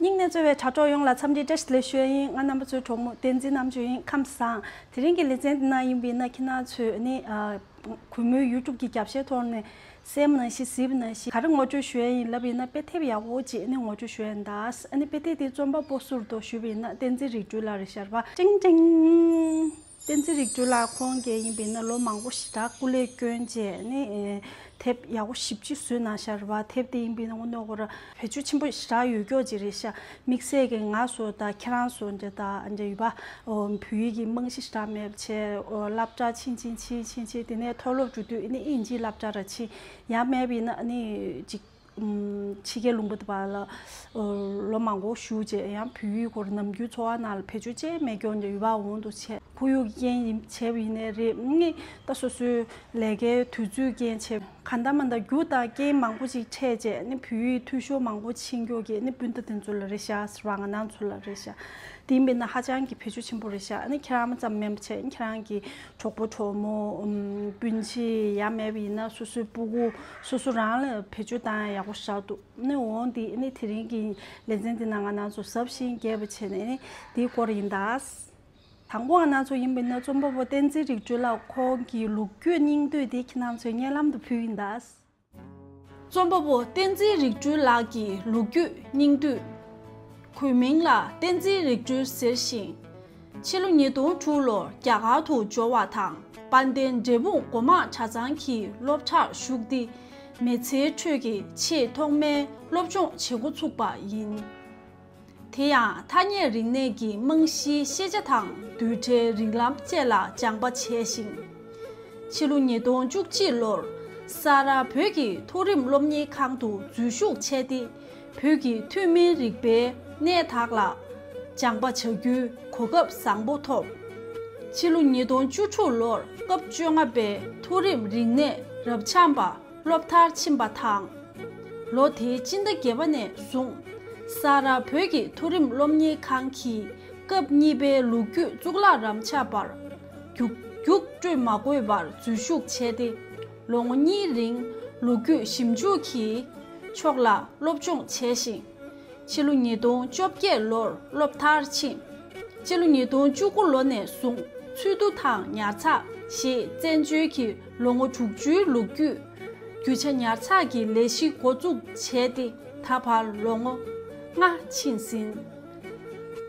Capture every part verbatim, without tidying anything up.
སྙིང་ནས་བརྩེ་བའི་དྲ་གྲོགས་ཡོངས་ལ་འཚམས་འདྲི་བཀྲ་ཤིས་བདེ་ལེགས་ཞུ་ཡ་ཡིན། ང་རྣམ་པ་ཚོའི་གྲོགས་མོ་བསྟན་འཛིན་རྣམ་དཔྱོད་ཡིན། ཁམས་བཟང་། དེ་རིང་གི་ལེ་ཚན་འདི་ན་ཡིན་པ་ཡིན་ན་ཁྱེད་རང་ཚོས་ནི་ཨ། གུས་མོའི་ཡུ་ཊུབ་ཀྱི་རྒྱབ་ཤའི་ཐོག་ནས་གསན་པ་ནང་བཞིན་གཟིགས་པ་ནང་བཞིན་ག་རེ་ངོ་སྤྲོད་ཞུ་ཡ་ཡིན་ལབ་ཡིན་ན་དཔེ་དེབ་ཡག་པོ་ཅིག་ནི་ངོ་སྤྲོད་ཞུ་ཡ་ཡིན་ད། ཨ་ནི་དཔེ་དེབ་དེ་རྩོམ་པ་པོ་སུ་རེད་འདུག་ཞུས་པ་ཡིན་ན་བསྟན་འཛིན་རིག་སྒྲོལ་ལགས་རེད་ཤག་པ། ཀྲིང་ཀྲིང་། བསྟན་འཛིན་རིག་སྒྲོལ་ལགས་ཁོང་གིས་ཡིན་པ་ཡིན་ན་ལོ་མང་པོ་ཞེ་དྲག་སྐུ་ལས་བསྐྱོན་བྱས་ནི་དེབ་ཡག་པོ་ཞེ་པོ་ཅིག་བཟོས་གནང་ཤག་རེད་པ། དེབ་དེ་ཡིན་པ་ཡིན་ན་དངོས་གནས་ཁོ་རང་བེད་སྤྱོད་ཆེན་པོ་ཞེ་དྲག་ཡོད་ཀྱོག་ཅིག་རེད་ཤག་དམིགས་བསལ་གྱི་ང་ཚོ་དང་ཁྱེད་རང་ཚོ་འདྲ་དང་འདྲ་ཡོད་པ། ཨོ། བོད་ཡིག་གི་རྨང་གཞི་ཞེ་དྲག་མེད་པ་བྱས། ཨོ། སློབ་གྲྭ་ཕྱིན་ཕྱིན་ཕྱིན་ཕྱིན་ཕྱིན་དེ་ནས་མཐོ་སློབ་འགྲོ་དུས་ཨ་ནི་དབྱིན་ཇིའི་སློབ་གྲྭ་ར་ཕྱིན། ཡང་མེད་པ་ཡིན་ན་ཨ་ནི་ཅིག་ཕྱི་རྒྱལ་ལུང་པ་དེ་པ་ལ་ལོ་མང་པོ་བཞུགས་རྗེས་ཡང་བོད་ཡིག་སྐོར་ནམ་རྒྱུན་འཚོ་བ་ནང་ལ་བེད་སྤྱོད་ཅེས་མེད་སྐྱོན་དེ་ཡོད་པ་འོང་དུ་ཆེ། ཁོར་ཡུག་རྐྱེན་ཡིན་བྱས་པ་ཡིན་ནའི་རེད། ངས་ད་སོ་སོའི་ལས་ཀའི་དུས་ཚོད་རྐྱེན་བྱས་གང་ལྟར་མ་ལྟར་རྒྱུ་དང་རྐྱེན་མང་པོ་ཅིག་འཕྲད་རྗེས་ནི་བོད་ཡིག་འཐུས་ཤོར་མང་པོ་ཕྱིན་སྐྱོ་གི་ནི་སྤུན་ཟླ་དེ་ཚོ་ལ་རེད་ཤག་ཟེར་བ་ང་རང་ཚོ་ལ་རེད་ཤག་དེ་ཡིན་པས་ན་ཧ་ཅང་གི་བེད་སྤྱོད་ཆེན་པོ་རེད་ཤག་ཨ་ནི་ཁྱེད་རང་ཙམ་མིན་པ་བྱས་ཁྱེད་རང་གི་གྲོགས་པོ་གྲོགས་མོ་སྤུན་མཆེད་ཡང་མེད་པ་ཡིན་ན་སོ་སོའི་སྤུ་གུ་སོ་སོ་རང་ལ་བེད་སྤྱོད་བཏང་ཡག་པོ་ཞིག་འདུག་ནི་འོང་དེ་ནི་དེ་རིང་གི་ལེ་ཚན་འདི་ནང་ང་རང་ཚོ་གཟབ་ཞིང་རྒྱས་པ་བྱས་ནས་ནི་དེའི་སྐོར་ཡིན་ད། དང་པོ་ང་རང་ཚོ་ཡིན་པ་ཡིན་ན་རྩོམ་པ་པོ་བསྟན་འཛིན་རིག་སྒྲོལ་ལགས་ཁོང་གི་ལོ་རྒྱུས་སྙིང་བསྡུས་དེ་ཁྱེད་རང་ཚོའི་སྙན་ལམ་དུ་ཕུལ་ཡིན་ད། རྩོམ་པ་པོ་བསྟན་འཛིན་རིག་སྒྲོལ་ལགས་ཀྱི་ལོ་རྒྱུས་སྙིང་བསྡུས། གུས་མིང་ལ་བསྟན་འཛིན་རིག་སྒྲོལ་ཟེར་ཞིང་། ཕྱི་ལོ་ཉིས་སྟོང་དྲུག་ལོར་རྒྱ་གར་དུ་འབྱོར་བ་དང་དཔལ་ལྡན་འབྲས་སྤུངས་སྒོ་མང་གྲྭ་ཚང་གི་སློབ་གྲྭར་ཞུགས་ཏེ། མི་ཚེའི་ཁྲོད་ཀྱི་ཆེས་ཐོག་མའི་སློབ་སྦྱོང་བྱེད་འགོ་ཚུགས་པ་ཡིན། དེ་ཡང་ཐ་སྙད་རིག་གནས་ཀྱི་རྨང་གཞིའི་ཤེས་བྱ་དང་། རྡུལ་ཕྲན་རིགས་ལམ་བཅས་ལ་སྦྱངས་པ་བྱས་ཤིང་། ཕྱི་ལོ་ཉིས་སྟོང་བཅུ་གཅིག་ལོར་ས་རཱ་བོད་ཀྱི་མཐོ་རིམ་སློབ་གཉེར་ཁང་དུ་འཛུལ་ཞུགས་བྱས་ཏེ། བོད་ཀྱི་ཐུན་མིན་རིག་པའི་གནས་དག་ལ་སྦྱངས་པ་བྱ་རྒྱུའི་གོ་སྐབས་བཟང་པོ་ཐོབ། ཕྱི་ལོ་ཉིས་སྟོང་བཅུ་དྲུག་ལོར་སྐབས་བཅོ་ལྔ་པའི་མཐོ་རིམ་རིག་གནས་རབ་འབྱམས་པ་སློབ་མཐར་ཕྱིན་པ་དང་། ལོ་དེའི་སྤྱི་ཟླ་བརྒྱད་པ་ནས་བཟུང་ས་རཱ་བོད་ཀྱི་མཐོ་རིམ་སློབ་གཉེར་ཁང་གི་སྐབས་གཉིས་པའི་ལོ་རྒྱུས་གཙུག་ལག་རབ་འབྱམས་པར་རྒྱུགས་རྒྱུགས་སྤྲོད་མ་དགོས་པར་འཛུལ་ཞུགས་བྱས་ཏེ། ལོ་ངོ་གཉིས་རིང་ལོ་རྒྱུས་ཞིབ་འཇུག་གི་ཕྱོགས་ལ་སློབ་སྦྱོང་བྱས་ཤིང་། ཕྱི་ལོ་ཉིས་སྟོང་བཅོ་བརྒྱད་ལོར་སློབ་མཐར་ཕྱིན། སྤྱི་ལོ་ཉིས་སྟོང་བཅུ་དགུ་ལོ་ནས་བཟུང་འཚོལ་བསྡུ་དང་ཉར་ཚགས་ཞེས་བཙན་བྱོལ་གྱི་ལོ་ངོ་དྲུག་ཅུའི་ལོ་རྒྱུས། རྒྱུ་ཆ་ཉར་ཚགས་ཀྱི་ལས་གཞི་འགོ་འཛུགས་བྱས་ཏེ་ད་བར་ལོ་ངོ་ལྔ་ཕྱིན་ཟིན།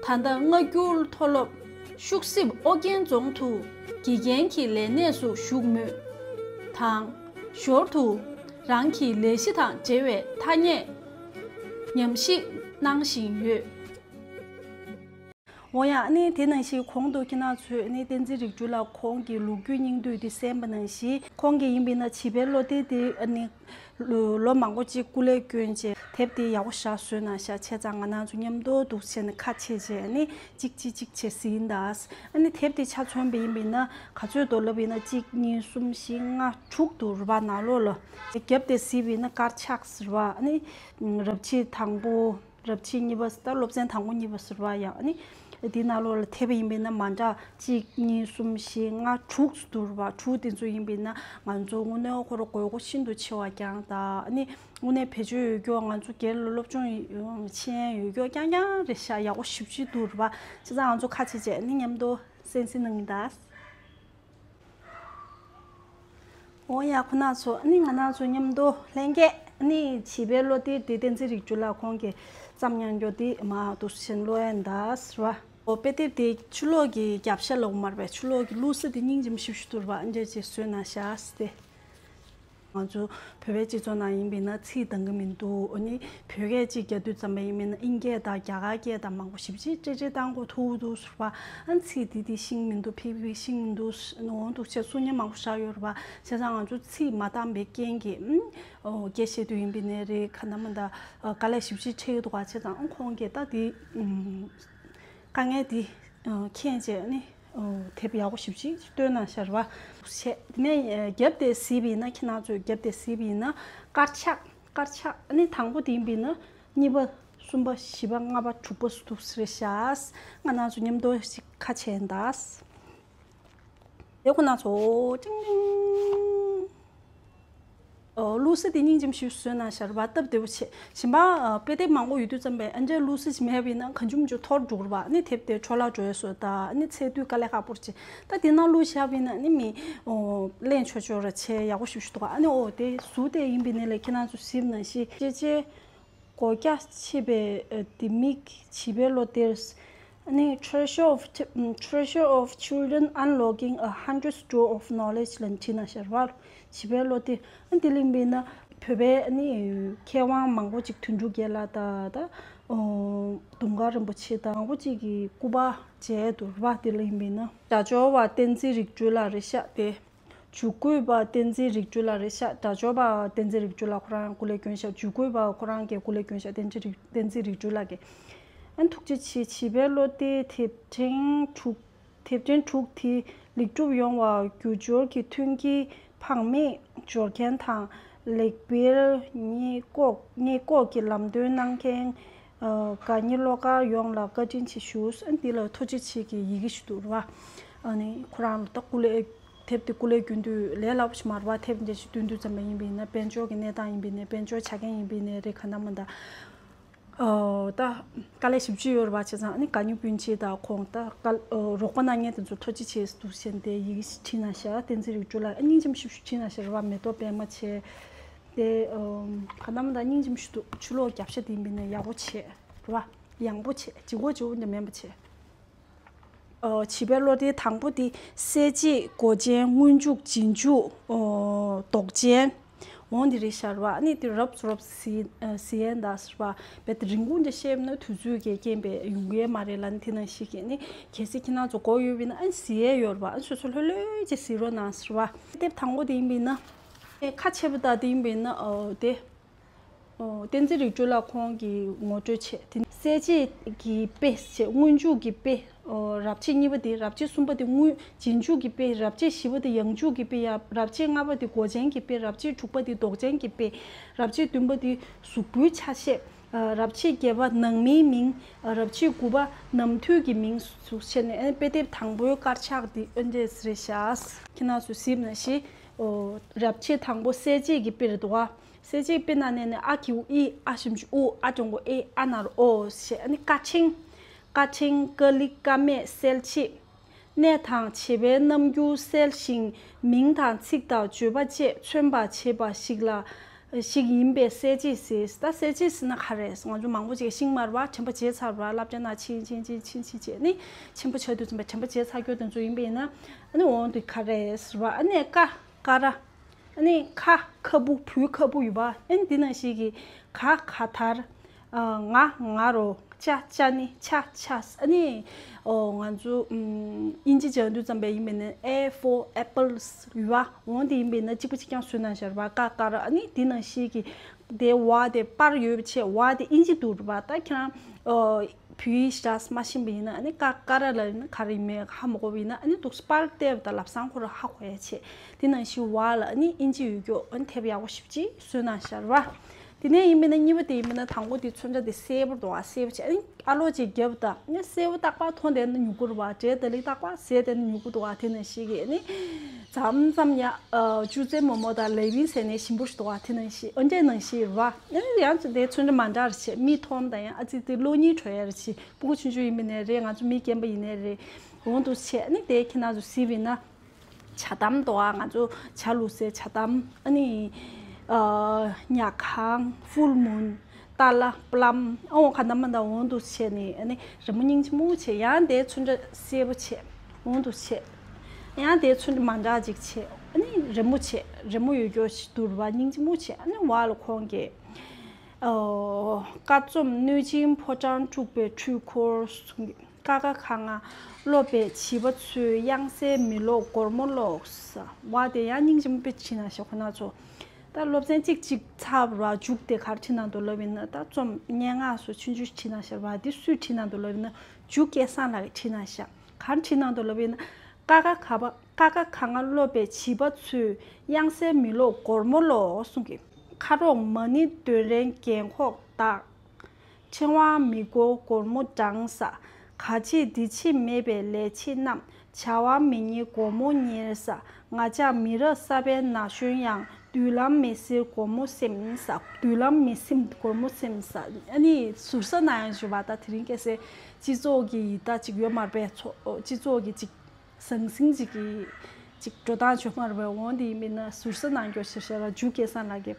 ད་ལྟ་སྔ་འགྱུར་མཐོ་སློབ་ཤུག་སྲིབ་ཨོ་རྒྱན་རྫོང་དུ་དགེ་རྒན་གྱི་ལས་གནས་སུ་ཞུགས་མུས་དང་། ཞོར་དུ་རང་གི་ལས་གཞི་དང་འབྲེལ་བའི་ཐ་སྙད་ཉམས་ཞིབ་གནང་བཞིན་ཡོད། འོ་ཡ། ཨ་ནི་དེ་ནང་བཞིན་གོང་དུ་ཁྱེད་རང་ཚོས་ཨ་ནི་བསྟན་འཛིན་རིག་སྒྲོལ་ལགས་ཁོང་གི་ལོ་རྒྱུས་སྙིང་བསྡུས་དེ་གསན་པ་ནང་བཞིན་ཁོང་གིས་ཡིན་པས་ན་བྱིས་པའི་བློ་གཏད་དེ་ཨ་ནི་ལོ་མང་པོ་ཅིག་སྐུ་ལས་བསྐྱོན་བྱས་དེབ་དེ་ཡག་པོ་ཞིག་བཟོས་གནང་ཤག་བྱས་ཙང་ང་རང་ཚོ་མཉམ་དུ་འདུག་བྱས་ནས་ཁ་ཕྱེ་བྱས་ཨ་ནི་གཅིག་གཅིག་གཅིག་བྱས་ཟིན་ད། ཨ་ནི་དེབ་དེ་ཆ་མཚོན་པ་ཡིན་པས་ན་ག་ཚོད་འདུག་ལབ་ཡིན་ན་གཅིག་གཉིས་གསུམ་བཞི་ལྔ་དྲུག་འདུག་རེད་པ། ནང་ལོགས་ལ་རྒྱབ་དེ་གཟིགས་པ་ཡིན་ན་དཀར་ཆག་ཟེར་བ་ཨ་ནི་རབ་བྱེད་དང་པོ། རབ་བྱེད་གཉིས་པ་ད་སློབ་ཚན་དང་པོ་གཉིས་པ་ཟེར་བ་ཡང་ཨ་ནི་འདི་ནང་ལོགས་ལ་དེབ་ཡིན་པས་ན་མ་འདྲ་གཅིག་གཉིས་གསུམ་བཞི་ལྔ་དྲུག་འདུག་རེད་པ། དྲུག་དེ་ཚོ་ཡིན་པས་ན་ང་ཚོ་དངོས་གནས་ཁོ་རང་དགོས་མཁོ་ཤིན་ཏུ་ཆེ་བ་རྐྱང་དང་ཨ་ནི་དངོས་གནས་བེད་སྤྱོད་ཡོད་རྒྱུ་ང་ཚོ་སྒེར་ལ་སློབ་སྦྱོང་ཤེས་ཡོན་ཡོད་རྒྱུ་རྐྱང་རྐྱང་རེད་ཤག་ཡག་པོ་ཞེ་པོ་ཅིག་འདུག་རེད་པ། བྱས་ཙང་ང་ཚོ་ཁ་ཕྱེ་བྱས་ཨ་ནི་མཉམ་དུ་གསན་གཟིགས་གནང་གི་ད། འོ་ཡ། ཁོ་ན་ཚོ་ཨ་ནི་ང་ན་ཚོ་མཉམ་དུ་ལྷན་རྒྱས་ཨ་ནི་བྱིས་པའི་བློ་གཏད་དེ་བསྟན་འཛིན་རིག་སྒྲོལ་ལགས་ཁོང་གིས་བརྩམས་གནང་རྒྱུ་དེ་མ་འདུག་སེ་ཀློག་ཡིན་ད་ཟེར་བ། འོ་དཔེ་དེབ་དེ་ཕྱི་ལོགས་ཀྱི་རྒྱབ་ཤ་ལོག་མར་བའི་ཕྱི་ལོགས་ཀྱི་བླུགས་ས་དེ་སྙིང་རྗེ་མོ་ཞེ་པོ་ཅིག་འདུག་རེད་པ། ཨ་འདྲས་ཅིག་བཟོས་གནང་ཤག་ཟེར་ཏེ། ང་ཚོ་བོད་པའི་སྤྱི་ཚོགས་ནང་ཡིན་པས་ན་ཚིག་འདང་གི་མི་འདུག་ཨ་ནི་བོད་སྐད་ཅིག་རྒྱག་དུས་ཙམ་པ་ཡིན་པས་ན་དབྱིན་སྐད་དང་རྒྱ་གར་སྐད་དང་མང་པོ་ཞེ་པོ་ཅིག་འདྲེས་འདྲེས་བཏང་དགོས་ཐུག་འདུག་ཟེར་བ། ཨ་ནི་ཚིག་དེ་དེ་ཤེས་ཀྱི་མི་འདུག་ཕིག་ཕིག་ཤེས་ཀྱི་མི་འདུག་འོང་འདུག་བྱས་གསུང་མཁན་མང་པོ་ཞིག་ཡོད་རེད་པ། བྱས་ཙང་ང་ཚོ་ཚིག་མ་འདང་པའི་རྐྱེན་གྱིས་ཨ་ཨོ་སྐད་བཤད་དུས་ཡིན་པས་ན་རེད། ག་འདྲ་མ་འདྲ་དཀའ་ལས་ཞེ་པོ་ཅིག་འཕྲད་ཀྱི་འདུག་ག་བྱས་ཙང་ཨ་ཁོང་གིས་ད་དེ་དཀའ་ངལ་དེ་མཁྱེན་བྱས་ནི། དེབ་ཡག་པོ་ཞེ་པོ་ཅིག་བཏོན་གནང་ཤག་རེད་པ། བྱས་དེ་ནས་རྒྱབ་དེ་གཟིགས་པ་ཡིན་ན་ཁྱེད་རང་ཚོས་རྒྱབ་དེ་གཟིགས་པ་ཡིན་ན་དཀར་ཆག་དཀར་ཆག་ཨ་ནི་དང་པོ་དེ་ཡིན་པ་ཡིན་ན་གཉིས་པ་གསུམ་པ་བཞི་པ་ལྔ་པ་དྲུག་པ་འདུག་སེ་རེད་ཤག་ང་རང་ཚོ་མཉམ་དུ་ཞིག་ཁ་ཕྱེ་ཡིན་ད། དེ་ཁོ་ན་ཚོ་ཀྲིང་ཀྲིང་། ཨོ། བླུགས་ས་དེ་སྙིང་རྗེ་མོ་ཞིག་བཟོས་གནང་ཤག་རེད་པ། སྟབས་བདེ་པོ་བྱས། གཞན་པ་ཨ་དཔེ་དེབ་མང་པོ་ཡོད་དུས་ཙམ་པས་ཨ་འདྲས་བླུགས་ས་ཅིག་མེད་པ་ཡིན་ན་གང་བྱུང་མང་བྱུང་འཐོར་འགྲོ་གི་རེད་པ། ཨ་ནི་དེབ་དེ་འཕྲོ་བརླག་འགྲོ་ཡ་བཟོ་ད། ཨ་ནི་ཚད་དུས་དཀའ་ལས་ཁག་པོ་རེད་བྱས། ད་དེ་ནང་བླུགས་བཞག་པ་ཡིན་ན་ཨ་ནི་མི་ཨོ་ལེན་ཆོག་ཆོག་ར་བྱས་ཡག་པོ་ཞིག་ཞིག་འདུག་ཨ་ནི་ཨོ་དེ་གཟུགས་དེ་ཡིན་པ་ཡིན་ནའི་ལས་ཁྱེད་རང་ཚོ་གཟིགས་ནང་བཞིན་ཅེ་ཅེ། སྒོ་རྒྱ་ཕྱེ་བའི་ཨ་ལྡེ་མིག་བྱིས་པའི་བློ་གཏེར། ཨ་ནི་Treasure of Ch- ཨམ། Treasure of Children Unlocking a Hundred Store of Knowledge ལབ་བྲིས་གནང་ཤག་རེད་པ། བྱིས་པའི་བློ་གཏེར། ཨ་ནི་དེ་ལ་ཡིན་པ་ཡིན་ན་བོད་པའི་ཨ་ནི་མཁས་དབང་མང་པོ་ཅིག་དོན་གྲུབ་རྒྱལ་ལགས་དང་ད་ཨོ་དུང་དཀར་རིན་པོ་ཆེ་དང་མང་པོ་ཅིག་གིས་སྐུ་པར་མཇལ་འདུག་རེད་པ། དེ་ལ་ཡིན་པ་ཡིན་ན་སྒྲ་སྦྱོར་བ་བསྟན་འཛིན་རིག་གྲོལ་ལགས་རེད་ཤག་དེ། ཇུས་འགོད་པ་བསྟན་འཛིན་རིག་གྲོལ་ལགས་རེད་ཤག་སྒྲ་སྦྱོར་པ་བསྟན་འཛིན་རིག་གྲོལ་ལགས་ཁོ་རང་སྐུ་ལས་བསྐྱོན་ཤག་ཇུས་འགོད་པ་ཁོ་རང་གིས་སྐུ་ལས་བསྐྱོན་ཤག་བསྟན་འཛིན་རིག- བསྟན་འཛིན་རིག་གྲོལ་ལགས་ཀྱིས། ཨ་ཐུགས་རྗེ་ཆེ། བྱིས་པའི་བློ་གཏེར་དེབ་ཕྲེང་དྲུག་དེབ་ཕྲེང་དྲུག་དེ་ལེགས་གྲུབ་ཡོང་བར་རྒྱུ་སྦྱོར་གྱི་མཐུན་རྐྱེན་ཕངས་མེད་སྦྱོར་མཁན་དང་ལེགས་སྤེལ་ཉེས་འགོག་ཉེས་འགོག་གི་ལམ་སྟོན་གནང་མཁན་ཨ་དགའ་ཉེ་བློ་དཀར་ཡོངས་ལ་བཀའ་དྲིན་ཆེ་ཞུ། ཨ་འདི་ལ་ཐུགས་རྗེ་ཆེ་གི་ཡི་གེ་ཞིག་འདུག་རེད་པ། ཨ་ནི་ཁོ་རང་ལ་ད་སྐུ་ལས་དེབ་དེ་སྐུ་ལས་བསྐྱོན་དུས་ལས་སླ་པོ་ཞིག་མ་རེད་པ། དེབ་འདི་ཞིག་བཏོན་དུས་ཙམ་པ་ཡིན་པ་ཡིན་ན་དཔལ་འབྱོར་གྱི་གནས་སྟངས་ཡིན་པ་ཡིན་ན་དཔལ་འབྱོར་ཆ་རྐྱེན་ཡིན་པ་ཡིན་ན་རེད་ག་ན་མ་ད། ཨོ་ད་དཀའ་ལས་ཞེ་པོ་ཅིག་ཡོད་རེད་པ། བྱས་ཙང་ཨ་ནི་དགའ་ཉེ་སྤུན་མཆེད་དང་ཁོང་ད་དཀའ་ཨོ་རོགས་པ་གནང་མཁན་དེ་ཚོ་ཐུགས་རྗེ་ཆེ་འདུག་ཟེར་ཏེ་ཡི་གེ་ཞིག་བྲིས་གནང་ཤག་བསྟན་འཛིན་རིག་གྲོལ་ལགས་ཨ་སྙིང་རྗེ་མོ་ཞེ་པོ་ཞིག་བྲིས་གནང་ཤག་རེད་པ། མེ་ཏོག་པད་མ་བྱས་ཏེ་ཨོ་ག་ན་མ་ད་སྙིང་རྗེ་མོ་ཞིག་འདུག་ཆུ་ལོག་རྒྱབ་ཤ་དེ་ཡིན་པ་ཡིན་ན་ཡག་པོ་བྱས་རེད་པ། ཡང་པོ་བྱས་ལྗིད་ཁོག་ལྗིད་ཁོག་འདྲ་མིན་པ་བྱས། ཨོ་བྱིས་པའི་བློ་གཏེར་དང་པོ་དེ་གསལ་བྱེད་མགོ་ཅན་སྔོན་འཇུག་རྗེས་འཇུག་ཨོ་འདོགས་ཅན། འོང་འདི་རེད་ཤག་རེད་པ། ཨ་ནི་དེ་རབ་རོབ་ཟི་ཟི་ཡན་དང་ཟེར་བ་རྦད་དེ་རིང་པོ་འདྲ་བཤད་ན་དུས་ཚོད་ཀྱི་རྐྱེན་པས་ཡོང་གི་མ་རེད་ལབ་ནི་དེ་ནང་བཞིན་གྱི་ཨ་ནི་གལ་སྲིད་ཁྱེད་རང་ཚོ་མགོ་ཡོད་པ་ཡིན་ན་ཨ་ནི་ཟི་ཡན་ཡོད་རེད་པ། ཨ་ནི་སོ་སོ་ལྷོད་ལྷོད་ཅིག་ཟི་རོགས་གནང་ཟེར་བ། དེབ་དང་པོ་དེ་ཡིན་པ་ཡིན་ན་ཨེ་ཁ་ཕྱེ་བ་དང་དེ་ཡིན་པ་ཡིན་ན་ཨོ་དེ། ཨོ་བསྟན་འཛིན་རིག་གྲོལ་ལགས་ཁོང་གིས་ངོ་སྤྲོད་བྱས། དེ་ནས་གསལ་བྱེད་ཀྱི་དཔེ་བྱས་སྔོན་འཇུག་གི་དཔེ། ཨོ་རབ་བྱེད་གཉིས་པ་དེ་རབ་བྱེད་གསུམ་པ་དེ་སྔོན་རྗེས་འཇུག་གི་དཔེ། རབ་བྱེད་བཞི་པ་དེ་ཡང་འཇུག་གི་དཔེ། ཡ་རབ་བྱེད་ལྔ་པ་དེ་མགོ་ཅན་གྱི་དཔེ། རབ་བྱེད་དྲུག་པ་དེ་འདོགས་ཅན་གྱི་དཔེ། རབ་བྱེད་བདུན་པ་དེ་གཟུགས་པོའི་ཆ་ཤས། ཨ་རབ་བྱེད་བརྒྱད་པ་ནང་མིའི་མིང་། ཨ་རབ་བྱེད་དགུ་པ་ནམ་དུས་ཀྱི་མིང་སོགས་བྱས་ནས་ཨ་དཔེ་དེབ་དང་པོའི་དཀར་ཆག་དེ་ཨ་འདྲས་རེད་ཤག་ཁྱེད་རང་ཚོས་གཟིགས་ན་ཤེས། ཨོ་རབ་བྱེད་དང་པོ་གསལ་བྱེད་ཀྱི་དཔེ་རེད་འདུག་ག་གསལ་བྱེད་དཔེ་ནང་ནས་ནི་ཨ་གི་གུ་ཨི། ཨ་ཞབས་ཀྱུ་ཨུ། ཨ་འགྲེང་བུ་ཨེ། ཨ་ན་རོ་ཨོ་ཞེས། ཨ་ནི་ཀ་ཕྲེང་། ཀ་ཕྲེང་། ཀ་ལི་ཀ་མེད་གསལ་བྱེད། གནས་དང་བྱེད་པའི་རྣམ་འགྱུར་གསལ་ཞིང་མིང་དང་ཚིག་དང་བརྗོད་པ་བཅས་མཚོན་པར་བྱེད་པ་ཞིག་ལ་ཞིག་ཡིན་པས་གསལ་བྱེད་ཟེར། ད་གསལ་བྱེད་ཟེར་ན་ག་རེ་ང་ཚོ་མང་པོ་ཅིག་ཤེས་ཀྱི་མ་རེད་པ། དྲན་པ་བརྗེད་ཚར་བ་བསླབ་བྱ་ནང་ཕྱིན་ཕྱིན་ཕྱིན་ཕྱིན་ཕྱིན་བྱས་ནི་ཆེན་པོ་ཆགས་དུས་ཙམ་པ་དྲན་པ་བརྗེད་ཚར་རྒྱུ་དེ་ཚོ་ཡིན་པས་ན་ཨ་ནི་འོང་དུས་ག་རེ་ཟེར་བ་ཨ་ནི་ཀ་ཀ་ར། ཨ་ནི་ཁ་ཁ་སྤུ་བུ་ཁ་སྤུ་ཡོད་པ། ཨ་ནི་འདི་ནང་བཞིན་གྱི་ག་ག་དར། ཨ་ང་ང་རོ། ཅ་ཅ་ནི་ཆ་ཆ། ཨ་ནི་ཨོ་ང་ཚོ་ཨམ་དབྱིན་ཇི་སྦྱང་དུས་ཙམ་པ་ཡིན་པས་ན་A for apples ཡོད་པ། འོང་དེ་ཡིན་པས་ན་གཅིག་པ་གཅིག་རྐྱང་བཟོས་གནང་ཤག་རེད་པ། ཀ་ཀ་ར། ཨ་ནི་འདི་ནང་བཞིན་གྱི་དེ་བ་དེ་པར་ཡོད་པ་བྱས། བ་དེ་དབྱིན་ཇི་འདུག་རེད་པ། ད་ཁྱེད་རང་ཨོ་བོད་ཡིག་ཞེ་དྲག་མ་ཤེས་པ་ཡིན་ན་ཨ་ནི་ཀ་ཀ་ར་ལ་ཡིན་ན་ག་རེ་ཡིན་མིན་ཧ་མ་གོ་བ་ཡིན་ན་ཨ་ནི་འདུག་སེ་པར་བལྟས་པ་དང་ལབ་སང་ཁོ་རང་ཧ་གོ་ཡ་བྱས། དེ་ནང་བཞིན་བ་ལ་ཨ་ནི་དབྱིན་ཇི་ཡོད་རྒྱུ་ཨ་ནི་དེབ་ཡག་པོ་ཞེ་པོ་ཅིག་བཟོས་གནང་ཤག་རེད་པ། དེ་ནས་ཡིན་མིན་ན་གཉིས་པ་དེ་ཡིན་མིན་ན་དང་པོ་དེ་མཚོན་ཆ་དེ་སེར་པོ་འདུག་ག་སེར་པོ་བྱས། ཨ་ནི་ཨ་ལོ་ཅིག་བརྒྱབ་དང་ཨ་ནི་སེར་པོ་རྟག་པར་མཐོང་བསྡད་ན་མྱུ་གུ་རེད་པ། འབྲས་ལྡ་ལིག་རྟག་པར་ཟས་བསྡད་ན་མྱུ་གུ་འདུག་ག་དེ་ནང་བཞིན་གྱི་ཨ་ནི་མཚམས་མཚམས་ཡང་ཨ་ཅུ་ཙེ་མོ་མོ་དང་ལེ་བིན་ཟེར་ནས་ཞིམ་པོ་ཞིག་འདུག་ག་དེ་ནང་བཞིན་ཨ་འདྲས་ནང་བཞིན་རེད་པ། ཨ་ནི་ཡང་དེ་མཚོན་ཆ་མ་འདྲ་རེ་བྱས། མིག་མཐོང་དང་ཡང་ཨ་ཙི་ཙི་གློག་བརྙན་འགྲོ་ཡ་རེ་བྱས། སྤུ་གུ་ཆུང་ཆུང་ཡིན་པ་ནས་རེད། ང་ཚོ་མི་རྒན་པ་ཡིན་ནའི་རེད། འོང་དུ་བྱས་ཨ་ནི་དེ་ཁྱེད་རང་ཚོ་གཟིགས་པ་ཡིན་ན། ཇ་དམ་འདུག་ག་ང་ཚོ་ཇ་བླུགས་སའི་ཇ་དམ། ཨ་ནི་ཨ་ཉ་གང་། ཕུལ་མུན། ཏཱ་ལ། པི་ལམ། ཨ་འོ་ག་འདྲ་མ་འདྲ་འོང་དུ་བྱས་ནས་ཨ་ནི་རི་མོ་སྙིང་རྗེ་མོ་བྱས། ཡང་དེ་ཚོན་ཁྲ་སེར་པོ་བྱས། འོང་དུ་བྱས། ཡང་དེ་ཚོན་ཁྲ་མ་འདྲ་ཅིག་བྱས། ཨ་ནི་རི་མོ་བྱས། རི་མོ་ཡོད་རྒྱུ་ཞིག་འདུག་རེད་པ། སྙིང་རྗེ་མོ་བྱས། ཨ་ནི་བ་ལ་ཁོང་གིས་ཨ་ཀ་རྩོམ་གནོད་སྦྱིན་ཕོ་བྲང་འཁྲུགས་པའི་འཕྲུལ་འཁོར་གསུང་གི། ཀ་ཁ་ག་ང་། སློབ་པའི་བྱིས་པ་ཚོའི་དབྱངས་གསལ་མི་ཀློག་སྒོར་མོ་ཀློག་ས། བ་དེ་ཡང་སྙིང་རྗེ་མོ་དཔེ་བྱས་གནང་ཤག་ཁོ་ན་ཚོ། ད་སློབ་ཚན་གཅིག་གཅིག་ཚར་བ་མཇུག་དེ་ག་རེ་བྲིས་གནང་འདུག་ལབ་ཡིན་ན། ད་རྩོམ་སྙན་ངག་སོགས་ཆུང་ཆུང་བྲིས་གནང་ཤག་བ་དེ་སུས་བྲིས་གནང་འདུག་ལབ་ཡིན་ན། འཇུ་སྐལ་བཟང་ལགས་ཀྱིས་བྲིས་གནང་ཤག་ག་རེ་བྲིས་གནང་འདུག་ལབ་ཡིན་ན། ཀ་ཁ་ག་བ། ཀ་ཁ་ག་ང་སློབ་པའི་བྱིས་པ་ཚོའི་དབྱངས་གསལ་མི་ཀློག་སྒོར་མོ་ཀློག་གསུང་གི། ཁ་རོག་མ་ཎི་འདོན་རན་རྒན་འཁོགས་དག་ཕྲེང་བ་མི་སྒོ་སྒོར་མོ་བགྲང་ས། ག་བྱེད་འདི་བྱེད་མེད་པའི་ལས་བྱེད་རྣམས། བྱ་བ་མི་གཉེར་སྒོར་མོ་གཉེར་ས། ང་ཅག་མི་རབས་གསར་པའི་ན་གཞོན་ཡང་ མདུན་ལམ་མི་སེར་སྒོར་མོ་སེམས་ས། མདུན་ལམ་མི་སེམས་སྒོར་མོ་སེམས་ས། ཨ་ནི་ཟུར་ས་ན་ཡང་ཞུ་བ་ད་དེ་རིང་ཁ་སང་སྤྱི་ཚོགས་ཀྱི་ད་ཅིག་ཡོད་མ་རེད་པས། ཚོ་སྤྱི་ཚོགས་ཀྱི་ཅིག་ཟང་ཟིང་ཅིག་གི་ཅིག་འགྲོ་སྟངས་བྱུང་མ་རེད་པས། འོང་དེ་ཡིན་མིན་ན་ཟུར་ས་ནང་སྐྱོ་ཤར་ཤར་ར་འཇུ་སྐལ་བཟང་ལགས་ཀྱིས།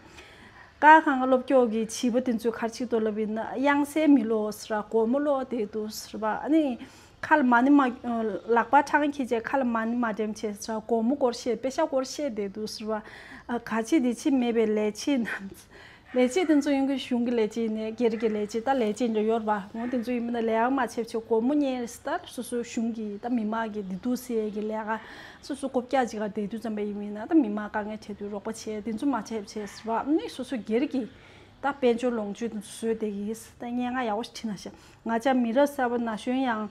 ཀ་ཁང་སློབ་སྐྱོར་གྱི་བྱིས་པ་དེ་ཚོས་ག་རེ་བྱེད་འདུག་ལབ་ཡིན་ན། དབྱངས་གསལ་མི་ཀློག་ཟེར་ར། སྒོར་མོ་ཀློག་བསྡད་འདུག་ཟེར་བ། ཨ་ནི་ཁ་ལ་མ་ཎི་མ་ལག་པ་འཕྲང་འཁྱེར་བྱས་ཁ་ལ་མ་ཎི་མ་འགྲེམས་བྱས་ཟེར་ར། སྒོར་མོ་སྐོར་བཤད། པེ་ཤ་སྐོར་བཤད་བསྡད་འདུག་ཟེར་བ། ཨ་ག་ཅི་དེ་ཅི་མེད་པའི་ལས་བྱེད་རྣམས། ལས་བྱེད་དེ་ཚོ་ཡོང་གི་གཞུང་གི་ལས་བྱེད་ནས་སྒེར་གྱི་ལས་བྱེད། ད་ལས་བྱེད་འདྲ་ཡོད་རེད་པ། འོ་དེ་ཚོ་ཡིན་མིན་ན་ལས་ཀ་མ་བྱེད་བྱས་སྒོར་མོ་རྙེད་རེད་ཟེར། ད་སོ་སོ་གཞུང་གི་ད་མི་མང་གི་བདེ་སྡུག་སེལ་ཡས་ཀྱི་ལས་ཀ་སོ་སོ་རྐུབ་བཀྱག་ཅིག་ག་བསྡད་དུས་ཙམ་པ་ཡིན་མིན་ན། ད་མི་མང་དཀའ་ངལ་འཕྲད་དུས་རོགས་པ་བྱས། དེ་ཚོ་མ་བྱས་བྱས་ཟེར་བ། ནི་སོ་སོ་སྒེར་གྱི་ད་དཔལ་འབྱོར་ལོངས་སྤྱོད་དེ་ཚོ་བཟོས་བསྡད་ཀྱི་ཡིན་ཟེར། ད་སྙན་ངག་ཡག་པོ་ཞིག་བྲིས་ན་ཤག་ང་ཅག་མི་རབས་གསར་པ་ན་གཞོན་ཡང་།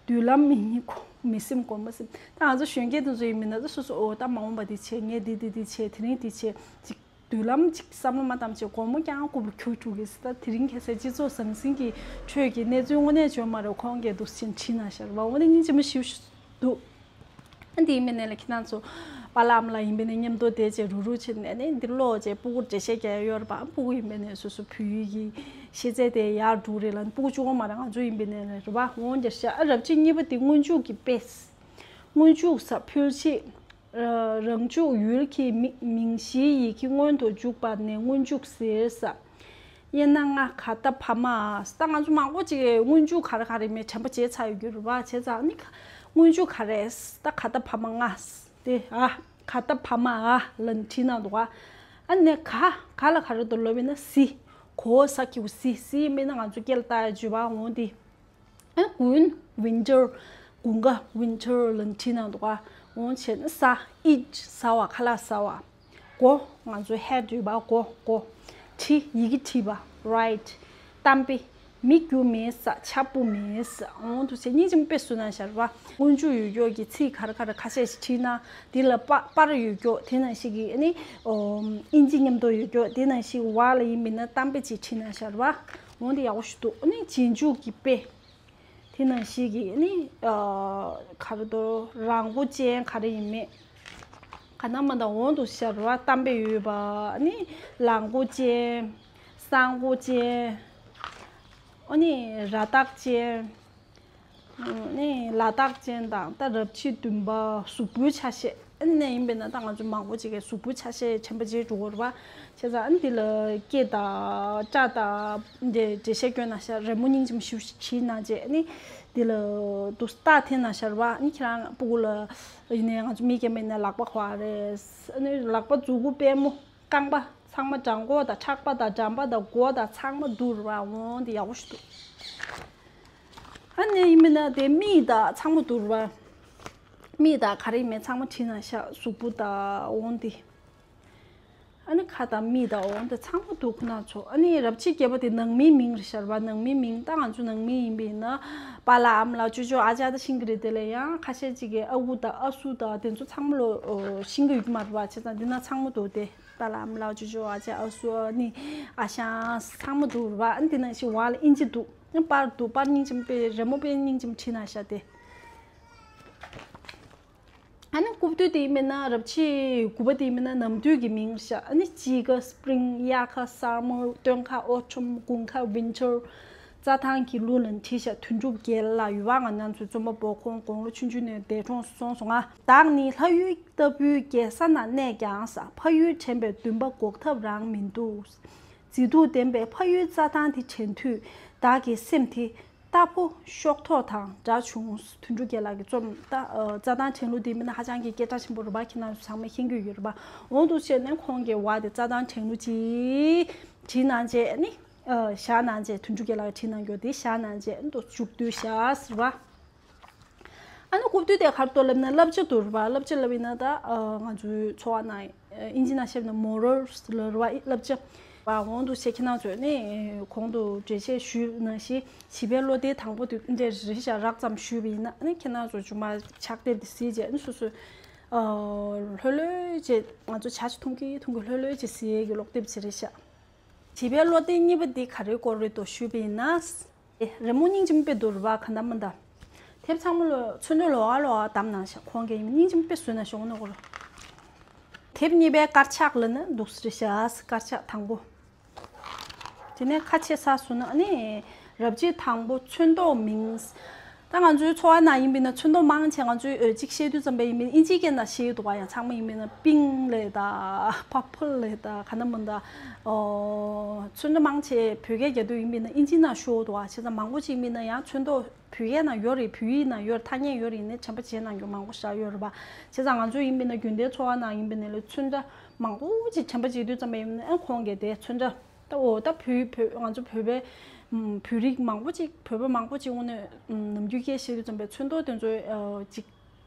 མདུན་ལམ་མི་ཉིད་ཁོ་མི་སེམས་སྒོར་མོ་སེམས། ད་ང་ཚོ་གཞོན་སྐྱེས་དེ་ཚོ་ཡིན་མིན་ན། ད་སོ་སོ་འོ་ད་མ་འོངས་པ་འདི་བྱེད། ངས་འདི་འདི་འདི་བྱེད། དེ་རིང་འདི་བྱེད་ཅིག་མདུན་ལམ་ཅིག་བསམ་བློ་མ་བཏང་བྱས་སྒོར་མོ་རྐྱང་རྐུབ་ལ་འཁྱུར་འགྲོ་གི་ཟེར། ད་དེ་རིང་ཁ་སང་སྤྱི་ཚོགས་ཟང་ཟིང་གི་ཁྲོད་ཀྱི་གནས་ཚུལ་དངོས་གནས་བྱུང་མ་རེད། ཁོང་གིས་འདུག་སེ་བྲིས་གནང་ཤག་རེད་པ། འོ་ན་སྙིང་རྗེ་མོ་ཞེ་པོ་ཞིག་འདུག་ཨ་འདི་ཡིན་པ་ནས་ལ་ཁྱེད་རང་ཚོ་པཱ་ལགས་ཨ་མ་ལགས་ཡིན་པ་ནས་མཉམ་དུ་བསྡད་བྱས་རུག་རུག་བྱས་ནས་ནི་འདི་ཀློག་བྱས། སྤུ་གུར་འགྲེལ་བཤད་རྒྱག་ཡ་ཡོད་རེད་པ། སྤུ་གུ་ཡིན་པ་ནས་སོ་སོ་བོད་ཡིག་གི་ཤེས་ཚད་དེ་ཡར་འགྲོ་རེད་ལ། སྤུ་གུ་གཅིག་པོ་མ་རེད། ང་ཚོ་ཡིན་པ་ནས་རེད་པ། འོ་འདིར་ཤག་ཨ་རབ་བྱེད་གཉིས་པ་དེ་སྔོན་འཇུག་གི་དཔེ། སྔོན་འཇུག་ས་ཕུལ་ཆེད། རང་འཇུག་ཡུལ་གྱི་མི་མིང་གཞིའི་ཡི་གེ་སྔོན་དུ་འཇུག་པ་ནས་སྔོན་འཇུག་ཟེར་ས། དབྱེ་ན་ལྔ། ག་ད་བ་མ་འ། ད་ང་ཚོ་མང་པོ་ཅིག་སྔོན་འཇུག་ག་རེ་ག་རེ་མེད་དྲན་པ་བརྗེད་ཚར་ཡོད་རྒྱུ་རེད་པ། བྱས་ཙང་ནི་སྔོན་འཇུག་ག་རེ། ད་ག་ད་བ་མ་ང་དེ་ཨ། ག་ད་བ་མ་འ་ལ་ནི་བྲིས་གནང་འདུག་ག་ཨ་ནི་ག་ག་ལ་ག་རེ་འདུག་ལབ་ཡིན་ན། གཟི། གོ་ས་ཀྱི་གོ་གཟི། གཟི་ཡིན་པས་ན་ང་ཚོ་སྐད་ལ་བཏགས་ཡ་བརྗོད་པ་འོང་དེ། ཨ་དགུན། ཝིན་ཊར། དགུན་ཁ། ཝིན་ཊར་ལ་བྲིས་གནང་འདུག་ག་འོ་བྱས་ན་ས། ཨིཊ། ཟ་བ། ཁ་ལག་ཟ་བ། གོ། ང་ཚོ་ཧེཌ་ཡོད་པ། གོ་གོ། བྲི། ཡི་གེ་བྲིས་པ། རའིཊ། གཏམ་དཔེ། མི་རྒྱུ་མེད་ས། ཆ་སྤུ་མེད་ས། འོ་འདུག་སེ་སྙིང་རྗེ་མོ་དཔེ་བཟོས་གནང་ཤག་རེད་པ། སྔོན་འཇུག་ཡོད་ཀྱོག་གི་ཚིག་ག་རེ་ག་རེ་ཁ་ཤས་ཤིག་བྲིས་ན། དེ་ལ་པ་པར་ཡོད་ཀྱོག་དེ་ནང་བཞིན་གྱི་ཨ་ནི་ཨིན་ཇི་མཉམ་དུ་ཡོད་ཀྱོག་དེ་ནང་བཞིན་གྱི་བར་ལ་ཡིན་མིན་ན་གཏམ་དཔེ་ཅིག་བྲིས་གནང་ཤག་རེད་པ། འོ་འདི་ཡག་པོ་ཞིག་འདུག་ཨ་ནི་རྗེས་འཇུག་གི་དཔེ། དེ་ནང་བཞིན་གྱི་ནི་ཨ་ག་རེ་འདུག་རང་མགོ་ཅན་ག་རེ་ཡིན་མེད། ག་ན་མ་ད་འོང་དུ་ཤར་བ་གཏམ་དཔེ་ཡོད་པ་ནི་ལ་མགོ་ཅན། ས་མགོ་ཅན། ཨ་ནི་ར་བཏགས་ཅན། ནི་ལ་བཏགས་ཅན་དང་། ད་རབ་བྱེད་བདུན་པ་གཟུགས་པོའི་ཆ་ཤས། ཨ་ནི་ཡིན་པས་ན་ད་ང་ཚོ་མང་པོ་ཅིག་གིས་གཟུགས་པོའི་ཆ་ཤས་དྲན་པ་བརྗེད་འགྲོ་གི་རེད་པ། བྱས་ཙང་ཨ་ནི་འདི་ལ་སྐེ་དང་སྐྲ་དང་འདི་འགྲེལ་བཤད་སྐྱོན་གནང་ཤག་རི་མོ་སྙིང་རྗེ་མོ་ཞེ་པོ་ཞིག་བྲིས་གནང་རྗེས། ཨ་ནི་འདི་ལ་འདུག་སྟ་འཐེན་གནང་ཤག་རེད་པ། ཨ་ནི་ཁྱེད་རང་སྤུ་གུ་ལ་ཡིན་ནའི་ང་ཚོ་མི་རྒན་པ་ཡིན་ནའི་ལག་པ་གོ་བ་རེད། ཨ་ནི་ལག་པ་མཛུ་གུ་པུས་མོ་རྐང་པ་ཚང་མ་བྲང་ཁོག་དང་ཕྲག་པ་དང་འགྲམ་པ་དང་མགོ་དང་ཚང་མ་འདུག་རེད་པ། འོང་འདི་ཡག་པོ་ཞིག་འདུག་ཨ་ནི་ཡིན་མིན་ན་དེ་མིག་དང་ཚང་མ་འདུག་རེད་པ། མིག་དང་ག་རེ་ཡིན་མིན་ཚང་མ་བྲིས་གནང་ཤག་གཟུགས་པོ་དང་འོང་འདི། ཨ་ནི་ཁ་དང་མིག་དང་འོང་དེ་ཚང་མ་འདུག་ཁོ་ན་ཚོ། ཨ་ནི་རབ་བྱེད་བརྒྱད་པ་དེ་ནང་མིའི་མིང་རེད་ཤག་རེད་པ། ནང་མིའི་མིང་། ད་ང་ཚོ་ནང་མི་ཡིན་པ་ཡིན་ན་པཱ་ལགས་ཨ་མ་ལགས་ཅོ་ཅོ་ཨ་ཅག་ད་ཤེས་ཀྱི་རེད། དེ་ལས་ཡང་ཁ་ཤས་ཅིག་གིས་ཨ་ཁུ་དང་ཨ་སུ་དང་དེ་ཚོ་ཚང་མ་ལོ་ཤེས་ཀྱི་ཡོད་ཀྱི་མ་རེད་པ། བྱས་ཙང་འདི་ན་ཚང་མ་འདུག་སྟེ། པཱ་ལགས་ཨ་མ་ལགས་ཅོ་ཅོ་ཨ་ཅག་ཨ་སུ་ཨ་ནི་ཨ་ཞང་ཚང་མ་འདུག་རེད་པ། ཨ་ནི་དེ་ནང་བཞིན་འོག་ལ་ཨིན་ཇི་འདུག་ཨ་པར་འདུག་པར་སྙིང་རྗེ་མོ་དཔེ་རི་མོ་དཔེ་སྙིང་རྗེ་མོ་བྲིས་གནང་ཤག་སྟེ། ཨ་ནི་རྐུབ་སྟོད་དེ་ཡིན་མིན་ན། རབ་བྱེད་དགུ་པ་དེ་ཡིན་མིན་ན་ནམ་དུས་ཀྱི་མིང་རེད་ཤག་ཨ་ནི་དཔྱིད་ཀ་སི་པི་རིང་། དབྱར་ཁ་སམ་མར། སྟོན་ཁ་ཨོ་ཊམ། དགུན་ཁ་ཝིན་ཊར། རྩྭ་ཐང་གི་གླུ་ལ་བྲིས་ཤག་དོན་གྲུབ་རྒྱལ་ལགས། ཡུལ་བ་ང་རང་ཚོའི་བཙུན་མ་འབོ་ཁོང་དགུང་ལོ་ཆུང་ཆུང་ནས་འདས་གྲོངས་སུ་སོང་སོང་ང་། བདག་ནི་ལྷ་ཡུལ་ལྟ་བུའི་རྒྱལ་ས་ན་གནས་ཀྱང་ཟེར། ཕ་ཡུལ་དྲན་པའི་འདུན་པ་འགོག་ཐབས་རང་མི་འདུག་མཛེས་སྡུག་ལྡན་པའི་ཕ་ཡུལ་རྩྭ་ཐང་དེ་དྲན་དུས། བདག་གི་སེམས་དེ་རྟ་ཕོ་གཤོག་ཐོག་དང་འདྲ་བྱུང་། དོན་གྲུབ་རྒྱལ་ལགས་ཀྱིས་རྩོམ། ད་ཨ་རྩྭ་ཐང་དྲན་གླུ་དེ་མིན་ན་ཧ་ཅང་གི་སྐད་གྲགས་ཆེན་པོ་རེད་པ། ཁྱེད་རྣམ་ཚོ་ཚང་མས་མཁྱེན་གྱི་ཡོད་རེད་པ། འོང་དུ་བྱས་ནས་ཁོང་གིས་བ་དེ་རྩྭ་ཐང་དྲན་གླུ་ཅིག་བྲིས་གནང་རྗེས་ནི་ཨ་བཞག་གནང་རྗེས། དོན་གྲུབ་རྒྱལ་ལགས་ཀྱིས་བྲིས་གནང་རྒྱུ་དེ་བཞག་གནང་རྗེས་ནི་འདུག་མཇུག་བསྡུས་བཞག་ཟེར་བ། ཨ་ནི་རྐུབ་སྟོད་དེ་ག་རེ་འདུག་ལབ་ན་བསླབ་བྱ་འདུག་རེད་པ། བསླབ་བྱ་ལབ་ཡིན་ན་ད་ཨ་ང་ཚོའི་འཚོ་བ་ནང་ཨིན་ཇི་ནང་བཤད་ན་མོ་རལ་ལབ་རེད་པ། བསླབ་བྱ་པ། འོང་དུ་བྱས་ཁྱེད་རྣམ་ཚོས་ནི་གོང་དུ་འགྲེལ་བཤད་ཞུས་ནང་བཞིན་བྱིས་པའི་བློ་གཏད་དང་པོ་དེ་འདྲ་རེད་ཤག་རགས་ཙམ་ཞུས་པ་ཡིན་ན། ཨ་ནི་ཁྱེད་རྣམ་ཚོ་མཇུག་མ་ཕྱག་དེབ་དེ་གཟིགས་རྗེས་ཨ་ནི་སོ་སོས་ཨ་ལྷོད་ལྷོད་བྱས། ང་ཚོ་ཇ་ཅིག་འཐུང་གི་འཐུང་གི་ལྷོད་ལྷོད་བྱས་གཟིགས་ཡས་ཀྱི་ཀློག་དེབ་ཅིག་རེད་ཤག་བྱིས་པའི་བློ་གཏད་གཉིས་པ་འདི་ག་རེའི་སྐོར་རེད་འདུག་ཞུས་པ་ཡིན་ན། རི་མོ་སྙིང་རྗེ་མོ་དཔེ་འདུག་རེད་པ། ག་འདྲ་མི་འདྲ། དེབ་ཚང་མ་ལོ་ཚོན་མདོག་ལོགས་ཀ་ལོགས་ཀ་བདམས་གནང་ཤག་ཁོང་གིས་སྙིང་རྗེ་མོ་དཔེ་བཟོས་གནང་ཤག་འོ་ན་གོ་ར། དེབ་གཉིས་པའི་དཀར་ཆག་ལ་ནི་འདུག་སེ་རེད་ཤག་དཀར་ཆག་དང་པོ། དེ་ནས་ཁ་ཕྱེ་ཚར་སོང་ན་ནི་རབ་བྱེད་དང་པོ་ཚོན་མདོག་མིང་། ད་ང་ཚོའི་འཚོ་བ་ནང་ཡིན་པས་ན་ཚོན་མདོག་མང་ཆེ་ང་ཚོའི་འོ་གཅིག་བཤད་དུས་ཙམ་པ་ཡིན་པས་ན་ཨིན་ཇིའི་སྐད་ནང་བཤད་འདུག་ག་ཡང་ཚང་མ་ཡིན་པས་ན་པིང་ལབ་ད་པར་པལ་ལབ་ད་ག་ན་མིན་ད། ཨོ། ཚོན་ཁྲ་མང་ཆེ་བོད་སྐད་རྒྱག་དུས་ཡིན་པས་ན་ཨིན་ཇི་ནང་ཤོར་འདུག་ག་བྱས་ཙང་མང་པོ་ཅིག་ཡིན་པས་ན་ཡང་ཚོན་མདོག་བོད་སྐད་ནང་ཡོད་རེད། བོད་ཡིག་ནང་ཡོད་རེད། ཐ་སྙད་ཡོད་རེད། ཡིན་ནའི་དྲན་པ་བརྗེད་གནང་རྒྱུ་མང་པོ་ཞིག་ཡོད་རེད་པ། བྱས་ཙང་ང་ཚོ་ཡིན་པས་ན་རྒྱུན་ལྡན་འཚོ་བ་ནང་ཡིན་པས་ན་ལོ་ཚོན་ཁྲ་མང་པོ་ཅིག་དྲན་པ་བརྗེད་དུས་ཙམ་པ་ཡིན་ན་ཨ་ཁོང་གིས་དེ་ཚོན་ཁྲ་ད་འོ་ད་བོད་བོད་ང་ཚོ་བོད་པའི་ཨམ་བོད་རིགས་མང་པོ་ཅིག་བོད་པ་མང་པོ་ཅིག་དངོས་གནས་ཨམ་ནམ་རྒྱུན་སྐད་བཤད་དུས་ཙམ་པའི་ཚོན་མདོག་དེ་ཚོ་ཨ་ཅིག་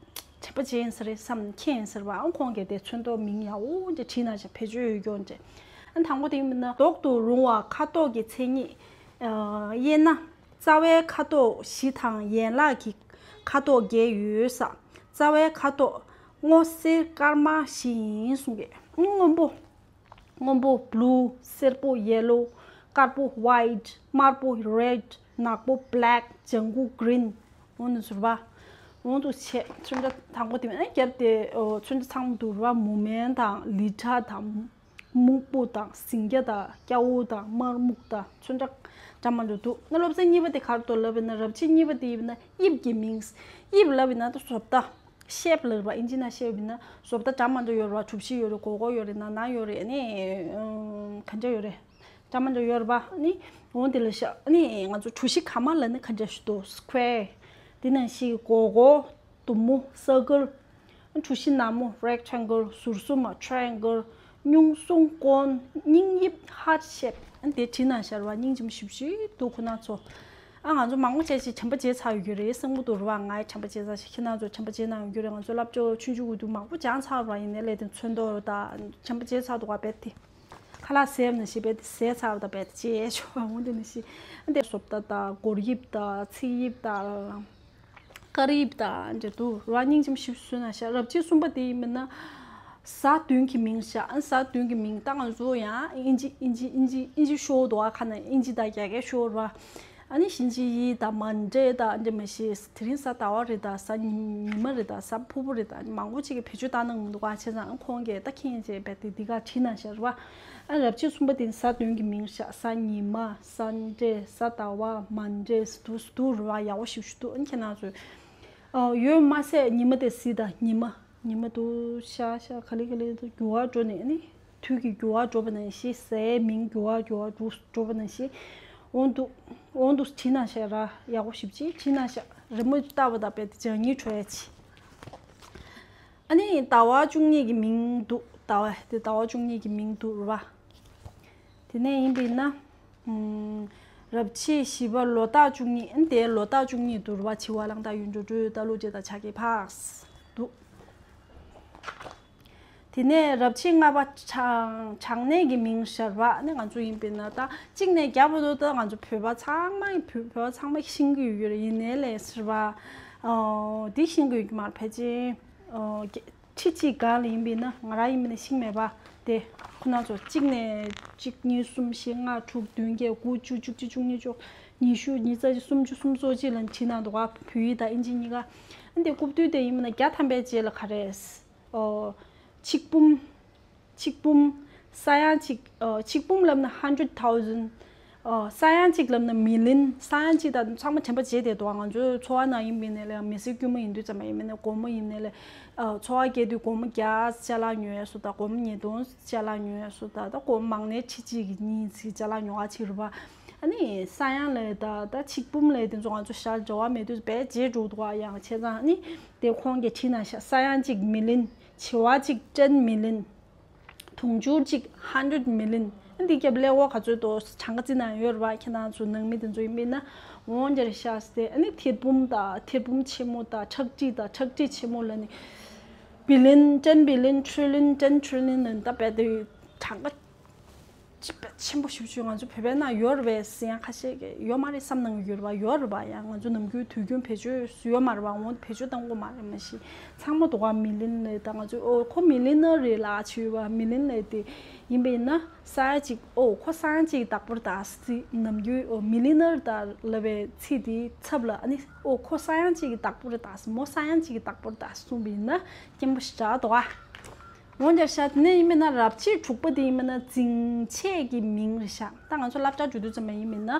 དྲན་པ་བརྗེད་ཡིན་ས་རེད་བསམ་མཁྱེན་ཡིན་ས་རེད་པ། ཨ་ཁོང་གིས་དེ་ཚོན་མདོག་མིང་ཡག་པོ་འདྲ་བྲིས་གནང་ཤག་བེད་སྤྱོད་ཡོད་རྒྱུ་འདྲ། ཨ་དང་པོ་དེ་ཡིན་ན་ལྡོག་ཏུ་རུང་བ་ཁ་དོག་གི་མཚན་ཉིད། ཨ་དབྱེ་ན། རྩ་བའི་ཁ་དོག་བཞི་དང་ཡན་ལག་གི་ཁ་དོག་བརྒྱད་ཡོད་ས། རྩ་བའི་ཁ་དོག་སྔོ་སེར་དཀར་དམར་བཞི་ཡིན་གསུང་གི། སྔོན་པོ། སྔོན་པོ་blue། སེར་པོ་yellow། དཀར་པོ་white། དམར་པོ་red། ནག་པོ་black། ལྗང་གུ་green། འོ་ནི་ཟུར་པ། འོ་འདུག་བྱས་ཚོན་ཁྲ་དང་པོ་དེ་མིན་ཨ་རྒྱབ་དེ་ཚོན་ཁྲ་ཚང་མ་འདུག་ར། མུ་མེན་དང་ལི་ཁྲ་དང་། སྨུག་པོ་དང་སིང་སྐྱ་དང་སྐྱ་བོ་དང་དམར་སྨུག་དང་ཚོན་ཁྲ་འདྲ་མ་འདྲ་འདུག་ན་སློབ་ཚན་གཉིས་པ་དེ་ག་རེ་འདུག་ལབ་པ་ཡིན་ན་རབ་བྱེད་གཉིས་པ་དེ་ཡིན་ན་དབྱིབས་ཀྱི་མིང་། དབྱིབས་ལབ་པ་ཡིན་ན་ད་བཟོ་ལྟ། shape ལབ་པ་ཨིན་ཇི་ནང་བཤད་པ་ཡིན་ན་བཟོ་ལྟ་འདྲ་མ་འདྲ་ཡོད་རེད་པ། གྲུ་བཞི་ཡོད་རེད། སྒོར་སྒོར་ཡོད་རེད། ནང་ནང་ཡོད་རེད། ཨ་ནི་ག་འདྲ་ཡོད་རེད། འདྲ་མ་འདྲ་ཡོད་རེད་པ། ཨ་ནི་འོ་དེ་ལ་ཤ་ཨ་ནི་ང་ཚོ་གྲུ་བཞི་ག་མ་ལ་ནི་ག་འདྲ་ཞིག་འདུག square། དེ་ནང་བཞིན་སྒོར་སྒོར། དུམ་བུ་circle། གྲུ་བཞི་ནག་མོ་rectangle། ཟུར་གསུམ་triangle། སྙུང་གསུམ་cone། སྙིང་དབྱིབས་heart shape། ཨ་དེ་བྲིས་གནང་ཤག་རེད་པ། སྙིང་རྗེ་མོ་ཞེ་པོ་ཅིག་འདུག་ཁོ་ན་ཚོ། ཨ་ང་ཚོ་མང་པོ་བྱས་ཅིག་དྲན་པ་བརྗེད་ཚར་ཡོད་རེད་བསམ་གྱི་འདུག་རེད་པ། ངས་དྲན་པ་བརྗེད་ཚར་ཞིག་ཁྱེད་རང་ཚོ་དྲན་པ་བརྗེད་གནང་ཡོད་རེད། ང་ཚོ་སློབ་སྦྱོང་ཆུང་ཆུང་གི་དུས་མང་པོ་སྦྱངས་ཚར་བ་ཡིན་ནའི་ལས་དེ་ཚོན་མདོག་དང་དྲན་པ་བརྗེད་ཚར་འདུག་ག་རྦད་དེ། ཁ་ལག་ཟས་ནང་བཞིན་རྦད་དེ་ཟས་ཚར་བ་དང་རྦད་དེ་བརྗེད་ཆོག་པ་འོ་དེ་ནང་བཞིན། ཨ་དེ་བཟོ་ལྟ་དང་སྒོར་དབྱིབས་དང་ཚིགས་དབྱིབས་དང་། དཀར་དབྱིབས་དང་འདྲ་འདུག་ར། སྙིང་རྗེ་མོ་ཞེ་པོ་བཟོས་གནང་ཤག་རབ་བྱེད་གསུམ་པ་དེ་ཡིན་པ་ན། གཟའ་བདུན་གྱི་མིང་ཤག་ཨ་གཟའ་བདུན་གྱི་མིང་ད་ང་ཚོ་ཡང་ཨིན་ཇི་ཨིན་ཇི་ཨིན་ཇི་ཨིན་ཇི་ཤོར་འདུག་ག་ཁ་ནང་ཨིན་ཇི་དང་རྒྱ་སྐད་ཤོར་བ། ཨ་ནི་གཤིན་རྗེའི་དང་མན་ཌེ་དང་འདྲ་མ་གཞི་དེ་རིང་གཟའ་ཟླ་བ་རེད་ད། གཟའ་ཉི་མ་རེད་ད། གཟའ་ཕུར་བུ་རེད་ད། མང་པོ་ཅིག་གིས་བེད་སྤྱོད་བཏང་གནང་མི་འདུག་ག་བྱས་ཙང་ཨ་ཁོང་གིས་ད་མཁྱེན་བྱས་རྦད་དེ་འདི་ག་བྲིས་གནང་ཤག་རེད་པ། ཨ་རབ་བྱེད་གསུམ་པ་དེ་གཟའ་བདུན་གྱི་མིང་ཤག་གཟའ་ཉི་མ། སན་ཌེ། གཟའ་ཟླ་བ། མན་ཌེ། སྡུག་སྡུག་རེད་པ། ཡག་པོ་ཞེ་པོ་ཅིག་འདུག་ཨ་ནི་ཁྱེད་རང་ཚོས། ཨ་ཡོད་མ་ཟད་ཉི་མ་དེ་གཟིགས་དང་ཉི་མ། ཉི་མ་འདུག་ཤར་ཤར་ག་ལེ་ག་ལེ་འདུག་འགྱུར་བ་འགྲོ་ནས་ཨ་ནི། དུས་ཀྱི་འགྱུར་བ་འགྲོ་བ་ནང་བཞིན། གཟའི་མིང་འགྱུར་བ་འགྱུར་བ་འགྲོ་འགྲོ་བ་ནང་བཞིན། འོ་འདུག་འོ་འདུག་བྲིས་གནང་ཤག་ར། ཡག་པོ་ཞེ་པོ་ཅིག་བྲིས་གནང་ཤག་རི་མོ་བལྟས་པ་དང་རྦད་དེ་སྦྱང་སྙིང་བྲོ་ཡ་ཅིག་ཨ་ནི་ཟླ་བ་བཅུ་གཉིས་ཀྱི་མིང་འདུག་ཟླ་བ་དེ་ཟླ་བ་བཅུ་གཉིས་ཀྱི་མིང་འདུག་རེད་པ། དེ་ནས་ཡིན་པས་ན། ཨམ། རབ་བྱེད་བཞི་པ་ལོ་རྟགས་བཅུ་གཉིས། ཨ་ནི་དེ་ལོ་རྟགས་བཅུ་གཉིས་འདུག་རེད་པ། བྱི་བ་གླང་དར་གཡུ་འབྲུག་སྦྲུལ་རྟ་ལུག་སྤྲེལ་དང་བྱ་ཁྱི་ཕག་འདུག་དེ་ནས་རབ་བྱེད་ལྔ་པ་གྲངས་གྲངས་གནས་ཀྱི་མིང་ཤར་བ་ནི་ང་ཚོ་ཡིན་པས་ན་ད་གཅིག་ནས་བརྒྱ་བར་དུ་ད་ང་ཚོ་བོད་པ་ཚང་མ་ཡིན་བོད་བོད་པ་ཚང་མ་ཤེས་ཀྱི་ཡོད་རེད། ཡིན་ནའི་ལས་ཟེར་བ། ཨོ། འདི་ཤེས་ཀྱི་ཡོད་ཀྱི་མ་རེད་ཕལ་ཆེར། ཨོ། ཁྲི་གཅིག་སྒང་ལ་ཡིན་པས་ན་ང་རང་ཡིན་པས་ན་ཤེས་མེད་པ་དེ་ཁོ་ན་ཚོ་གཅིག་ནས་གཅིག་གཉིས་གསུམ་བཞི་ལྔ་དྲུག་བདུན་བརྒྱད་དགུ་བཅུ་བཅུ་གཅིག་བཅུ་གཉིས་བཅུ་ཉི་ཤུ་ཉི་ཤུ་རྩ་གཅིག་སུམ་ཅུ་སུམ་ཅུ་སོ་གཅིག་ལ་བྲིས་གནང་འདུག་ག་བོད་ཡིག་དང་ཨིན་ཇི་གཉིས་ཀ་ཨ་འདི་རྐུབ་སྟོད་དེ་ཡིན་པས་ན་བརྒྱ་ཐམ་པའི་རྗེས་ལ་ག་རེ། ཨོ། ཆིག་འབུམ། ཆིག་འབུམ། ས་ཡ་གཅིག་ཨོ། ཆིག་འབུམ་ལབ་ན་hundred thousand། ཨོ། ས་ཡ་གཅིག་ལབ་ན་million། ས་ཡ་གཅིག་དང་ཚང་མ་དྲན་པ་བརྗེད་བསྡད་འདུག་ང་ཚོའི་འཚོ་བ་ནང་ཡིན་པས་ན་ལས་མི་སེར་དཀྱུས་མ་ཡིན་དུས་ཙམ་པ་ཡིན་པས་ན་སྒོར་མོ་ཡིན་ནའི་ལས། ཨོ། འཚོ་བ་སྐྱེལ་དུས་སྒོར་མོ་བརྒྱ་ཅ་ལག་ཉོ་ཡ་སུ་དང་སྒོར་མོ་ཉིས་སྟོང་ཅ་ལག་ཉོ་ཡ་སུ་དང་ད་སྒོར་མོ་མང་ནས་ཁྲི་གཅིག་གཉིས་ཅ་ལག་ཉོ་བ་ཅིག་རེད་པ། ཨ་ནི་ས་ཡ་ལས་ད་ད་ཆིག་འབུམ་ལས་དེ་ཚོ་ང་ཚོ་ཞར་འབྲེལ་བ་མེད་དུས་བས་བརྗེད་འགྲོ་འདུག་ཡང་བྱས་ཙང་ཨ་ནི་དེ་ཁོང་གིས་བྲིས་གནང་ཤག་ས་ཡ་གཅིག་million། བྱེ་བ་གཅིག་ten million། དུང་ཕྱུར་གཅིག་hundred million། ཨ་འདི་རྒྱབ་ཀླད་ཀོར་ག་ཚོད་དོ་གྲངས་ཀ་བརྩིས་ན་ཡོད་རེད་པ། ཁྱེད་རང་ཚོ་ནང་མི་དེ་ཚོ་ཡིན་པས་ན་འོང་འདིར་ཤག་སྟེ། ཨ་ནི་ཐེར་འབུམ་དང་ཐེར་འབུམ་ཆེན་མོ་དང་ཁྲག་ཁྲིག་དང་ཁྲག་ཁྲིག་ཆེན་མོ་ལ་ནི་billion ten billion trillion ten trillion ལ་ནི་ད་རྦད་དེ་གྲངས་ཀ་ཅི་བས་ཆེན་པོ་ཞེ་པོ་ཅིག་ང་ཚོ་བོད་པའི་ནང་ཡོད་རེད་པས་ཟེར་ཡང་ཁ་ཤས་ཀྱིས་ཡོད་མ་རེད་བསམ་གནང་གི་ཡོད་རེད་པ། ཡོད་རེད་པ། ཡང་ང་ཚོ་ནམ་རྒྱུན་དུས་རྒྱུན་བེད་སྤྱོད་ཡོད་མ་རེད་པ། འོང་བེད་སྤྱོད་གཏང་གི་མ་རེད། མ་གཞི་ཚང་མ་དོ་ག་million ལབ་ད་ང་ཚོས་ཨོ་ཁོ་millionaire རེད་ལབ་བྱས་པ། million ལབ་དེ་ཡིན་པས་ན་ས་ཡ་གཅིག་ཨོ་ཁོ་ས་ཡ་གཅིག་གི་བདག་པོ་རེད་ད་ཟེར། ནམ་རྒྱུན་ཨོ་millionaire ད་ལབ་པའི་ཚིག་དེའི་ཚབ་ལ་ཨ་ནི་ཨོ་ཁོ་ས་ཡ་གཅིག་གི་བདག་པོ་རེད་ད་ཟེར། མོ་ས་ཡ་གཅིག་གི་བདག་པོ་རེད་ད་གསུངས་པ་ཡིན་ན་སྐྱེན་པོ་ཞེ་དྲག་འདུག་ག་འོན་ཀྱང་ཤ་དེ་ནས་ཡིན་མིན་ན་རབ་བྱེད་དྲུག་པ་དེ་ཡིན་མིན་ན་འཛིན་ཆས་ཀྱི་མིང་རེད་ཤག་ད་ང་ཚོ་སློབ་གྲྭ་འགྲོ་དུས་ཙམ་པ་ཡིན་མིན་ན་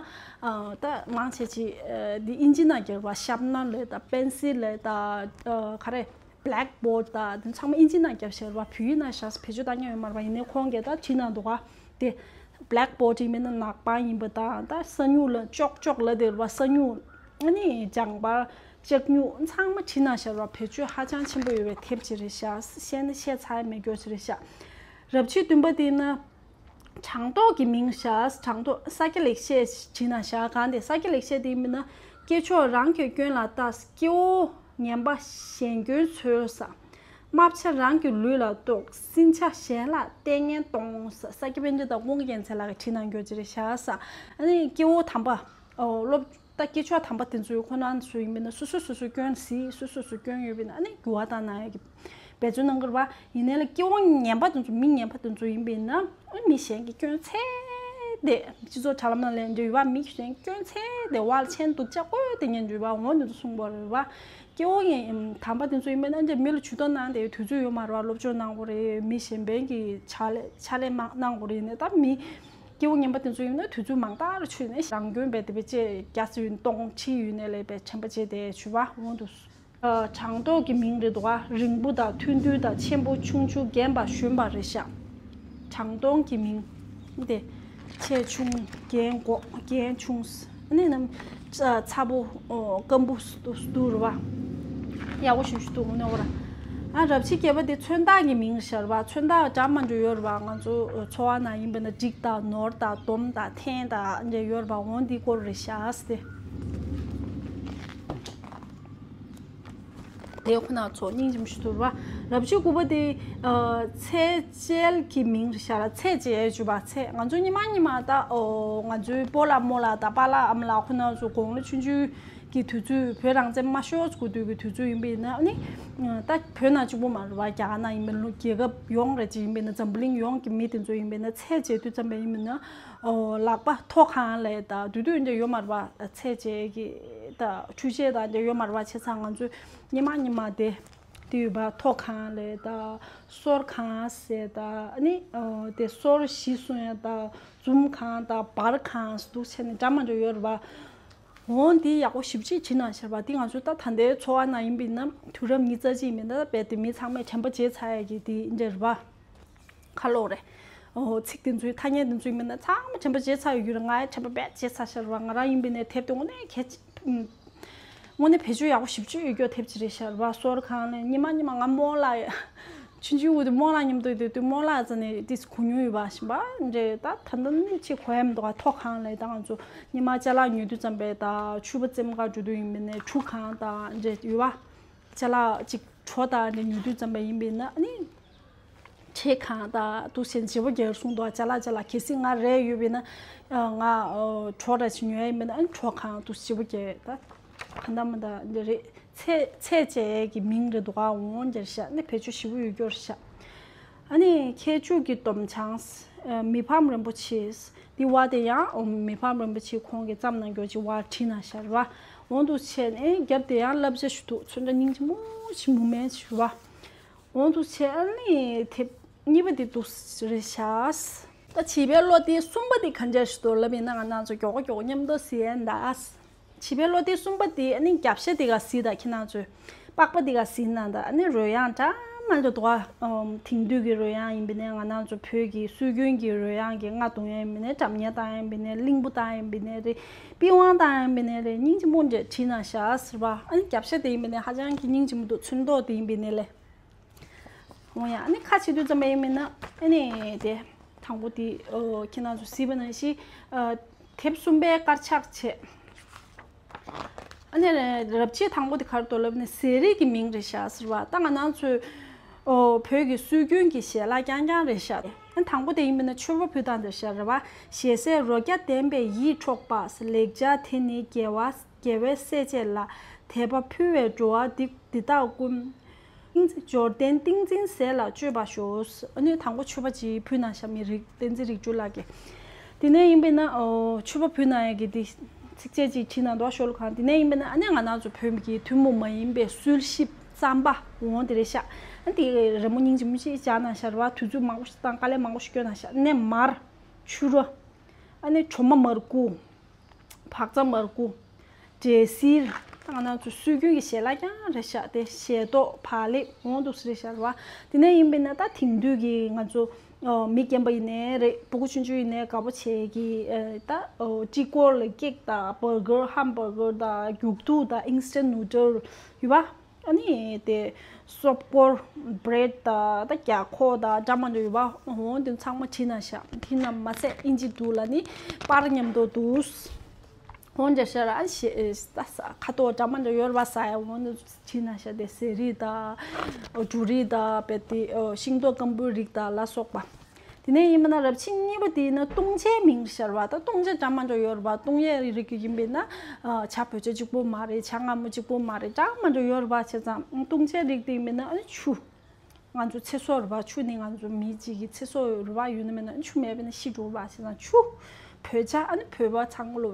ད་མང་ཆེ་ཆེ་འདི་ཨིན་ཇི་ནང་བསྒྱུར་བ་ཤབ་ནར་ལབ་ད་པེན་སིལ་ལབ་ད་ག་རེ་བྷེ་ལེག་བྷོར་ཌི་ད་དེ་ཚང་མ་ཨིན་ཇི་ནང་བརྒྱབ་བཞག་རེད་བ། བོད་ཡིག་ནང་བཞག་བེད་སྤྱོད་བཏང་མཁན་ཡོད་མ་རེད་བ། ཡིན་ནའི་ཁོང་གིས་ད་བྲིས་གནང་འདུག་ག་དེ་བྷེ་ལེག་བྷོར་ཌི་ཡིན་མིན་ན་ནག་པང་ཡིན་པ་དང་ད་ས་སྨྱུག་ལ་ཅོག་ཅོག་ལབ་དེ་རེད་བ། ས་སྨྱུག་ཨ་ནི་ལྗང་པ་ལྕགས་སྨྱུག་ཚང་མ་བྲིས་གནང་བཞག་རེད་བ། བེད་སྤྱོད་ཧ་ཅང་ཆེན་པོ་ཡོད་པའི་དེབ་ཅིག་རེད་ཤག་བཤད་ན་བཤད་ཚར་མེད་རྒྱུ་ཅིག་རེད་ཤག་རབ་བྱེད་བདུན་པ་དེ་ཡིན་ན། དྲང་ཐོག་གི་མིང་བཞག་དྲང་ཐོག་ས་སྐྱ་ལེགས་བཤད་བྲིས་གནང་བཞག་གང་དེ་ས་སྐྱ་ལེགས་བཤད་དེ་ཡིན་མིན་ན། སྐྱེས་མཆོག་རང་གི་སྐྱོན་ལ་ལྟ། སྐྱེ་བོ་ངན་པ་གཞན་སྐྱོན་འཚོལ་ས། རྨ་བྱ་རང་གི་ལུས་ལ་གཏོགས། སྲིན་བྱ་གཞན་ལ་ལྟས་ངན་གཏོང་ས། ས་སྐྱ་པཎྜི་ཏ་ཀུན་དགའ་རྒྱལ་མཚན་ལགས་ཀྱིས་བྲིས་གནང་རྒྱུ་ཅིག་རེད་ཤག་ཨ་ནི་སྐྱེ་བོ་དམ་པ་ཨོ་སློབ་ད་སྐྱེས་མཆོག་དམ་པ་དེ་ཚོའི་ཁོ་རང་ཚོ་ཡིན་པས་ན་སོ་སོ་སོ་སོའི་སྐྱོན་གཟིགས། སོ་སོ་སོ་སྐྱོན་ཡོད་པས་ན་ཨ་ནི་འགྱུར་བ་བཏང་གནང་ཡག་གི་འབད་བརྩོན་གནང་གི་རེད་བ། ཡིན་ནའི་ལ་སྐྱེ་བོ་ངན་པ་དེ་ཚོ་མི་ངན་པ་དེ་ཚོ་ཡིན་པས་ན་ཨ་མི་གཞན་གྱི་སྐྱོན་ཚད་དེ་སྤྱི་ཚོགས་དྲ་ལམ་ནང་ལས་འདྲ་ཡོད་བ། མི་གཞན་སྐྱོན་ཚད་དེ་བ་ལ་ཆེན་སྡུག་ཅག་བཀོད་དེ་ཉན་འདྲ་ཡོད་བ། འོ་འདི་ཚོ་གསུངས་པ་རེད་བ། སྐྱེ་བོ་ངན་དམ་པ་དེ་ཚོ་ཡིན་པས་ན་ཨ་མི་ལ་ཇུས་གཏོགས་གནང་དེ་དུས་ཚོད་ཡོད་མ་རེད་བ། སློབ་སྦྱོང་གནང་དགོས་རེད། མི་གཞན་ཕན་གྱི་ཕྱག་ལས་ཕྱག་ལས་མང་གནང་དགོས་རེད། ཡིན་ནའི་ད་མི་སྐྱེ་བོ་ངན་པ་དེ་ཚོ་ཡིན་ན་དུས་ཚོད་མང་དག་རུ་ཆུད་ནས་རང་སྐྱོན་བས་དེ་བས་ཅེས་རྒྱ་སེ་ཡུན་གཏོང་ཁྲི་ཡུན་ནས་ལས་པའི་དྲན་པ་བྱས་ཏེ་ཞུ་བ་འོང་དུ། དྲང་ཐོག་གི་མིང་རེད་འདུག་ག་རིང་པོ་དང་ཐུང་ཐུང་དང་ཆེན་པོ་ཆུང་ཆུང་རྒན་པ་གཞོན་པ་རེད་ཤག་དྲང་ཐོག་གི་མིང་དེ་ཆེ་ཆུང་རྒན་འགོག་རྒན་ཆུང་ཨ་ནི་ནམ་ཚ་པོ་སྐམ་པོ་སྡུག་རུ་བ། ཡག་པོ་ཞུ་ཞུ་འདུག་ནོ་ར། ཨ་རབ་བྱེད་བརྒྱད་པ་དེ་མཚོན་རྟགས་ཀྱི་མིང་ཤར་བ། མཚོན་རྟགས་འདྲ་མ་འདྲ་ཡོད་ར་བ། ང་ཚོ་འཚོ་བ་ནང་ཡིན་པ་ན་འགྲིག་དང་ནོར་དང་སྡོམ་དང་འཐེན་དང་འདྲ་ཡོད་ར་བ། འོང་འདི་སྐོར་རེད་ཤག་སྟེ། དེ་ཁོ་ན་ཚོ་སྙིང་རྗེ་མོ་ཞུ་ཐུབ་ར། རབ་བྱེད་དགུ་པ་དེ་ཚེ་བཅད་ཀྱི་མིང་རེད་ཤག་ར། ཚེ་བཅད་ཞུ་བ་ཚེ་ང་ཚོ་ཉི་མ་ཉི་མ་ད་ང་ཚོའི་སྤོ་ལགས་རྨོ་ལགས་དང་པཱ་ལགས་ཨ་མ་ལགས་ཁོ་ན་ཚོ་དགུང་ལོ་ཆུང་ཆུང་གི་དུས་ཚོད་བོད་རང་བཙན་མ་ཤོར་གོ་དུས་ཀྱི་དུས་ཚོད་ཡིན་པས་ན་ཨ་ནི་ད་བོད་ནང་གཅིག་པོ་མ་རེད་བ། རྒྱ་གར་ནང་ཡིན་པས་ན་རྒྱལ་ཁབ་ཡོངས་རེད་ཅིག་ཡིན་པས་ན་འཛམ་བུ་གླིང་ཡོངས་ཀྱི་མི་དེ་ཚོ་ཡིན་པས་ན་ཚེ་བཅད་དུས་ཙམ་པ་ཡིན་པས་ན་ལག་པ་ཐོག་ཁང་ལས་ད་དུས་དུས་འདྲ་ཡོད་མ་རེད་བ། ཚེ་བཅད་ཀྱི་ད་འཕྲུལ་ཆས་ད་འདྲ་ཡོད་མ་རེད་བ། བྱས་ཙང་ང་ཚོ་ཉི་མ་ཉི་མ་དེ་དེ་ཡོད་པ་ཐོག་ཁང་ལས་ད་སོར་ཁང་ཟེར་ད་ཨ་ནི་དེ་སོར་བཞི་གསུང་ཡ་ད་འཛུམ་ཁང་ད་འབར་ཁང་འདུག་བྱས་ནས་འདྲ་མ་འདྲ་ཡོད་རེད་བ། འོང་འདི་ཡག་པོ་ཞིབ་ཅིག་བྲིས་གནང་ཤར་བ་འདི་ང་ཚོ་ད་ད་ལྟའི་འཚོ་བ་ནང་ཡིན་པས་ན་དུས་རབས་ཉི་ཤུ་རྩ་གཅིག་མིན་ད་རྦད་དེ་མི་ཚང་མས་དྲན་པ་བརྗེད་ཚར་ཡ་གི་འདི་འདྲ་རེད་བ། ཁ་ལོག་རེད། ཨོ་ཚིག་དེ་ཚོའི་ཐ་སྙད་དེ་ཚོའི་མིན་ན་ཚང་མ་དྲན་པ་བརྗེད་ཚར་ཡོད་རྒྱུ་རེད། ང་ཡང་དྲན་པ་རྦད་བརྗེད་ཚར་ཤར་བ། ང་རང་ཡིན་པས་ནས་དེབ་དེ་དངོས་གནས་གལ་ཆེ། དངོས་གནས་བེད་སྤྱོད་ཡག་པོ་ཞིབ་ཅིག་ཡོད་རྒྱུ་དེབ་ཅིག་རེད་ཤར་བ། སོར་ཁང་ལས་ཉི་མ་ཉི་མ་ང་རྨོ་ལགས་ཆུང་ཆུང་འུ་དུ་རྨོ་ལགས་མཉམ་དུ་དེ་དུས་རྨོ་ལགས་ཙ་ནས་ཏིས་གོ་མྱོང་ཡོད་པ་ཞིག་པ་འདྲེ་ད་ད་ལྟ་ནི་ཅིག་གོ་ཡ་མི་འདུག་ག་ཐོག་ཁང་ལས་ད་ང་ཚོ་ཉི་མ་ཅ་ལག་ཉོ་དུས་ཙམ་པས་ད་ཕྱུ་པ་བཙེམ་ག་འགྲོ་དུས་ཡིན་པས་ནས་ཆུ་ཁང་ད་འདྲེ་ཡོད་པ། ཅ་ལག་ཅིག་གྲོ་དང་འདྲེ་ཉོ་དུས་ཙམ་པས་ཡིན་པས་ན་ནི། ཁྲེ་ཁང་དང་འདུག་སེ་བྱེད་པོ་རྒྱལ་གསུང་དུ་ཅ་ལག་ཅ་ལག་གལ་སྲིད་ང་རེ་ཡོད་པས་ན་ང་གྲོ་ར་ཅིག་ཉོ་ཡ་ཡིན་པས་ན་གྲོ་ཁང་འདུག་སེ་བྱེད་པོ་རྒྱལ་ད་ག་འདྲ་མི་འདྲ་འདི་རེད། ཚེ་ཚེ་བཅད་ཀྱི་མིང་རེད་འདུག་ག་འོང་རྒྱལ་ཤག་ནི་བེད་སྤྱོད་ཞིབ་པོ་ཡོད་རྒྱུ་རེད་ཤག་ཨ་ནི་ཁྱད་ཆོས་ཀྱི་སྡོམ་བྱང་། མི་ཕམ་རིན་པོ་ཆེ། འདི་བ་དེ་ཡང་མི་ཕམ་རིན་པོ་ཆེ་ཁོང་གིས་བརྩམས་གནང་རྒྱུ་ཅིག་བ་བྲིས་གནང་ཤར་བ། འོང་དུ་བྱས་ནས་རྒྱབ་དེ་ཡང་བསླབ་བྱ་ཞུ་ཐུག་ཚོན་ཁྲ་སྙིང་རྗེ་མོ་ཞིག་མུ་མེད་ཞུ་བ། འོང་དུ་བྱས་ཨ་ནི་དེབ་གཉིས་པ་དེ་འདུག་རེད་ཤག་ད་བྱིས་པའི་བློ་དེ་གསུམ་པ་དེ་ག་འདྲ་ཞིག་འདུག་ལབ་ཡིན་ན་ང་རང་ཚོ་མགྱོགས་པོ་མགྱོགས་པོ་མཉམ་དུ་གཟིགས་ཡ་ཡིན་ད། བྱིས་པའི་བློ་དེ་གསུམ་པ་དེ་ཨ་ནི་རྒྱབ་ཤ་དེ་ག་གཟིགས་ད་ཁྱེད་རང་ཚོས། པགས་པ་དེ་ག་གཟིགས་ན་ད་ཨ་ནི་རོལ་དབྱངས་འདྲ་མ་འདྲ་འདུག་ག་དེང་དུས་ཀྱི་རོལ་དབྱངས་ཡིན་པ་ནས་ང་རང་ཚོ་བོད་ཀྱི་སྲོལ་རྒྱུན་གྱི་རོལ་དབྱངས་ཀྱི་རྔ་རྡུང་ཡ་ཡིན་པ་ནས་སྒྲ་སྙན་བཏང་ཡ་ཡིན་པ་ནས་གླིང་བུ་བཏང་ཡ་ཡིན་པ་ནས་རེད། པི་ཝང་བཏང་ཡ་ཡིན་པ་ནས་རེད། སྙིང་རྗེ་མོ་འདྲ་བྲིས་གནང་ཤག་ཟེར་བ། ཨ་ནི་རྒྱབ་ཤ་དེ་ཡིན་པ་ནས་ཧ་ཅང་གི་སྙིང་རྗེ་མོ་འདུག་ཚོན་མདོག་དེ་ཡིན་པ་ནས་ལས། འོ་ཡ། ཨ་ནི་ཁ་ཕྱེ་དུས་ཙམ་པ་ཡིན་མིན་ན་ཨ་ནི་དེ་དང་པོ་དེ་ཨོ་ཁྱེད་རང་ཚོ་གཟིགས་པ་ནང་བཞིན་ཨ་དེབ་གསུམ་པའི་དཀར་ཆག་བྱས། ཨ་ནི་རབ་བྱེད་དང་པོ་དེ་ག་རེ་འདུག་ལབ་ན་ཟས་རིགས་ཀྱི་མིང་རེད་ཤག་ཟེར་བ། ད་ང་རང་ཚོའི་ཨོ་བོད་ཀྱི་སྲོལ་རྒྱུན་གྱི་ཞལ་ལག་རྐྱང་རྐྱང་རེད་ཤག་ཨ་ནི་དང་པོ་དེ་ཡིན་མིན་ན་མཆོད་པ་ཕུལ་སྟངས་དེ་རེད་ཤག་རེད་བ། ཞལ་ཟས་རོ་བརྒྱ་ལྡན་པས་ཡིད་འཕྲོག་པ། ལེགས་སྦྱར་དེ་ནི་དགེ་བ་དགེ་བའི་སྲས་བཅས་ལ་དད་པ་ཕུལ་བས་འགྲོ་བ་འདི་འདི་དག་ཀུན། ཏིང་འཛིན་འབྱོར་ལྡན་ཏིང་འཛིན་ཟས་ལ་སྤྱོད་པར་ཤོག་ཨ་ནི་དང་པོ་མཆོད་པ་ཅིག་ཕུལ་གནང་ཤག་མི་རིགས་བསྟན་འཛིན་རིག་འབྱུང་ལགས་ཀྱིས། དེ་ནས་ཡིན་པས་ན་ཨོ་མཆོད་པ་ཕུལ་གནང་ཡ་གི་འདི་ཚིགས་བཅད་ཅིག་བྲིས་གནང་འདུག་ཤོ་ལོ་ཀ་དེ་ནས་ཡིན་པས་ན་ཨ་ནི་ང་རང་ཚོ་བོད་མི་གི་ཐུན་མོང་མ་ཡིན་པའི་གསོལ་ཞིབ་ རྩམ་པ་འོང་དེ་རེད་ཤག་ཨ་དེ་རི་མོ་སྙིང་རྗེ་མོ་ཞིག་སྦྱར་གནང་ཤག་རེད་བ། དུས་ཚོད་མང་པོ་ཞིག་བཏང་། དཀའ་ལས་མང་པོ་ཞིག་བསྐྱོན་གནང་ཤག་ནས་མར་ཕྱུ་ར། ཨ་ནི་གྲོ་མ་མར་ཁུ། བག་ཚ་མར་ཁུ། འབྲས་སིལ། ད་ང་རང་ཚོ་སྲོལ་རྒྱུན་གྱི་ཞལ་ལག་ཀྱང་རེད་ཤག་དེ་ཞལ་ཏོག་བག་ལེབ་འོང་འདུག་སེ་རེད་ཤག་རེད་བ། དེ་ནས་ཡིན་པས་ན་ད་དེང་དུས་ཀྱི་ང་ཚོ་ཨོ། མི་རྒན་པ་ཡིན་ནའི་རེད། སྤུ་གུ་ཆུང་ཆུང་ཡིན་ནའི་དགའ་པོ་བྱེད་ཀྱི་ཨ། ད་ཨོ། ཊི་སྐོར་ལ་ཀེག་དང་བར་གར་ཧམ་བར་གར་དང་རྒྱུག་ཐུག་དང་ཨིན་སི་ཊན་ནུ་ཌལ་ཡོད་པ། ཨ་ནི་དེ་སོབ་སྐོར་བྷི་རེཌ་དང་ད་རྒྱ་ཁོག་དང་འདྲ་མི་འདྲ་ཡོད་པ། འོ་དེ་ཚང་མ་བྲིས་གནང་ཤག་དེ་རྣམས་མ་ཚད་ཨིན་ཇི་འདུག་ལ་ནི་པར་མཉམ་དུ་འདུག་འོ་འདྲ་ཤར་ཨ་ཤེ་ས་ས་ཁ་དོག་འདྲ་མི་འདྲ་ཡོད་པ་ས་ཡ། འོ་འདི་བྲིས་གནང་ཤག་དེ་ཟས་རིགས་དང་འབྲུ་རིགས་དང་བེ་ཏི་ཤིང་ཏོག་སྐམ་པོའི་རིགས་དང་ལ་སོགས་པ། དེ་ནས་ཡིན་པ་ན་རབ་བྱེད་གཉིས་པ་དེ་ཡིན་ན་བཏུང་བྱའི་མིང་ཤར་བ་དང་བཏུང་བྱ་འདྲ་མི་འདྲ་ཡོད་པ། བཏུང་ཡས་རིགས་ཀྱི་ཡིན་པས་ན་ཨ། བྱ་བོད་བྱ་གཅིག་པོ་མ་རེད། བྱ་སྔ་མོ་གཅིག་པོ་མ་རེད། འདྲ་མི་འདྲ་ཡོད་པ་བྱས་ཙང་བཏུང་བྱའི་རིགས་དེ་ཡིན་པས་ན་ཨ་ནི་ཆུ། ང་ཚོ་ཚེ་སྲོག་རེད་པ། ཆུ་ནི་ང་ཚོ་མི་གཅིག་གི་ཚེ་སྲོག་རེད་པ། ཡོད་ན་མེད་ན་ཆུ་མེད་པས་ན་ཤི་འགྲོ་བ་བྱས་ཙང་ཆུ། བོད་ཇ། ཨ་ནི་བོད་པ་ཚང་མ་ལོ་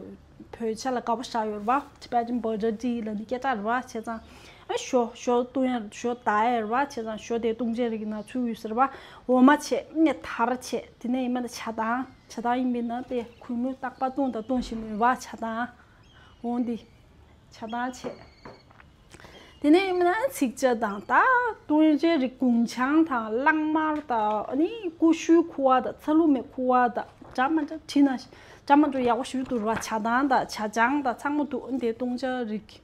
བོད་ཇ་ལ་དགའ་པོ་ཞེ་དྲག་ཡོད་རེད་པ། Tibetan butter tea ལ་ནི་སྐད་གྲགས་རེད་པ། བྱས་ཙང་ཨ་ཞོ་ཞོ་བཏུང་ཡ་ཞོ་འདག་ཡ་རེད་པ། བྱས་ཙང་ཞོ་དེ་བཏུང་བྱའི་རིགས་ནང་ཚུད་ཡོད་ཟེར་བ། འོ་མ་བྱས། ཨ་ནི་དར་བྱས། དེ་ནས་ཡིན་པ་ན་ཇ་དང་། ཇ་དང་ཡིན་པས་ན་དེ་གུས་མོས་རྟག་པར་བཏུང་དང་བཏུང་བཞིན་ཡོད་པ། ཇ་དང་། འོང་འདི་ཇ་དང་བྱས། དེ་ནས་ཡིན་ན་ཚིག་ཇ་དང་ད་བཏུང་བྱའི་རིགས་དགུང་ཆང་དང་གླང་དམར་དང་ཨ་ནི་ཀུ་ཤུའི་ཁུ་བ་དང་ཚ་ལུ་མའི་ཁུ་བ་དང་འདྲ་མི་འདྲ་བྲིས་ན་འདྲ་མི་འདྲ་ཡག་པོ་ཞིག་འདུག་ར། ཇ་དང་དང་ཇ་ཆང་དང་ཚང་མ་འདུག་འདི་བཏུང་བྱའི་རིགས།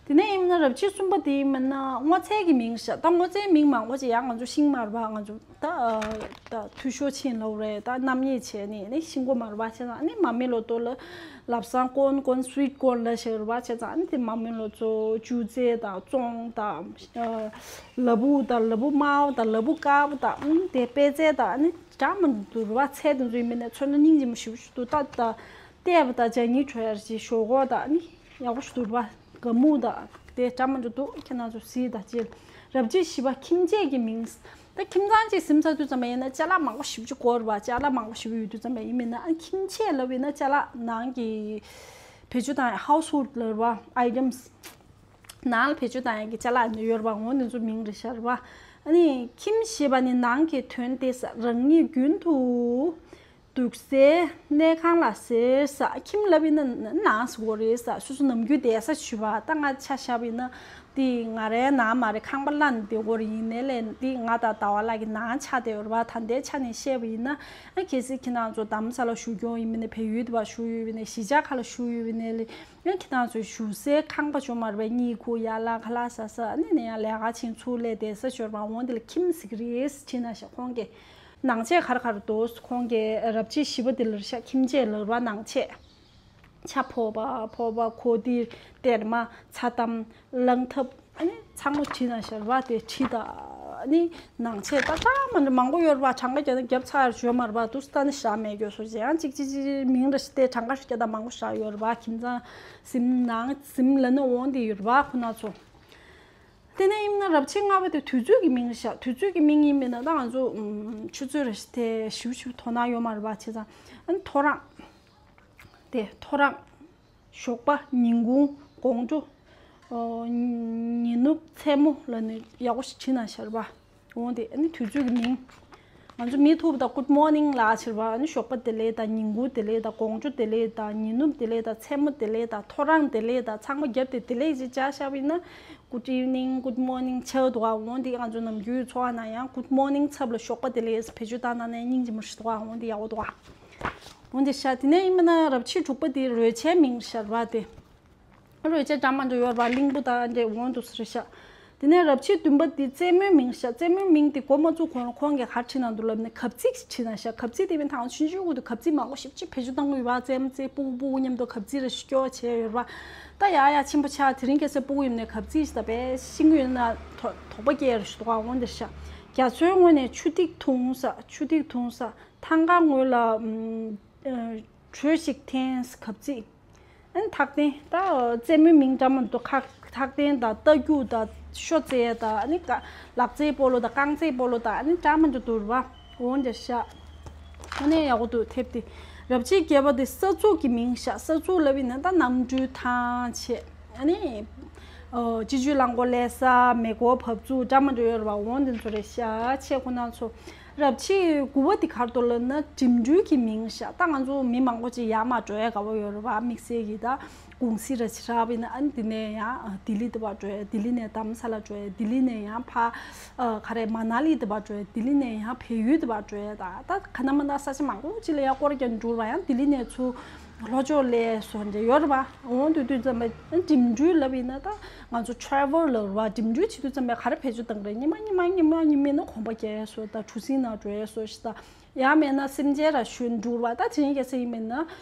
དེ་ནས་ཡིན་ན་རབ་བྱེད་གསུམ་པ་དེ་ཡིན་ན་སྔོ་ཚལ་གྱི་མིང་ཤག་ད་སྔོ་ཚལ་མིང་མང་པོ་ཅིག་ཡང་ང་ཚོ་ཤེས་མ་རེད་པ། ང་ཚོ་ད་ད་འཐུས་ཤོར་ཕྱིན་ལབ་རེད། ད་རྣམ་གཡེང་བྱས་ནས་ནི་ཤེས་ཀྱི་མ་རེད་པ། བྱས་ཙང་ཨ་ནི་མ་མི་ལོ་ཏོ་ལ་ལབ་སང་ཀོན་ཀོན་སུའིཊ་ཀོན་ལ་ཞིག་རེད་པ། བྱས་ཙང་ཨ་ནི་དེ་མ་མི་ལོ་ཚོ་ཅུ་ཙེ་དང་ཙོང་དང་ལ་ཕུག་དང་ལ་ཕུག་དམར་པོ་དང་ལ་ཕུག་དཀར་པོ་དང་ཨ་ནི་དེ་པད་ཚལ་དང་ཨ་ནི་འདྲ་མི་འདུག་རེད་པ། ཚལ་དེ་ཚོ་ཡིན་མིན་ནས་མཚོན་ན་སྙིང་རྗེ་མོ་ཞེ་པོ་ཞིག་འདུག་ད་ད་བལྟས་པ་དང་ཇ་ཉིད་བྲོ་ཡར་གྱི་ཞོག་ཁོག་དང་ཨ་ནི་ཡག་པོ་ཞིག་འདུག་རེད་པ། ག་མུ་དང་དེ་འདྲ་མི་འདུག་ཁྱེད་རང་ཚོ་གཟིགས་དང་བཅས། རབ་བྱེད་བཞི་པ་ཁྱིམ་ཆས་ཀྱི་མིང་། ད་ཁྱིམ་ཚང་གཅིག་ཟིན་ཚར་དུས་ཙམ་པ་ཡིན་ན་ཅ་ལག་མང་པོ་ཞེ་པོ་ཅིག་དགོས་རེད་པ། ཅ་ལག་མང་པོ་ཞེ་པོ་ཡོད་དུས་ཙམ་པ་ཡིན་མིན་ན་ཨ་ཁྱིམ་ཆས་ལབ་ཡིན་ན་ཅ་ལག་ནང་གི་བེད་སྤྱོད་བཏང་ཡ་ཧའུ་སི་ཧོལ་ལབ་རེད་པ། ཨའི་ཊེམ་སི། ནང་ལ་བེད་སྤྱོད་བཏང་ཡ་གི་ཅ་ལག་ཡོད་རེད་པ། འོ་འདི་ཚོ་མིང་རེད་ཤག་རེད་པ། ཨ་ནི་ཁྱིམ་ཞེས་པ་ནི་ནང་གི་དོན་ཏེ་ས། རང་ཉིད་རྒྱུན་དུ་འདུག་སའི་གནས་ཁང་ལ་ཟེར་ས། ཁྱིམ་ལབ་ཡིན་ན་ནང་ཟེར་དགོས་རེད་ས། སོ་སོ་ནམ་རྒྱུན་བསྡད་ས་ཞུ་བ། ད་ང་ཆ་བཞག་པ་ཡིན་ན་དེ་ང་རའི་ནང་མ་རེད། ཁང་པ་གླ་ནས་བསྡད་དགོས་རེད། ཡིན་ནའི་ལས་དེ་ང་དང་ཟླ་བ་ལགས་ཀྱི་ནང་ཆགས་བསྡད་ཡོད་རེད་པ། ད་ལྟའི་ཆ་ནས་བཤད་པ་ཡིན་ན་ཨ་གལ་སྲིད་ཁྱེད་རང་ཚོ་རྡ་རམ་ས་ལ་བཞུགས་ཀྱི་ཡིན་མིན་ནས་བལ་ཡུལ་དུ་བ་བཞུགས་ཡོད་པ་ཡིན་ནའི་གཞིས་ཆགས་ཁག་ལ་བཞུགས་ཡོད་པ་ཡིན་ནའི་ལས། ཡང་ཁྱེད་རང་ཚོའི་བཞུགས་སའི་ཁང་པ་ཅུང་མར་བའི་གཉིད་ཁུག་ཡ་ལ་ཁ་ལག་ཟ་ས། ཨ་ནི་ནས་ཡང་ལས་ཀ་ཕྱིན་ཚུར་སླེབས་བསྡད་ས་ཞོར་བ་འོང་དེ་ལ་ཁྱིམ་ཟེར་གི་རེད་ཟེར་ན་ཤག་ཁོང་གིས་ནང་ཆས་ག་རེ་ག་རེ་འདུག་ཁོང་གིས་རབ་བྱེད་བཞི་པ་དེ་ལ་ཤག་ཁྱིམ་ཆས་ལབ་ར། ནང་ཆས་ཆ་ཕོར་པ་ཕོར་པ་གོ་ཏི་སྟེར་མ་ཚ་ཏམ་རླངས་ཐབ། ཨ་ནི་ཚང་མ་བྲིས་ན་ཤར་བ་དེ་བྲིས་ད། ཨ་ནི་ནང་ཆས་ད་ལྟ་མ་འདྲ་མང་པོ་ཡོད་རེད་པ། གྲངས་ཀ་བརྒྱབ་ན་བརྒྱབ་ཚར་བརྗོད་མ་རེད་པ། དུ་ས་ད་ནི་བཞག་མེད་རྒྱུ་སོ་ཅེ་ཡང་གཅིག་གཅིག་གཅིག་མིང་རེ་ཞིག་སྟེ་གྲངས་ཀ་ཞིག་བརྒྱབ་ད་མང་པོ་བཞག་ཡོད་རེད་པ། ཁྱིམ་ཚང་ཟིམ་ནང་ཟིམ་ལ་ནི་འོང་དེ་ཡོད་རེད་པ། ཁོ་ན་ཚོ་དེ་ནས་ཡིན་ན་རབ་བྱེད་ལྔ་པ་དེ་དུས་ཚོད་ཀྱི་མིང་རེད་ཤག་དུས་ཚོད་ཀྱི་མིང་ཡིན་མིན་ན་ད་ང་ཚོ་ཆུ་ཚོད་རེ་ཞིག་དེ་ཞིབ་ཞིབ་དོ་སྣང་ཡོད་མ་རེད་པ། བྱས་ཙང་ཨ་ནི་ཐོ་རངས། དེ་ཐོ་རངས། ཞོགས་པ། ཉིན་གུང་། དགོང་དྲོ། ཨོ། ཉི་ནུབ། མཚན་མོ་ལ་ནི་ཡག་པོ་ཞིག་བྲིས་ན་ཤར་བ། འོང་དེ་ཨ་ནི་དུས་ཚོད་ཀྱི་མིང་། ང་ཚོ་མི་ཐུབ་དང་good morning ལ་ཕྱིར་བ། ཨ་ནི་ཞོགས་པ་བདེ་ལེགས་དང་། ཉིན་གུང་བདེ་ལེགས་དང་། དགོང་དྲོ་བདེ་ལེགས་དང་། ཉི་ནུབ་བདེ་ལེགས་དང་། མཚན་མོ་བདེ་ལེགས་དང་། ཐོ་རངས་བདེ་ལེགས་དང་། ཚང་མ་རྒྱབ་སྟེ་བདེ་ལེགས་ཅིག་བྱ་བཞག་པ་ཡིན་ན། Good evening, good morning ཆགས་འདུག་ག་འོང་དེ་ང་ཚོ་ནམ་རྒྱུན་འཚོ་བ་ན་ཡང་good morning ཚབ་ལ་ཞོགས་པ་བདེ་ལེགས་བེད་སྤྱོད་བཏང་ན་ནས་སྙིང་རྗེ་མོ་ཞིག་འདུག་ག་འོང་དེ་ཡག་པོ་འདུག་ག་འོང་དེ་ཤ། དེ་ནས་ཡིན་པ་ན་རབ་བྱེད་དྲུག་པ་དེ་རོལ་ཆའི་མིང་ཤར་བ་དེ། རོལ་ཆ་འདྲ་མི་འདྲ་ཡོད་རེད་པ། གླིང་བུ་དང་འདྲ་འོང་འདུག་ཟེར་ཤག་དེ་ནས་རབ་བྱེད་བདུན་པ་འདི་རྩེད་མོའི་མིང་ཤག་རྩེད་མོའི་མིང་འདི་འགོ་མ་བཙུགས་གོང་ལ་ཁོང་གིས་ག་རེ་བྲིས་གནང་འདུག་ལབ་ན་གབ་ཚིག་བྲིས་གནང་ཤག་གབ་ཚིག་དེ་མིན་ཐང་ཆུང་ཆུང་གུ་དུ་གབ་ཚིག་མང་པོ་ཞིབ་ཅིག་བེད་སྤྱོད་གཏང་གི་ཡོད་པ། རྩེད་མོ་རྩེ་སྤུ་གུ་སྤུ་གུ་མཉམ་དུ་གབ་ཚིག་རེ་སྐྱོར་བྱས་ཡོད་རེད་པ། ད་ཡ་ཡ་ཆེན་པོ་ཆགས་དེ་རིང་ཁ་སང་སྤུ་གུ་ཡིན་ནས་གབ་ཚིག་ཞིག་ད་བས་ཤིང་གི་ཡོད་ན་དོ་དོགས་པ་སྐྱེ་རེ་ཞིག་འདུག་ག་འོང་དེ་ཤག་རྒྱ་མཚོའི་ངོས་ནས་ཆུ་ཐིགས་འཐུང་ས། ཆུ་ཐིགས་འཐུང་ས། ཐང་ག་ངོས་ལ་ཨམ། ཨ། དྲོད་ཞིག་འཐེན་ས། གབ་ཚིག་ཨ་ནི་ཐག་རྟེན། ད་རྩེད་མོའི་མིང་འདྲ་མི་འདུག་ཁ་ཐག་རྟེན་དང་རྟ་རྒྱུག་དང་ཤོ་རྩེ་དང་ཨ་ནི་ཀ་ལག་རྩེད་སྤོ་ལོ་དང་རྐང་རྩེད་སྤོ་ལོ་དང་ཨ་ནི་འདྲ་མི་འདུག་འདུག་རེད་པ། འོང་དེ་ཤག་ཨ་ནི་ཡག་པོ་འདུག་ཐེབས་ཏེ། རབ་བྱེད་བརྒྱད་པ་དེ་ས་ཚུགས་ཀྱི་མིང་ཤག་ས་ཚུགས་ལབ་ཡིན་ན་ད་གནམ་གྲུའི་ཐང་ཆད། ཨ་ནི་ ཨོ། སྤྱི་སྤྱོད་རླངས་འཁོར་ལས་ས། མེ་འཁོར་བབས་ཚུགས་འདྲ་མི་འདྲ་ཡོད་རེད་པ། འོ་དེ་ཚོ་རེད་ཤག་ཆེ་ཁོ་ན་ཚོ། རབ་བྱེད་དགུ་པ་དེ་ག་རེ་འདུག་ལབ་ན་འགྲིམ་འགྲུལ་གྱི་མིང་ཤག་ད་ང་ཚོ་མི་མང་པོ་ཅིག་ཡར་མར་འགྲོ་ཡ་དགའ་པོ་ཡོད་རེད་པ། དམིགས་བསལ་གྱི་ད་གུང་སེང་ར་ཆེ་རག་པ་ཡིན་ན་ཨ་ནི་དེ་ནས་ཡང་ལྡི་ལི་དེ་བར་འགྲོ་ཡ། ལྡི་ལི་ནས་རྡ་རམ་ས་ལ་འགྲོ་ཡ། ལྡི་ལི་ནས་ཡང་ཕར་ཨ་ག་རེ་མ་ན་ལི་དེ་བར་འགྲོ་ཡ། ལྡི་ལི་ནས་ཡང་བལ་ཡུལ་དེ་བར་འགྲོ་ཡ། ད་ད་ག་ན་མ་ན་ས་ཆ་མང་པོ་ཅིག་ལ་ཡར་སྐོར་རྒྱག་འགྲོ་རེད་པ། ཡང་ལྡི་ལི་ནས་ཚུར་ལྷོ་ཕྱོགས་སླེབས་སོང་འདྲ་ཡོད་རེད་པ། འོ་དེ་དུས་ཙམ་པ་འགྲིམ་འགྲུལ་ལབ་ཡིན་ན་ད་ང་ཚོ་travel་ལབ་རེད་པ། འགྲིམ་འགྲུལ་བྱེད་དུས་ཙམ་པ་ག་རེ་བེད་སྤྱོད་གཏོང་གི་རེད། ཉི་མ་ཉི་མ་ཉི་མ་ཉི་མ་ཡིན་ན་གོམ་པ་རྒྱག་སོང་། ད་གྲུ་གཟིངས་ནང་འགྲོ་ཡ་སོང་ཞིག་ད་ཡང་མེད་ན་སེམས་ཅན་ར་ཞོན་འགྲོ་རེད་པ། ད་དེ་རིང་ཁ་སང་ཡིན་པ་ཡིན་ན་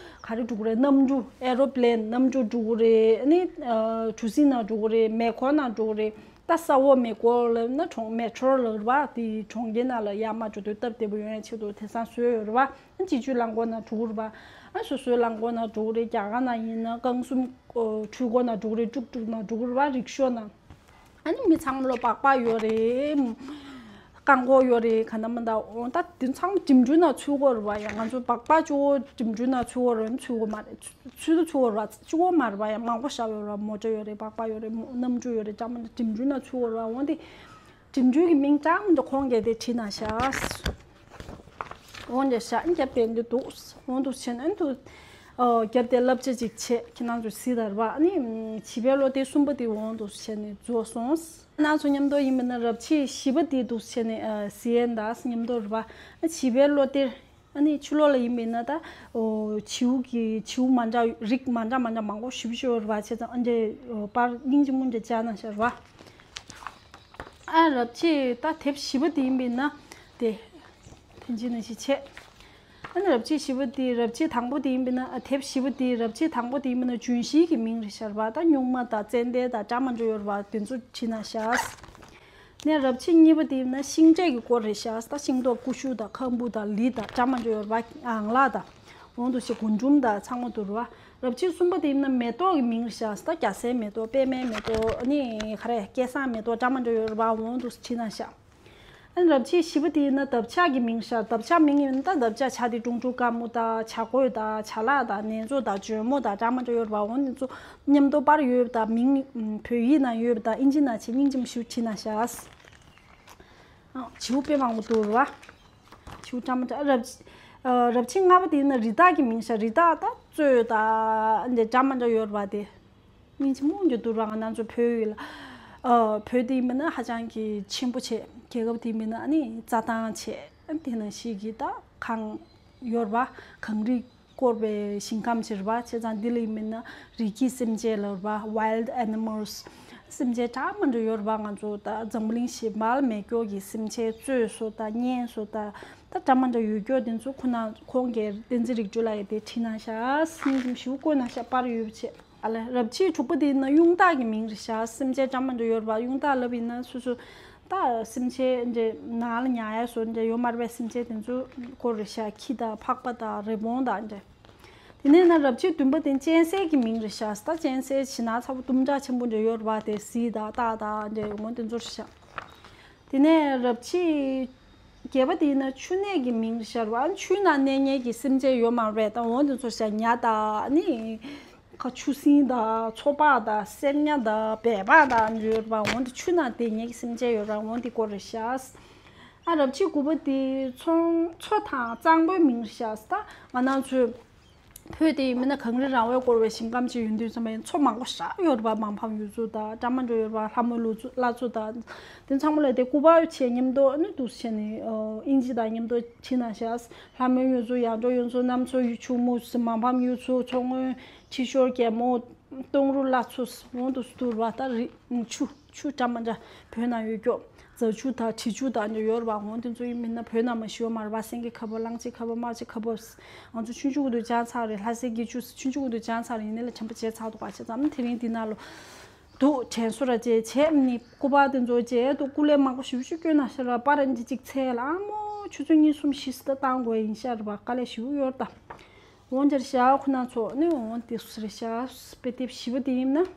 ག་རེ་འགྲོ་གི་རེད། གནམ་གྲུ་aeroplane་གནམ་གྲུ་འགྲོ་གི་རེད། ཨ་ནི་ཨ་གྲུ་གཟིངས་ནང་འགྲོ་གི་རེད། མེ་འཁོར་ནང་འགྲོ་གི་རེད། ད་ས་འོག་མེ་འཁོར་ལབ་ན་གྲོང་metro་ལབ་རེད་པ། དེ་གྲོང་ཁྱེར་ནང་ལ་ཡར་མར་འགྲོ་དུས་སྟབས་བདེ་པོ་ཡོང་ཡ་ཆེད་དུ་དེང་སང་བཟོས་ཡོད་རེད་པ། ཨ་སྤྱི་སྤྱོད་རླངས་འཁོར་ནང་འགྲོ་གི་རེད་པ། ཨ་སོ་སོའི་རླངས་འཁོར་ནང་འགྲོ་གི་རེད། རྒྱ་གར་ནང་ཡིན་ན་རྐང་གསུམ་འཕྲུལ་འཁོར་ནང་འགྲོ་གི་རེད། ཏུག་ཏུག་ནང་འགྲོ་གི་རེད་པ། རིག་ཤོ་ནང་། ཨ་ནི་མི་ཚང་མ་ལ་སྦག་སྦག་ཡོད་རེད། རྐང་འཁོར་ཡོད་རེད། ག་ན་མ་ན། འོ་ད་དེ་ཚང་མ་འགྲིམ་འགྲུལ་ནང་ཚུད་ཀྱི་ཡོད་རེད་པ། ཡ་ང་ཚོ་སྦག་སྦག་གཅིག་པོ་འགྲིམ་འགྲུལ་ནང་ཚུད་ཀྱི་ཡོད་རེད། ཚུད་ཀྱི་མ་རེད། ཚུད་དུ་ཚུད་ཀྱི་ཡོད་རེད་པ། གཅིག་པོ་མ་རེད་པ། ཡ་མང་པོ་ཞིག་ཡོད་རེད་པ། མོ་ཊ་ཡོད་རེད། སྦག་སྦག་ཡོད་རེད། མོ་གནམ་གྲུ་ཡོད་རེད། འདྲ་མི་འདྲ་འགྲིམ་འགྲུལ་ནང་ཚུད་ཀྱི་ཡོད་རེད་པ། འོ་དེ་འགྲིམ་འགྲུལ་གྱི་མིང་འདྲ་མི་འདྲ་ཁོང་གིས་དེ་བྲིས་གནང་ཤག་འོ་འདྲ་ཤག་རྒྱབ་དེ་འདི་འདུག་འོ་འདུག་བྱས་ན་འདུག་ཨོ་རྒྱབ་དེ་བསླབ་བྱ་ཅིག་བྱས། ཁྱེད་རང་ཚོ་གཟིགས་དང་རེད་པ། ཨ་ནི་བྱིས་པའི་བློ་གཏེར་གསུམ་པ་དེ་འོ་འདུག་བྱས་ནས་རྫོགས་སོང་། ཁྱེད་རང་ཚོ་མཉམ་དུ་ཡིན་པ་ན་རབ་བྱེད་བཞི་པ་དེ་འདུག་བྱས་ནས་ཨ་གཟིགས་ཡས་འདུག་མཉམ་དུ་རེད་པ། ཨ་བྱིས་པའི་བློ་གཏེར། ཨ་ནི་ཕྱི་ལོགས་ལ་ཡིན་པ་ཡིན་ན་ད་ཨོ་བྱིའུ་གི་བྱིའུ་མ་འདྲ་རིགས་མ་འདྲ་མ་འདྲ་མང་པོ་ཞེ་པོ་ཅིག་ཡོད་རེད་པ། བྱས་ཙང་ཨ་འདྲའི་ཨོ་པར་སྙིང་རྗེ་མོ་འདྲ་བྱས་གནང་ཤག་རེད་པ། ཨ་རབ་བྱེད་ད་དེབ་བཞི་པ་དེ་ཡིན་པ་ཡིན་ན་དེ། དེ་འདྲ་ནང་བཞིན་བྱས། ཨ་ནི་རབ་བྱེད་བཞི་པ་དེ། རབ་བྱེད་དང་པོ་དེ་ཡིན་པ་ཡིན་ན། ཨ་དེབ་བཞི་པ་དེ། རབ་བྱེད་དང་པོ་དེ་ཡིན་པ་ཡིན་ན་ལྗོན་ཤིང་གི་མིང་རེད་ཤག་རེད་པ། ད་སྨྱུག་མ་དང་ཙན་དན་དང་འདྲ་མི་འདྲ་ཡོད་རེད་པ། དེ་ཚོ་བྲིས་གནང་ཤག་ནས་རབ་བྱེད་གཉིས་པ་དེ་ཡིན་ན་ཤིང་འབྲས་ཀྱི་སྐོར་རེད་ཤག་ད་ཤིང་ཏོག་ཀུ་ཤུ་དང་ཁམ་བུ་དང་ལི་དང་འདྲ་མི་འདྲ་ཡོད་རེད་པ། ཨང་ལག་དང་། འོ་འདུག་སེ་རྒུན་འབྲུམ་དང་ཚང་མ་འདུག་རེད་པ། རབ་བྱེད་གསུམ་པ་དེ་ཡིན་ན་མེ་ཏོག་གི་མིང་རེད་ཤག་ད་རྒྱ་སེ་མེ་ཏོག་པད་མའི་མེ་ཏོག་ཨ་ནི་ག་རེ་སྐལ་བཟང་མེ་ཏོག་འདྲ་མི་འདྲ་ཡོད་རེད་པ། འོ་འདུག་སེ་བྲིས་གནང་ཤག་ཨ་ནི་རབ་བྱེད་བཞི་པ་དེ་ཡིན་ན་འདབ་ཆགས་ཀྱི་མིང་ཤག་འདབ་ཆགས་མིང་ཡིན་ན་ད་འདབ་ཆགས་ཆ་དེ་ཀྲུང་ཀྲུང་དཀར་མོ་དང་བྱ་རྒོད་དང་བྱ་གླག་དང་ནེ་ཙོ་དང་འཇོལ་མོ་དང་འདྲ་མི་འདྲ་ཡོད་རེད་པ། འོ་འདི་ཚོ་མཉམ་དུ་པར་ཡོད་པ་དང་མིང་བོད་ཡིག་ནང་ཡོད་པ་དང་ཨིན་ཇི་ནང་བྱས་སྙིང་རྗེ་མོ་ཞེ་པོ་བྲིས་གནང་ཤག་ཨ་བྱིའུ་དཔེ་མང་པོ་འདུག་རེད་པ། བྱིའུ་འདྲ་མི་འདྲ། རབ་ཨ་རབ་བྱེད་ལྔ་པ་དེ་ཡིན་ན་རི་དྭགས་ཀྱི་མིང་ཤག་རི་དྭགས་ད་གཙོད་དང་འདྲ་མི་འདྲ་ཡོད་རེད་པ་དེ། སྙིང་རྗེ་མོ་འདྲ་འདུག་ར། ང་རང་ཚོ་བོད་ཡུལ་ལ། ཨ་བོད་དེ་ཡིན་པ་ན་ཧ་ཅང་གི་ཆེན་པོ་བྱས། རྒྱལ་ཁབ་དེ་ཡིན་པ་ན་ཨ་ནི་རྩྭ་ཐང་བྱས། དེ་ནང་བཞིན་གྱི་ད་གངས་ཡོད་རེད་པ། གངས་རིས་བསྐོར་བའི་ཞིང་ཁམས་ཅིག་རེད་པ། བྱས་ཙང་འདི་ལ་ཡིན་པ་ན་རི་སྐྱེས་སེམས་ཅན་ལབ་རེད་པ། wild animals། སེམས་ཅན་འདྲ་མི་འདྲ་ཡོད་རེད་པ། ང་ཚོ་ད་འཛམ་བུ་གླིང་གཞན་པ་ལ་མེད་མཁན་གྱི་སེམས་ཅན་གཙོད་སོགས་དང་གཉན་སོགས་དང་ད་འདྲ་མི་འདྲ་ཡོད་མཁན་དེ་ཚོ་ཁོ་ན་ཁོང་གིས་བསྟན་འཛིན་རིག་གྲོལ་ལགས་ཀྱིས་དེ་བྲིས་གནང་ཤག་སྙིང་རྗེ་མོ་ཞེ་པོ་བཀོད་གནང་ཤག་པར་ཡོད་པ་བྱས། ཨ་ལས། རབ་བྱེད་དྲུག་པ་དེ་ཡིན་ན་གཡུང་དྭགས་ཀྱི་མིང་རེད་ཤག་སེམས་ཅན་འདྲ་མི་འདྲ་ཡོད་རེད་པ། གཡུང་དྭགས་ལབ་ཡིན་ན་སོ་སོ་ད་སེམས་ཅན་འདྲ་ནང་ལ་ཉལ་ཡ་སོགས་འདྲ་ཡོད་མ་རེད་པས། སེམས་ཅན་དེ་ཚོ་སྐོར་རེད་ཤག་ཁྱི་དང་ཕག་པ་དང་རི་བོང་དང་འདྲ། དེ་ནས་ན་རབ་བྱེད་བདུན་པ་དེ་གཅན་གཟན་གྱི་མིང་རེད་ཤག་ད་གཅན་གཟན་ཞེ་ན་ཚ་པོ་གཏུམ་དྲག་ཆེན་པོ་འདྲ་ཡོད་རེད་པ། དེ་གཟིག་དང་སྟག་དང་འདྲ་ཡོད་མོ་དེ་ཚོ་རེད་ཤག་དེ་ནས་རབ་བྱེད་བརྒྱད་པ་དེ་ཡིན་ན་ཆུ་གནས་ཀྱི་མིང་རེད་ཤག་རེད་པ། ཆུ་ནང་གནས་མཁན་གྱི་སེམས་ཅན་ཡོད་མ་རེད་པས། ད་འོ་དེ་ཚོ་ཤག་ཉ་དང་ནི། ཁ་ཆུ་སྲིན་དང་མཚོ་ཕག་དང་སེར་ཉ་དང་སྦལ་པ་དང་ཡོད་པ། འོ་འདི་ཆུ་ནང་བསྡད་མཁན་གྱི་སེམས་ཅན་ཡོད་ར། འོ་འདི་སྐོར་རེད་ཤག་ཨ་རབ་བྱེད་དགུ་པ་དེ་མཚོ་མཚོ་དང་གཙང་པོའི་མིང་རེད་ཤག་ད་ང་རང་ཚོའི་བོད་དེ་ཡིན་མིན་ན་གངས་རི་ར་བས་བསྐོར་བའི་ཞིང་ཁམས་ཅིག་ཡིན་དུས་ཙམ་པ་ཡིན། མཚོ་མང་པོ་ཞིག་ཡོད་རེད་པ། མ་ཕམ་གཡུ་མཚོ་དང་འདྲ་མི་འདྲ་ཡོད་རེད་པ། ལྷ་མོའི་གླུ་མཚོ་བླ་མཚོ་དང་དེ་ཚང་མ་ལ་དེ་སྐུ་པར་བྱས་མཉམ་དུ་ཨ་ནི་འདུག་བྱས་ནས་ཨིན་ཇི་དང་མཉམ་དུ་བྲིས་གནང་ཤག་ལྷ་མོའི་གཡུ་མཚོ། ཡར་འབྲོག་གཡུ་མཚོ། གནམ་མཚོ། ཆུ་མུ། མ་ཕམ་གཡུ་མཚོ། མཚོ་སྔོན། ཁྲི་ཤོར་རྒྱལ་མོ། སྟོང་རུ་བླ་མཚོ། འོ་འདུག་སེ་འདུག་རེད་པ། ད་རི་ཆུ་ཆུ་འདྲ་མི་འདྲ་བོད་ནང་ཡོད་ཀྱོག་རྫ་ཆུ་དང་དྲི་ཆུ་དང་འདྲ་ཡོད་རེད་པ། འོ་དེ་ཚོ་ཡིན་མིན་ན་བོད་ནང་མ་ཞིག་ཡོད་མ་རེད་པ། སེང་གེ་ཁ་བ། གླང་ཆེན་ཁ་བ། དམར་ཆེན་ཁ་བ། ང་ཚོ་ཆུང་ཆུང་གི་དུས་སྦྱངས་ཚར་རེད། ལྷ་སའི་དགེ་ཆུ་ཆུང་ཆུང་གི་དུས་སྦྱངས་ཚར་རེད། ཡིན་ནའི་ལ་དྲན་པ་བརྗེད་ཚར་འདུག་པ། བྱས་ཙང་དེ་རིང་འདི་ནང་ལོ། འདུག་དྲན་གསོ་ར་བྱས་བྱས་ནི་སྐུ་པར་དེ་ཚོ་བྱས་འདུག་སྐུ་ལས་མང་པོ་ཞེ་པོ་ཅིག་བསྐྱོན་གནང་ཤག་ར། པར་འདི་གཅིག་འཚལ་ལ་ཨ་མོ་ཆུ་ཚོད་གཉིས་གསུམ་བཞི་ཙམ་ད་བཏང་དགོས་ཡིན་ཤག་ར་པ། དཀའ་ལས་ཞེ་པོ་ཡོད་རེད་ད། འོ་འདིར་ཤག་ཁོ་ན་ཚོ་ནི་འོ་འདི་སུ་རེད་ཤག་དཔེ་དེབ་བཞི་པ་དེ་ཡིན་ན།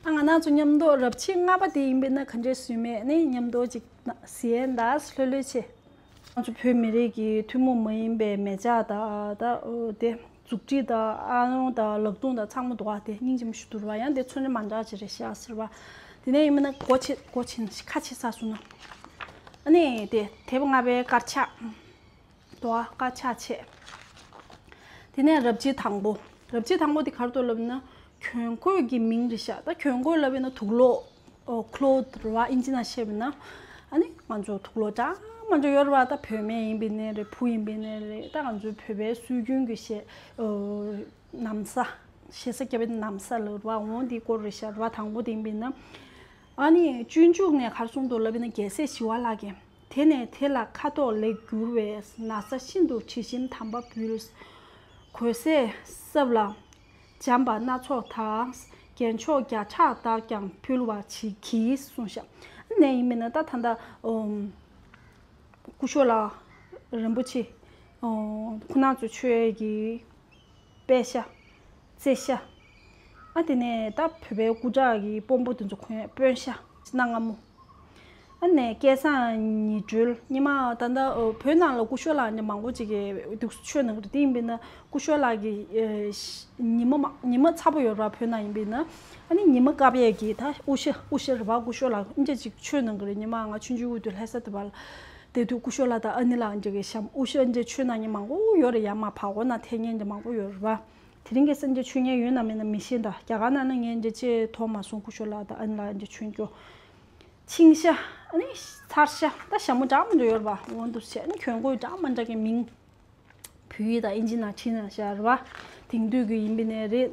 ཨ་ང་རང་ཚོ་མཉམ་དུ་རབ་བྱེད་ལྔ་པ་དེ་ཡིན་པས་ན་ག་འདྲས་བཟོས་མེད་ནི་མཉམ་དུ་གཅིག་གཟིགས་ཡས་འདུག་ལྷོད་ལྷོད་བྱས། ང་ཚོ་བོད་མི་རིགས་ཀྱི་ཐུན་མོང་མ་ཡིན་པའི་མལ་ཆ་དང་ད་འོ་དེ། མཛུབ་དཀྲིས་དང་ཨ་ནོ་དང་ལག་རྡུང་དང་ཚང་མ་འདུག་ག་དེ་སྙིང་རྗེ་མོ་ཞིག་འདུག་ར་བ། ཡང་དེ་ཚོན་ཁྲ་མ་འདྲ་ཅིག་རེད་ཤག་ཟེར་བ། དེ་ནས་ཡིན་མིན་ན་སྒོ་ཕྱེ་སྒོ་ཕྱེ་ཁ་ཕྱེ་ཚར་སོང་ན། ཨ་ནི་དེ་དེབ་ལྔ་པའི་དཀར་ཆག་འདུག་ག་དཀར་ཆག་ཕྱེ། དེ་ནས་རབ་བྱེད་དང་པོ། རབ་བྱེད་དང་པོ་དེ་ག་རེ་འདུག་ལབ་ན། གྱོན་གོས་ཀྱི་མིང་རེད་ཤག་ད་གྱོན་གོས་ལབ་ན་དུག་ལོག་ཨོ་ཁློ་རེད་བ། ཨིན་ཇི་ནང་བཤད་པ་ན། ཨ་ནི་ང་ཚོ་དུག་ལོག་འདྲ་མི་འདྲ་ཡོད་རེད་བ། ད་བུད་མེད་ཡིན་པ་ཡིན་ནའི་རེད། བུ་ཡིན་པ་ཡིན་ནའི་རེད། ད་ང་ཚོའི་བོད་པའི་སྲོལ་རྒྱུན་གྱི་བཤད་ཨོ་ན་བཟའ། ཞེ་ས་བརྒྱབ་པའི་ན་བཟའ་ལབ་རེད་བ། འོ་འདིའི་སྐོར་རེད་ཤག་རེད་བ། དང་པོ་དེ་ཡིན་པ་ཡིན་ན། ཨ་ནི་སྤྱོད་འཇུག་ནས་ག་རེ་གསུངས་འདུག་ལབ་པ་ཡིན་ན། རྒྱལ་སྲས་ཞི་བ་ལྷ་གིས། དེ་ནས་དེ་ལ་ཁ་དོག་ལེགས་བསྒྱུར་བའི་ན་བཟའ་ཤིན་ཏུ་དྲི་ཞིམ་དམ་པ་ཕུལ། གོས་ཟས་སྲབ་ལ་འཇམ་པ་སྣ་ཚོགས་དང་། རྒྱན་མཆོག་བརྒྱ་ཕྲག་དག་ཀྱང་ཕུལ་བར་བགྱི་གསུངས་ཤག་ནས་ཡིན་མིན་ན་ད་ད་ལྟ་ཨོམ་སྐུ་ཞབས་ལགས་རིན་པོ་ཆེ་ཨོ་ཁོང་རྣམ་ཚོ་མཆོད་ཀྱི་པད་ཤ། རྩེ་ཤ། ཨ་དེ་ནས་ད་བོད་པའི་སྐུ་དྲག་གི་དཔོན་པོ་དེ་ཚོ་གོན་དཔོན་ཤ་གནའ་སྔ་མོ། ཨ་ནས་སྐལ་བཟང་ཉི་སྒྲོལ། སྔོན་མ་ད་ལྟ་བོད་ནང་ལ་སྐུ་ཞབས་ལགས་ནས་མང་པོ་ཅིག་གིས་འདུག་མཆོད་གནང་གི་རེད། དེ་ཡིན་པས་ན་སྐུ་ཞབས་ལགས་ཀྱི་ཉི་མ་མ་ཉི་མ་ཚ་པོ་ཡོད་ར། བོད་ནང་ཡིན་པས་ན་ཨ་ནི་ཉི་མ་བཀབ་ཡས་ཀྱི་ད་དབུ་ཞྭ་དབུ་ཞྭ་རེད་བ། སྐུ་ཞབས་ལགས་ཨ་འདྲ་ཅིག་མཆོད་གནང་གི་རེད། སྔོན་མ་ང་ཆུང་ཆུང་དབུ་དུ་ལྷ་ས་དུ་བ་ལ། དེ་དུས་སྐུ་ཞབས་ལགས་དང་ཨ་ནེ་ལགས་འདྲ་གི་ཞབས་དབུ་ཞྭ་འདྲ་མཆོད་གནང་མཁན་མང་པོ་ཡོད་རེད། ཡར་མར་བར་སྐོར་ནང་ཐེབས་མཁན་འདྲ་མང་པོ་ཡོད་རེད་བ། དེ་རིང་གི་སང་འདྲ་མཆོད་མཁན་ཡོད་ན་མེད་ན་མི་ཤེས། ད་རྒྱ་གར་ནང་ན་ངས་འདྲ་ཅིག་མཐོང་མ་སོང་། སྐུ་ཞབས་ལགས་དང་ཨ་ནེ་ལགས་འདྲ་མཆོད་རྒྱུ། ཕྱིང་ཤ། ཨ་ནི་ཚར་ཤ། ད་ཞྭ་མོ་འདྲ་མི་འདྲ་ཡོད་རེད་བ། འོ་འདུག་བྱས་ཨ་ནི་གྱོན་གོས་འདྲ་མི་འདྲ་གི་མིང་། བོད་ཡིག་དང་ཨིན་ཇི་ནང་བྲིས་གནང་ཤག་རེད་བ། དེང་དུས་ཀྱི་ཡིན་པ་ཡིན་ནའི་རེད།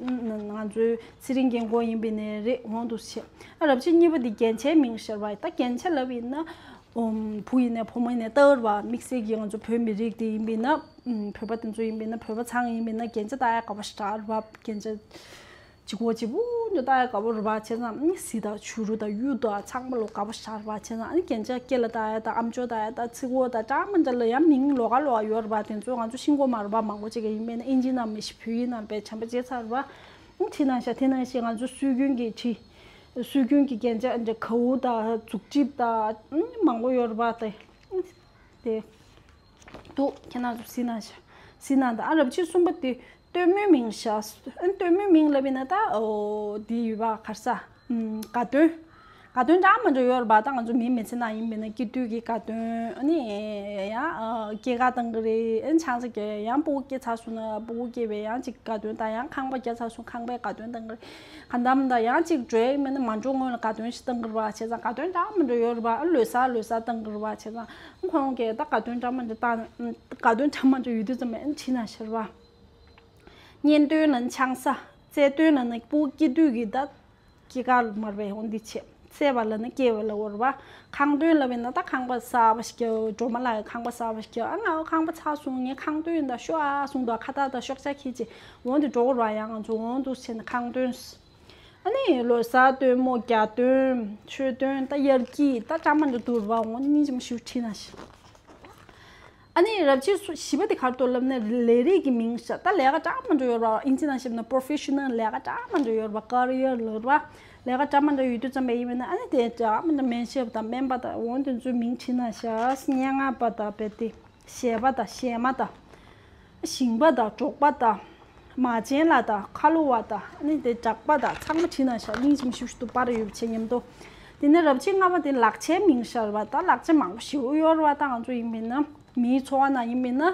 ང་ཚོའི་ཚེ་རིང་རྒན་གོག་ཡིན་པ་ཡིན་ནའི་རེད། འོ་འདུག་བྱས། ཨ་རབ་བྱེད་གཉིས་པ་འདི་རྒྱན་ཆའི་མིང་ཤག་རེད་བ། ད་རྒྱན་ཆ་ལབ་ཡིན་ན། ཨོམ་བུ་ཡིན་ནའི་བུ་མོ་ཡིན་ནའི་ལྟ་བུར་བ་དམིགས་བསལ་གྱི་ང་ཚོ་བོད་མི་རིགས་འདི་ཡིན་པ་ཡིན་ན། ཨུམ་བོད་པ་དེ་ཚོ་ཡིན་པ་ཡིན་ན། བོད་པ་ཚང་ཡིན་པ་ཡིན་ན་རྒྱན་ཆ་ལྟ་ཡ་དགའ་པོ་ཞེ་དྲག་རེད་བ། རྒྱན་ཆ་ལྗིད་ཁོག་ལྗིད་པོ་འདྲ་ལྟ་ཡ་དགའ་པོ་རེད་བ། བྱས་ཙང་ཨ་ནི་གཟི་དང་བྱུ་རུ་དང་གཡུ་དང་ཚང་མ་ལོ་དགའ་པོ་ཞེ་དྲག་རེད་བ། བྱས་ཙང་ཨ་ནི་རྒྱན་ཆ་སྐེ་ལ་ལྟ་ཡ་དང་། ཨམ་ཅོག་ལྟ་ཡ་དང་། ཚིགས་ཁོག་དང་འདྲ་མི་འདྲ་ལ་ཡང་མིང་ལོགས་ཀ་ལོགས་ཀ་ཡོད་རེད་བ། དེ་ཚོ་ང་ཚོ་ཤེས་ཀྱི་མ་རེད་བ། མང་པོ་ཅིག་གིས་ཡིན་པ་ཡིན་ན་ཨིན་ཇི་ནང་མི་ཤེས། བོད་ཡིག་ནང་བས་བྱམས་པ་བྱས་ཚར་རེད་བ། ཨ་ནི་བྲིས་གནང་ཤག་དེ་ནང་བཞིན་ང་ཚོ་སྲོལ་རྒྱུན་གྱི་བྲིས། སྲོལ་རྒྱུན་གྱི་རྒྱན་ཆ་འདྲ་གའུ་དང་མཛུབ་དཀྲིས་དང་མང་པོ་ཡོད་རེད་པ། དེ་དེ་འདུག་ཁྱེད་རང་ཚོ་གཟིགས་གནང་ཤག་གཟིགས་གནང་དང་། ཨ་རབ་བྱེད་གསུམ་པ་དེ་སྟོན་མོའི་མིང་ཤག་ཨ་ནི་སྟོན་མོའི་མིང་ལབ་ཡིན་ན་ད་འོ་དེ་ཡོད་པ། ག་རེ་ཟ། དགའ་སྟོན། དགའ་སྟོན་འདྲ་མི་འདྲ་ཡོད་རེད་པ། ད་ང་ཚོ་མིའི་མི་ཚེ་ནང་ཡིན་པ་ཡིན་ན་སྐྱེ་དུས་ཀྱི་དགའ་སྟོན། ཨ་ནི་ཡང་སྐྱེས་སྐར་བཏང་གི་རེད། ཨ་ནི་ཆང་ས་རྒྱག་ཡ། ཡང་སྤུ་གུ་སྐྱེས་ཚར་སོང་ན་སྤུ་གུ་སྐྱེས་པའི་ཡང་ཅིག་དགའ་སྟོན་དང་། ཡང་ཁང་པ་རྒྱག་ཚར་སོང་ཁང་པའི་དགའ་སྟོན་བཏང་གི་རེད། གང་ལྟར་མི་འདྲ་ཡང་ཅིག་འགྲོ་ཡ་ཡིན་པ་ཡིན་ན་མ་འགྲོ་སྔོན་ལ་དགའ་སྟོན་ཞིག་བཏང་གི་རེད་པ། བྱས་ཙང་དགའ་སྟོན་འདྲ་མི་འདྲ་ཡོད་རེད་པ། ཨ་ལོ་གསར་ལོ་གསར་བཏང་གི་རེད་པ། བྱས་ཙང་ཁོང་གིས་ད་དགའ་སྟོན་འདྲ་མི་འདྲ་བཏང་། དགའ་སྟོན་འདྲ་མི་འདྲ་ཡོད་དུས་ཙམ་པ་ཨ་ནི་བྲིས་གནང་ཤག་རེད་པ། གཉེན་སྟོན་ལབ་ན་ཆང་ས། བཙས་སྟོན་ལབ་ན་སྤུ་གུ་སྐྱེ་དུས་ཀྱི་ད་སྐྱེས་སྐར་མར་བས་འོ་འདི་བྱས། བཙས་པ་ལབ་ན་སྐྱེས་པ་ལབ་པ་རེད་པ། ཁང་སྟོན་ལབ་པ་ཡིན་ན་ད་ཁང་པ་གསར་པ་ཞིག་རྒྱག་སྒྲོལ་མ་ལགས་ཀྱི་ཁང་པ་གསར་པ་ཞིག་རྒྱག་ཨ་ང་ཁང་པ་ཚར་སོང་། ངས་ཁང་སྟོན་ད་ཤོག་ཨ་གསུངས་འདུག་ཁ་བཏགས་ད་ཤོག་ཆ་འཁྱེར་བྱས་འོ་འདི་འགྲོ་གི་རེད་པ། ཡང་ང་ཚོ་འོ་འདུག་བྱས་ནས་ཁང་སྟོན། ཨ་ནི་ལོ་གསར་སྟོན་མོ། གྱ་སྟོན། མཆོད་སྟོན། ད་དབྱར་སྐྱིད། ད་འདྲ་མི་འདྲ་འདུག་རེད་པ། འོ་སྙིང་རྗེ་མོ་ཞེ་པོ་བྲིས་གནང་ཤག་ཨ་ནི་རབ་བྱེད་བཞི་པ་དེ་ག་རེ་འདུག་ལབ་ན་ལས་རིགས་ཀྱི་མིང་ཤག་ད་ལས་ཀ་འདྲ་མི་འདྲ་ཡོད་རེད་པ། ཨིན་ཇི་ནང་བཤད་ན་professional ལས་ཀ་འདྲ་མི་འདྲ་ཡོད་རེད་པ། ཀེ་རི་ཡར་ལབ་རེད་པ། ལས་ཀ་འདྲ་མི་འདྲ་ཡོད་དུས་ཙམ་པ་ཡིན་པ་ཡིན་ན་ཨ་ནི་དེ་འདྲ་མི་འདྲ་སྨན་ཞབས་དང་སྨན་པ་དང་འོ་དེ་ཚོའི་མིང་བྲིས་གནང་ཤག་སྙན་ངག་པ་དང་རྦད་དེ། གཞས་པ་དང་གཞས་མ་དང་། ཞིང་པ་དང་འབྲོག་པ་དང་། མ་བྱན་ལ་དང་ཁ་ལོ་བ་དང་ཨ་ནི་དེ་གྲགས་པ་དང་ཚང་མ་བྲིས་གནང་ཤག་སྙིང་རྗེ་མོ་ཞེ་པོ་ཞིག་འདུག་པར་ཡོད་བྱས་མཉམ་དུ། དེ་ནས་རབ་བྱེད་ལྔ་པ་དེ་ལག་ཆའི་མིང་ཤག་རེད་པ། ད་ལག་ཆ་མང་པོ་ཞེ་པོ་ཡོད་རེད་པ། ད་ང་ཚོ་ཡིན་པ་ཡིན་ན་མིའི་འཚོ་བ་ནང་ཡིན་པ་ཡིན་ན།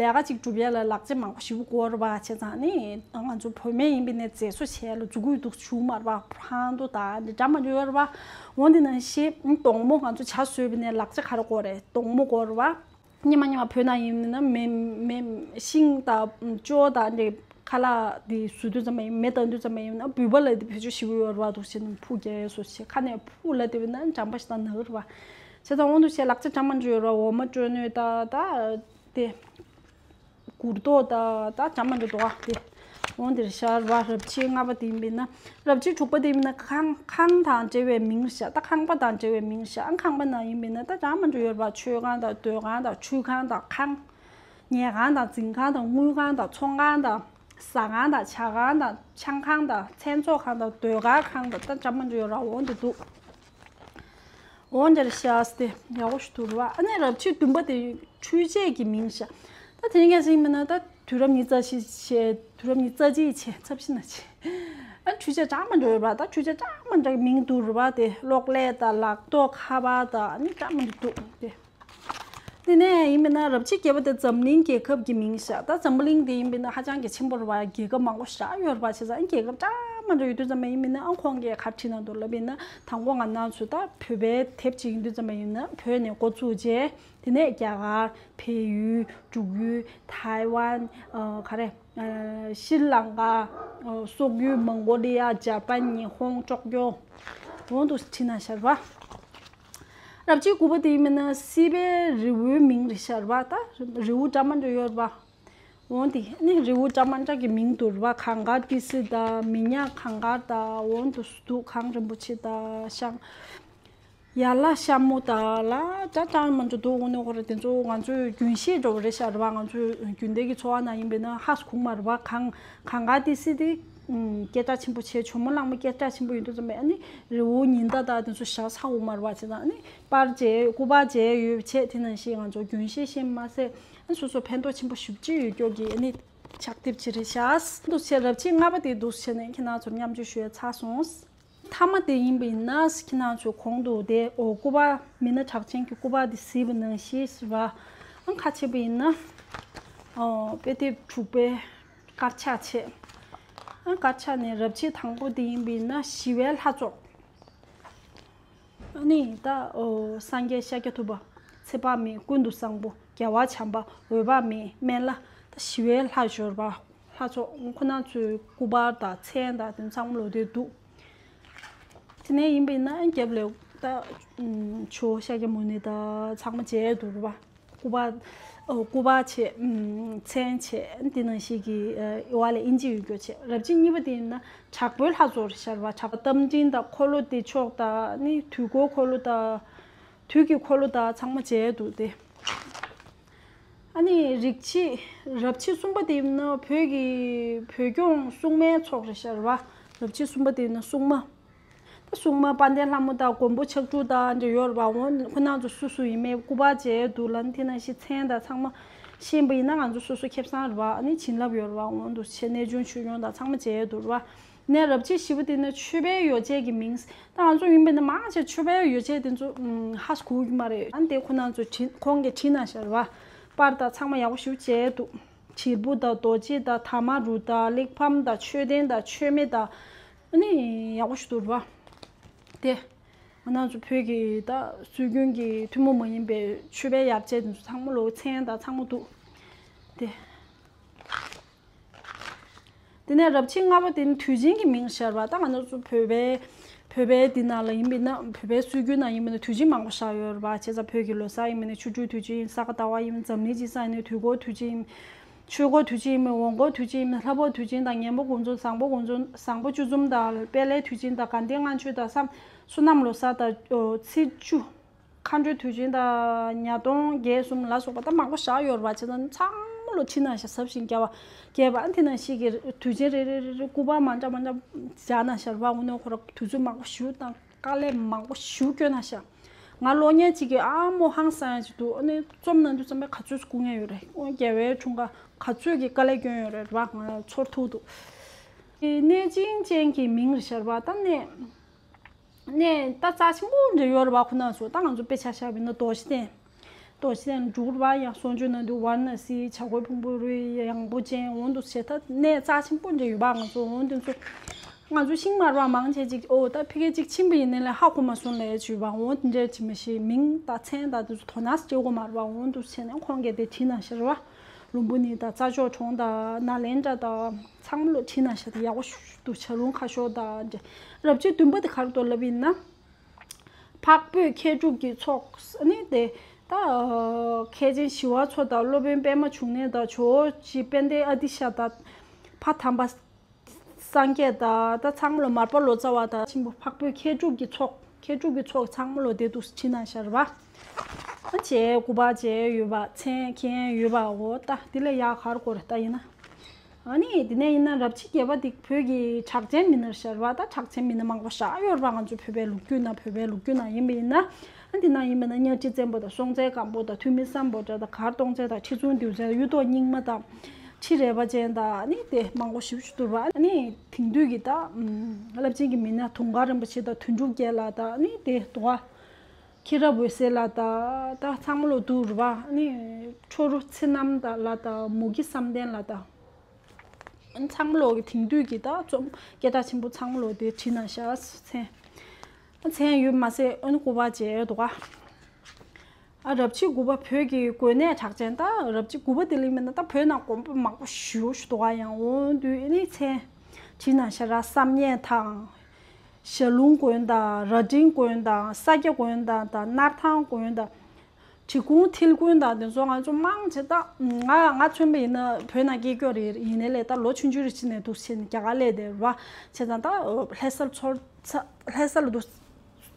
ལས་ཀ་ཅིག་སྒྲུབ་ཡ་ལ་ལག་ཆ་མང་པོ་ཞེ་པོ་དགོས་རེད་པ། བྱས་ཙང་ནི་ང་ཚོ་བུད་མེད་ཡིན་པ་ཡིན་ནའི་མཛེས་བཟོ་བྱས་ལ་མཛུབ་གུ་འདུག་ཞུ་མ་རེད་པ། འཕང་མདོག་དང་འདི་འདྲ་མི་འདྲ་ཡོད་རེད་པ། འོ་འདི་ནང་བཞིན་སྡོང་མོ་ང་ཚོ་ཇ་བཟོས་པ་ཡིན་ནའི་ལག་ཆ་ག་རེ་དགོས་རེད། སྡོང་མོ་དགོས་རེད་པ། སྔོན་མ་སྔོན་མ་བོད་ནང་ཡིན་ན་མེ་མེ་ཤིང་དང་ཅོ་དང་འདི་ཁ་ལག་འདི་བཟོ་དུས་ཙམ་པ་ཡིན། མེ་བཏང་དུས་ཙམ་པ་ཡིན་ན་སྦུལ་པ་ལབ་དེ་བེད་སྤྱོད་ཞེ་པོ་ཡོད་རེད་པ། འདུག་བྱས་ནས་ཕུ་རྒྱག་ཡས་བཟོ་བྱས་ཁ་ནས་ཕུ་ལབ་དེ་བས་ན་འཇམ་པ་ཞིག་དང་ནག་རེད་པ། བྱས་ཙང་འོ་འདུག་བྱས་ལག་ཆ་འདྲ་མི་འདྲ་ཡོད་རེད་པ། འོ་མ་སྤྲོད་སྣོད་ད་ད་དེ་གུར་ཏོག་ད་ད་འདྲ་མི་འདྲ་འདུག་ཨ་དེ། འོ་འདིར་ཤག་རེད་པ། རབ་བྱེད་ལྔ་པ་དེ་ཡིན་པས་ན། རབ་བྱེད་དྲུག་པ་དེ་ཡིན་པས་ན་ཁང་ཁང་དང་འབྲེལ་བའི་མིང་ཤག་ད་ཁང་པ་དང་འབྲེལ་བའི་མིང་ཤག་ཨ་ཁང་པ་ནང་ཡིན་པས་ན་ད་འདྲ་མི་འདྲ་ཡོད་རེད་པ། མཆོད་ཁང་དང་སྡོད་ཁང་དང་ཆུ་ཁང་དང་ཁང་། ཉལ་ཁང་དང་འཛིན་ཁང་དང་དངུལ་ཁང་དང་ཚོང་ཁང་དང་། ཟ་ཁང་དང་ཇ་ཁང་དང་ཆང་ཁང་དང་མཚན་ཚོགས་ཁང་དང་ཟློས་གར་ཁང་དང་ད་འདྲ་མི་འདྲ་ཡོད་རེད་པ། འོ་འདི་འདུག་འོ་འདིར་ཤག་སྟེ་ཡག་པོ་ཞིག་འདུག་རེད་པ། ཨ་ནི་རབ་བྱེད་བདུན་པ་དེ་འཕྲུལ་ཆས་ཀྱི་མིང་ཤག་ད་དེ་རིང་ཁ་སང་ཡིན་པས་ན་ད་ དུས་རབས་ཉི་ཤུ་རྩ་གཅིག་བྱས། དུས་རབས་ཉི་ཤུ་རྩ་གཅིག་བྱས། ཚབས་ཆེ་ན་ཆེ། ཨ་འཕྲུལ་ཆས་གྲངས་མང་འགྲོ་ཡོད་པ། ད་འཕྲུལ་ཆས་གྲངས་མང་འདྲ་གི་མིང་འདུག་རེད་པ། དེ་གློག་ཀླད་དང་ལག་ཐོགས་ཁ་པར་དང་ཨ་ནི་གྲངས་མང་འདྲ་འདུག་དེ། དེ་ནས་ཡིན་པས་ན་རབ་བྱེད་བརྒྱད་པ་དེ་འཛམ་གླིང་རྒྱལ་ཁབ་ཀྱི་མིང་བཞག་ད་འཛམ་བུ་གླིང་དེ་ཡིན་པས་ན་ཧ་ཅང་གི་ཆེན་པོ་རེད་པ། རྒྱལ་ཁབ་མང་པོ་ཞེ་དྲག་ཡོད་རེད་པ། བྱས་ཙང་རྒྱལ་ཁབ་གྲངས་མང་འདྲ་ཡོད་དུས་ཙམ་པ་ཡིན་པས་ན་ཨ་ཁོང་གིས་ག་རེ་བྲིས་གནང་འདུག་ལབ་པ་ཡིན་ན། དང་པོ་ང་རང་ཚོ་ད་བོད་པའི་དེབ་ཅིག་ཡིན་དུས་ཙམ་པ་ཡིན་ན་བོད་ནས་འགོ་བཙུགས་རྗེས། དེ་ནས་རྒྱ་གར། བལ་ཡུལ། འབྲུག་ཡུལ། ཐའེ་ཝན། ཨ་ག་རེ། ཨ་ཤྲི་ལང་ཀ། ཨ་སོག་ཡུལ། མོང་གོ་ལི་ཡ། འཇར་པན། ཉི་ཧོང་། ཀྲོག་ཀྱོ། འོ་འདུག་སེ་བྲིས་གནང་ཤག་རེད་པ། རབ་བྱེད་དགུ་པ་དེ་ཡིན་པས་ན་སྲིད་པའི་རི་བོའི་མིང་རེད་ཤག་རེད་པ། ད་རི་བོ་འདྲ་མི་འདྲ་ཡོད་རེད་པ། འོ་དེ་ནི་རི་བོ་འདྲ་མི་འདྲ་གི་མིང་འདུག་རེད་པ། གངྒཱ་ཏི་སེ་དང་། མི་ཉག་གངྒཱ་དང་། འོ་འདུག་སེ་འདུག་གངས་རིན་པོ་ཆེ་དང་ཤང་། ཡ་ལ་ཤ་མོ་དང་ལ་ད་གྲངས་མང་པོ་འདུག་འོ་ནི་ཁོ་ར་དེ་ཚོ་ང་ཚོའི་རྒྱུན་ཤེས་འདྲ་བོ་རེད་ཤག་རེད་པ། ང་ཚོའི་རྒྱུན་ལྡན་གྱི་འཚོ་བ་ནང་ཡིན་པས་ན་ཧ་གོ་གི་མ་རེད་པ། གངས་གངྒཱ་ཏི་སེ་དེ་ཨུམ་སྐད་གྲགས་ཆེན་པོ་བྱས། ཇོ་མོ་གླང་མ་སྐད་གྲགས་ཆེན་པོ་ཡིན་དུས་ཙམ་པས་ཨ་ནི་རི་བོ་ཉི་ཟླ་དང་དེ་ཚོ་ཞེ་དྲག་ཧ་གོ་གི་མ་རེད་པ། བྱས་ཙང་ཨ་ནི་པར་མཇལ། སྐུ་པར་མཇལ་ཡོད་བྱས། དེ་ནང་བཞིན་ང་ཚོ་རྒྱུན་ཤེས་ཤེས་མ་ཟད་ཨ་ནི་སོ་སོ་ཕན་ཐོགས་ཆེན་པོ་ཞེ་པོ་ཅིག་ཡོད་སྐྱོ་གི་ཨ་ནི་ཕྱག་དེབ་ཅིག་རེད་ཤག་འདུག་སེ་རབ་བྱེད་ལྔ་པ་དེ་འདུག་སེ་བྱས་ནས་ཁྱེད་རང་ཚོར་མཉམ་སྤྱོད་ཞུ་ཡ་ཚར་སོང་། མཐའ་མ་དེ་ཡིན་པ་ཡིན་ན་ཁྱེད་རང་ཚོ་གོང་དུ་དེ་འོ་སྐུ་པར་མི་སྣ་གྲགས་ཅན་གྱི་སྐུ་པར་དེ་གཟིགས་པ་ནང་བཞིན་ཟེར་བ། ཨང་ཁ་ཕྱེ་བ་ཡིན་ན་འོ་དཔེ་དེབ་དྲུག་པའི་དཀར་ཆག་བྱས། ཨང་དཀར་ཆག་ནས་རབ་བྱེད་དང་པོ་དེ་ཡིན་པ་ཡིན་ན་ཞི་བའི་ལྷ་ཚོགས། ཨ་ནི་ད་འོ་སངས་རྒྱས་ཤཱཀྱ་ཐུབ་པ། ཚེ་དཔག་མེད། ཀུན་ཏུ་བཟང་པོ། རྒྱལ་བ་བྱམས་པ། འོད་དཔག་མེད། སྨན་བླ། ད་ཞི་བའི་ལྷ་ཞོར་བ། ལྷ་ཚོགས་ཁོ་ན་ཚོའི་སྐུ་པར་དང་མཚན་དང་དེ་ཚང་མ་ལོ་དེ་འདུག་དེ་ནས་ཡིན་པ་ཡིན་ན་རྒྱབ་ལ་ད་ཇོ་བོ་ཤཱཀྱ་མུ་ནེ་དང་ཚང་མ་མཇལ་འདུག་རེད་པ། སྐུ་པར། ཨོ་སྐུ་པར་བྱས། ཨམ་མཚན་བྱས། འདི་ནང་བཞིན་གྱི་ཨ་ཨི་བ་ལས་ཨིན་ཇི་ཡོད་རྒྱུ་བྱས། རབ་བྱེད་གཉིས་པ་དེ་ཡིན་ན་དྲག་པོའི་ལྷ་ཚོགས་རེད་ཤག་རེད་པ། དྲག་པོ་རྟ་མགྲིན་དང་འཁོར་ལོ་བདེ་མཆོག་དང་ནི་དུས་འཁོར་འཁོར་ལོ་དང་། དུས་ཀྱི་འཁོར་ལོ་དང་ཚང་མ་མཇལ་འདུག་སྟེ། ཨ་ནི་རིག་བྱེད། རབ་བྱེད་གསུམ་པ་དེ་ཡིན་ན་བོད་ཀྱི་བོད་སྐྱོང་སྲུང་མའི་ཚོགས་རེད་ཤག་རེད་པ། རབ་བྱེད་གསུམ་པ་དེ་ཡིན་ན་སྲུང་མ། ད་སྲུང་མ་དཔལ་ལྡན་ལྷ་མོ་དང་མགོན་པོ་ཕྱག་དྲུག་དང་འདྲ་ཡོད་རེད་པ། འོ་ཁོ་རང་ཚོ་སུ་སུ་ཡིན་མིན་སྐུ་པར་མཇལ་འདུག་ལ། དེ་ནང་བཞིན་མཚན་དང་ཚང་མ་ཤེས་པ་ཡིན་ན་ང་ཚོ་སོ་སོ་ཁེ་བཟང་རེད་པ། ཨ་ནི་བྱིན་རླབས་ཡོད་རེད་པ། འོ་འདུག་སེ་གནས་ཆུང་ཆོས་སྐྱོང་དང་ཚང་མ་མཇལ་འདུག་རེད་པ། ནས་རབ་བྱེད་བཞི་པ་དེ་ནི་མཆོད་པའི་ཡོ་བྱད་ཀྱི་མིང་། ད་ང་ཚོ་ཡིན་པས་ན་མང་ཆེ་མཆོད་པའི་ཡོ་བྱད་དེ་ཚོ་ཧ་གོ་གི་མ་རེད། ཨ་ནི་དེ་ཁོ་རང་ཚོ་བྲིས། ཁོང་གིས་བྲིས་གནང་ཤག་རེད་པ། པར་དང་ཚང་མ་ཡག་པོ་ཞེ་པོ་མཇལ་འདུག་བྱིལ་བུ་དང་རྡོ་རྗེ་དང་དར་མ་རུ་དང་གླེགས་བམ་དང་མཆོད་རྟེན་དང་མཆོད་མེ་དང་། ཨ་ནི་ཡག་པོ་ཞིག་འདུག་རེད་པ། དེ་ང་རང་ཚོ་བོད་ཀྱི་ད་སྲོལ་རྒྱུན་གྱི་ཐུན་མོང་མ་ཡིན་པའི་མཆོད་པའི་ཡོ་བྱད་དེ་ཚོ་ཚང་མ་ལོ་མཚན་དང་ཚང་མ་འདུག་དེ། དེ་ནས་རབ་བྱེད་ལྔ་པ་དེ་ནི་དུས་ཆེན་གྱི་མིང་ཤར་བ། ད་ང་ཚོ་བོད་པའི་བོད་པའི་འདི་ནང་ལ་ཡིན་པས་ན། བོད་པའི་སྲོལ་རྒྱུན་ནང་ཡིན་པས་ན་དུས་ཆེན་མང་པོ་བཞག་ཡོད་རེད་པ། བྱས་ཙང་བོད་ཀྱི་ལོ་གསར་ཡིན་པས་ན་ཆུ་སྦྲུལ་དུས་ཆེན་ཡིན། ས་ག་ཟླ་བ་ཡིན། འཛམ་གླིང་སྤྱི་བསང་ཡིན་ན་དུས་འཁོར་དུས་ཆེན་ཡིན། ཆོས་འཁོར་དུས་ཆེན་ཡིན་པས། འོང་འཁོར་དུས་ཆེན་ཡིན་པས། ལྷ་ཕོར་དུས་ཆེན་དང་ཉན་པ་དགུ་འཛོམས། བཟང་པོ་དགུ་འཛོམས། བཟང་པོ་བཅུ་འཛོམས་དང་དཔལ་ལྷའི་དུས་ཆེན་དང་དགའ་ལྡན་ལྔ་མཆོད་དང་བསམ། བསོད་ནམས་ལོ་གསར་དང་། ཨོ་ཚེས་བཅུ། མཁའ་འགྲོའི་དུས་ཆེན་དང་ཉ་སྟོང་བརྒྱད་གསུམ་ལ་སོགས་པ་ད་མང་པོ་བཞག་ཡོད་རེད་པ། བྱས་ཙང་ཚང་མ་ལོ་བྲིས་གནང་ཤག་ཟབ་ཞིང་རྒྱས་པ། རྒྱས་པ། ཨ་དེ་ནང་བཞིན་གྱི་དུས་ཆེན་རེ་རེ་རེ་རེ་སྐུ་པར་མང་དྲགས་མང་དྲགས་བཞག་གནང་ཤག་རེད་པ། འོ་ན་ཁོ་རང་དུས་ཚོད་མང་པོ་ཞེ་པོ་དང་དཀའ་ལས་མང་པོ་ཞེ་པོ་བསྐྱོན་གནང་ཤག་ང་གློག་བརྙན་གཅིག་གིས་ཨ་མོ་ཧང་སང་ཡ་ཅིག་འདུག་ཨ་ནི་རྩོམ་གནང་དུས་ཙམ་པས་ག་ཚོད་སྐུ་ངལ་ཡོད་རེད། ཨོ་རྒྱལ་བའི་འཁྲུངས་སྐར་ག་ཚོད་ཀྱི་དཀའ་ལས་བསྐྱོན་ཡོད་རེད་པ། ང་ཚོར་ཐུབ་འདུག་གནས་ཆེན་ཅན་གྱི་མིང་རེད་ཤག་རེད་པ། ད་གནས། གནས་ད་རྩ་ཆེན་པོ་འདྲ་ཡོད་རེད་པ། ཁོ་རང་ཚོ་ད་ང་ཚོ་དཔེ་ཆ་བཞག་པ་ཡིན་ན་རྡོ་རྗེ་གདན། རྡོ་རྗེ་གདན་འགྲོ་དགོས་རེད་པ། ཡང་གསུང་ཆོས་གནང་དུས་ཝཱ་ར་ཎ་སི། བྱ་རྒོད་ཕུང་པོའི་རི། ཡངས་པོ་ཅན། འོ་འདུག་སེ་བྱས། ད་གནས་རྩ་ཆེན་པོ་འདྲ་ཡོད་པ། ང་ཚོ་འོ་འདི་ཚོ་ང་ཚོ་ཤེས་ཀྱི་མ་རེད་པ། མང་ཆེ་ཅིག་ཨོ་ད་ཕ་གི་ཅིག་ཕྱིན་པ་ཡིན་ནའི་ལས་ཧ་གོ་མ་སོང་ལབ་ཡ་ཅིག་ཡོད་པ། འོ་དེ་འདྲ་ཅིག་མ་གཞི་མིང་དང་མཚན་དང་དེ་ཚོ་དོ་སྣང་སྤྲད་ཀྱི་མ་རེད་པ། འོ་འདུག་སེ་བྱས་ནས་ཁོང་གིས་དེ་བྲིས་གནང་ཤག་རེད་པ། ལུམ་བི་ནི་དང་རྩྭ་མཆོག་གྲོང་དང་ནཱ་ལེནྡྲ་དང་ཚང་མ་ལོ་བྲིས་གནང་ཤག་དེ་ཡག་པོ་ཞེ་པོ་འདུག་བྱ་རུང་ཁ་ཤོར་དང་འདྲ། རབ་བྱེད་བདུན་པ་དེ་ག་རེ་འདུག་ལབ་ཡིན་ན། འཕགས་བོད་མཁས་གྲུབ་ཀྱི་ཚོགས་ནི་དེ་ད་མཁས་ཆེན་ཞི་བ་འཚོ་དང་སློབ་དཔོན་པད་མ་འབྱུང་གནས་དང་ཇོ་བོ་རྗེ་དཔལ་ལྡན་ཨ་ཏི་ཤ་དང་། ཕ་དམ་པ་སངས་རྒྱས་དང་། ད་ཚང་མ་ལོ་མར་པ་ལོ་ཙཱ་བ་དང་། ཆེན་པོ་འཕགས་བོད་མཁས་གྲུབ་ཀྱི་ཚོགས། མཁས་གྲུབ་ཀྱི་ཚོགས་ཚང་མ་ལོ་དེ་འདུག་བྲིས་གནང་ཤག་རེད་པ། ཨ་བྱས་སྐུ་པར་བྱས་ཡོད་པ། མཚན་མཁན་ཡོད་པ། འོ་ད་དེ་ལས་ཡག་ག་རེ་དགོས་རེད་ད་ཡིན་ན། ཨ་ནི་དེ་ནས་ཡིན་ན་རབ་བྱེད་བརྒྱད་པ་འདི་བོད་ཀྱི་གྲགས་ཅན་མི་སྣ་རེད་ཤག་རེད་པ། ད་གྲགས་ཅན་མི་སྣ་མང་པོ་བཞག་ཡོད་རེད་པ། ང་ཚོ་བོད་པའི་ལོ་རྒྱུས་ནང་། བོད་པའི་ལོ་རྒྱུས་ནང་ཡིན་པ་ཡིན་ན། ཨ་འདི་ནང་ཡིན་པ་ན་གཉའ་ཁྲི་བཙན་པོ་དང་། སྲོང་བཙན་སྒམ་པོ་དང་། ཐོན་མི་སམ་བྷོ་ཊ་དང་། མགར་སྟོང་བཙན་དང་། ཁྲི་སྲོང་ལྡེའུ་བཙན། གཡུ་ཐོག་རྙིང་མ་དང་། ཁྲི་རལ་པ་ཅན་དང་ནི་དེ་མང་པོ་ཞེ་པོ་ཅིག་འདུག་པ། ནི་དེང་དུས་ཀྱི་ད་རླབས་ཆེན་གྱི་མི་སྣ་དུང་དཀར་རིན་པོ་ཆེ་དང་དོན་གྲུབ་རྒྱལ་ལགས་དང་ནི་དེ་དོ་ཁ་མཁྱེན་རབ་འོད་ཟེར་ལགས་དང་ད་ཚང་མ་ལོ་འདུག་རེད་པ། ནི་ཁྲོ་རུ་ཚེ་རྣམ་དང་ལགས་དང་མུ་གེ་བསམ་གཏན་ལགས་དང་ཚང་མ་ལོ་གི་དེང་དུས་ཀྱི་ད་རྩོམ་སྐད་གྲགས་ཆེན་པོ་ཚང་མ་ལོ་དེ་བྲིས་གནང་ཤག་མཚན་མཚན་ཡོད་མ་ཟད་ཨོ་ནི་སྐུ་པར་མཇལ་འདུག་ག་ཨ། རབ་བྱེད་དགུ་པ་བོད་ཀྱི་དགོན་གནས་གྲགས་ཅན། ད་རབ་བྱེད་དགུ་པ་དེ་ལས་མིན་ན་ད་བོད་ནང་དགོན་པ་མང་པོ་ཞེ་པོ་ཅིག་འདུག་ག་ཡང་འོ་དུས་ཨེ་ནི་མཚན་བྲིས་གནང་ཤག་ར། བསམ་ཡས་ཐང་། ཞལ་ལུང་དགོན་དང་། རྭ་སྒྲེང་དགོན་དང་། ས་སྐྱ་དགོན་དང་དང་སྣར་ཐང་དགོན་དང་། འབྲི་གུང་མཐིལ་དགོན་དང་དེ་ཚོ་ང་ཚོ་མང་ཆེ་ད་ང་ང་མཚོན་པ་ཡིན་ན་བོད་ནང་སྐྱེས་ཀྱོག་རེད། ཡིན་ནའི་ལས་ད་ལོ་ཆུང་ཆུང་རེ་ཕྱིན་ནས་འདུག་ཕྱིན་རྒྱ་གར་སླེབས་དེ་ར་བྱས་ཙང་ད་ལྷ་སར་ཚོར་ཚ་ལྷ་ས་ལ་འདུག་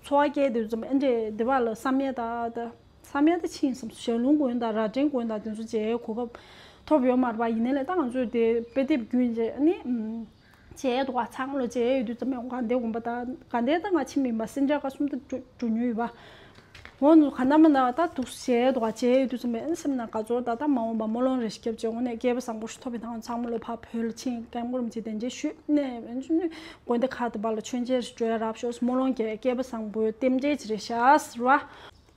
འཚོ་བ་སྐྱེལ་དུས་ཙམ་ཨེ་འདྲས་སྡེ་བ་ལ་བསམ་ཡས་ད་ད་བསམ་ཡས་ད་ཕྱིན་སམ། ཞལ་ལུང་དགོན་དང་རྭ་སྒྲེང་དགོན་དང་དེ་ཚོ་མཇལ་གོ་སྐབས་ཐོབ་ཡོད་མ་རེད་པ། ཡིན་ནའི་ལས་ད་ང་ཚོས་དེ་དཔེ་དེབ་བརྒྱུད་རྗེས་ནི་མཇལ་འདུག་ག་ཚང་མ་ལོ་མཇལ་ཡོད་དུས་ཙམ་ཡང་དགའ་ལྡན་དགོན་པ་ད་དགའ་ལྡན་ད་ང་ཕྱིན་མིན་པ་སེ་འབྲས་དགའ་གསུམ་ད་འགྲོ་འགྲོ་མྱོང་ཡོད་པ། འོ་ནུ་ག་ན་མ་ན་ད་འདུག་མཇལ་འདུག་ག་མཇལ་ཡོད་དུས་ཙམ་པས་སེམས་ནང་དགའ་ཚོར་ད་ད་མ་འོངས་པ་སྨོན་ལམ་རེ་ཞིག་བརྒྱབ་བྱས་དངོས་གནས་སྐལ་པ་བཟང་པོ་ཞིག་ཐོབ་པའི་ཐང་ཚང་མ་ལོ་ཕར་བོད་ལ་ཕྱིན་སྐྱབས་མགོན་རིན་པོ་ཆེ་དན་རྗེ་ཞུས་ནས་དགོན་སྡེ་ཁག་དུ་བར་ལ་མཆོད་མཇལ་རེ་འགྲོ་ཡ་རག་ཤོག་སྨོན་ལམ་རྒྱག་སྐལ་པ་བཟང་པོའི་རྟེན་འབྲེལ་ཅིག་རེད་ཤག་ཟེར་བ།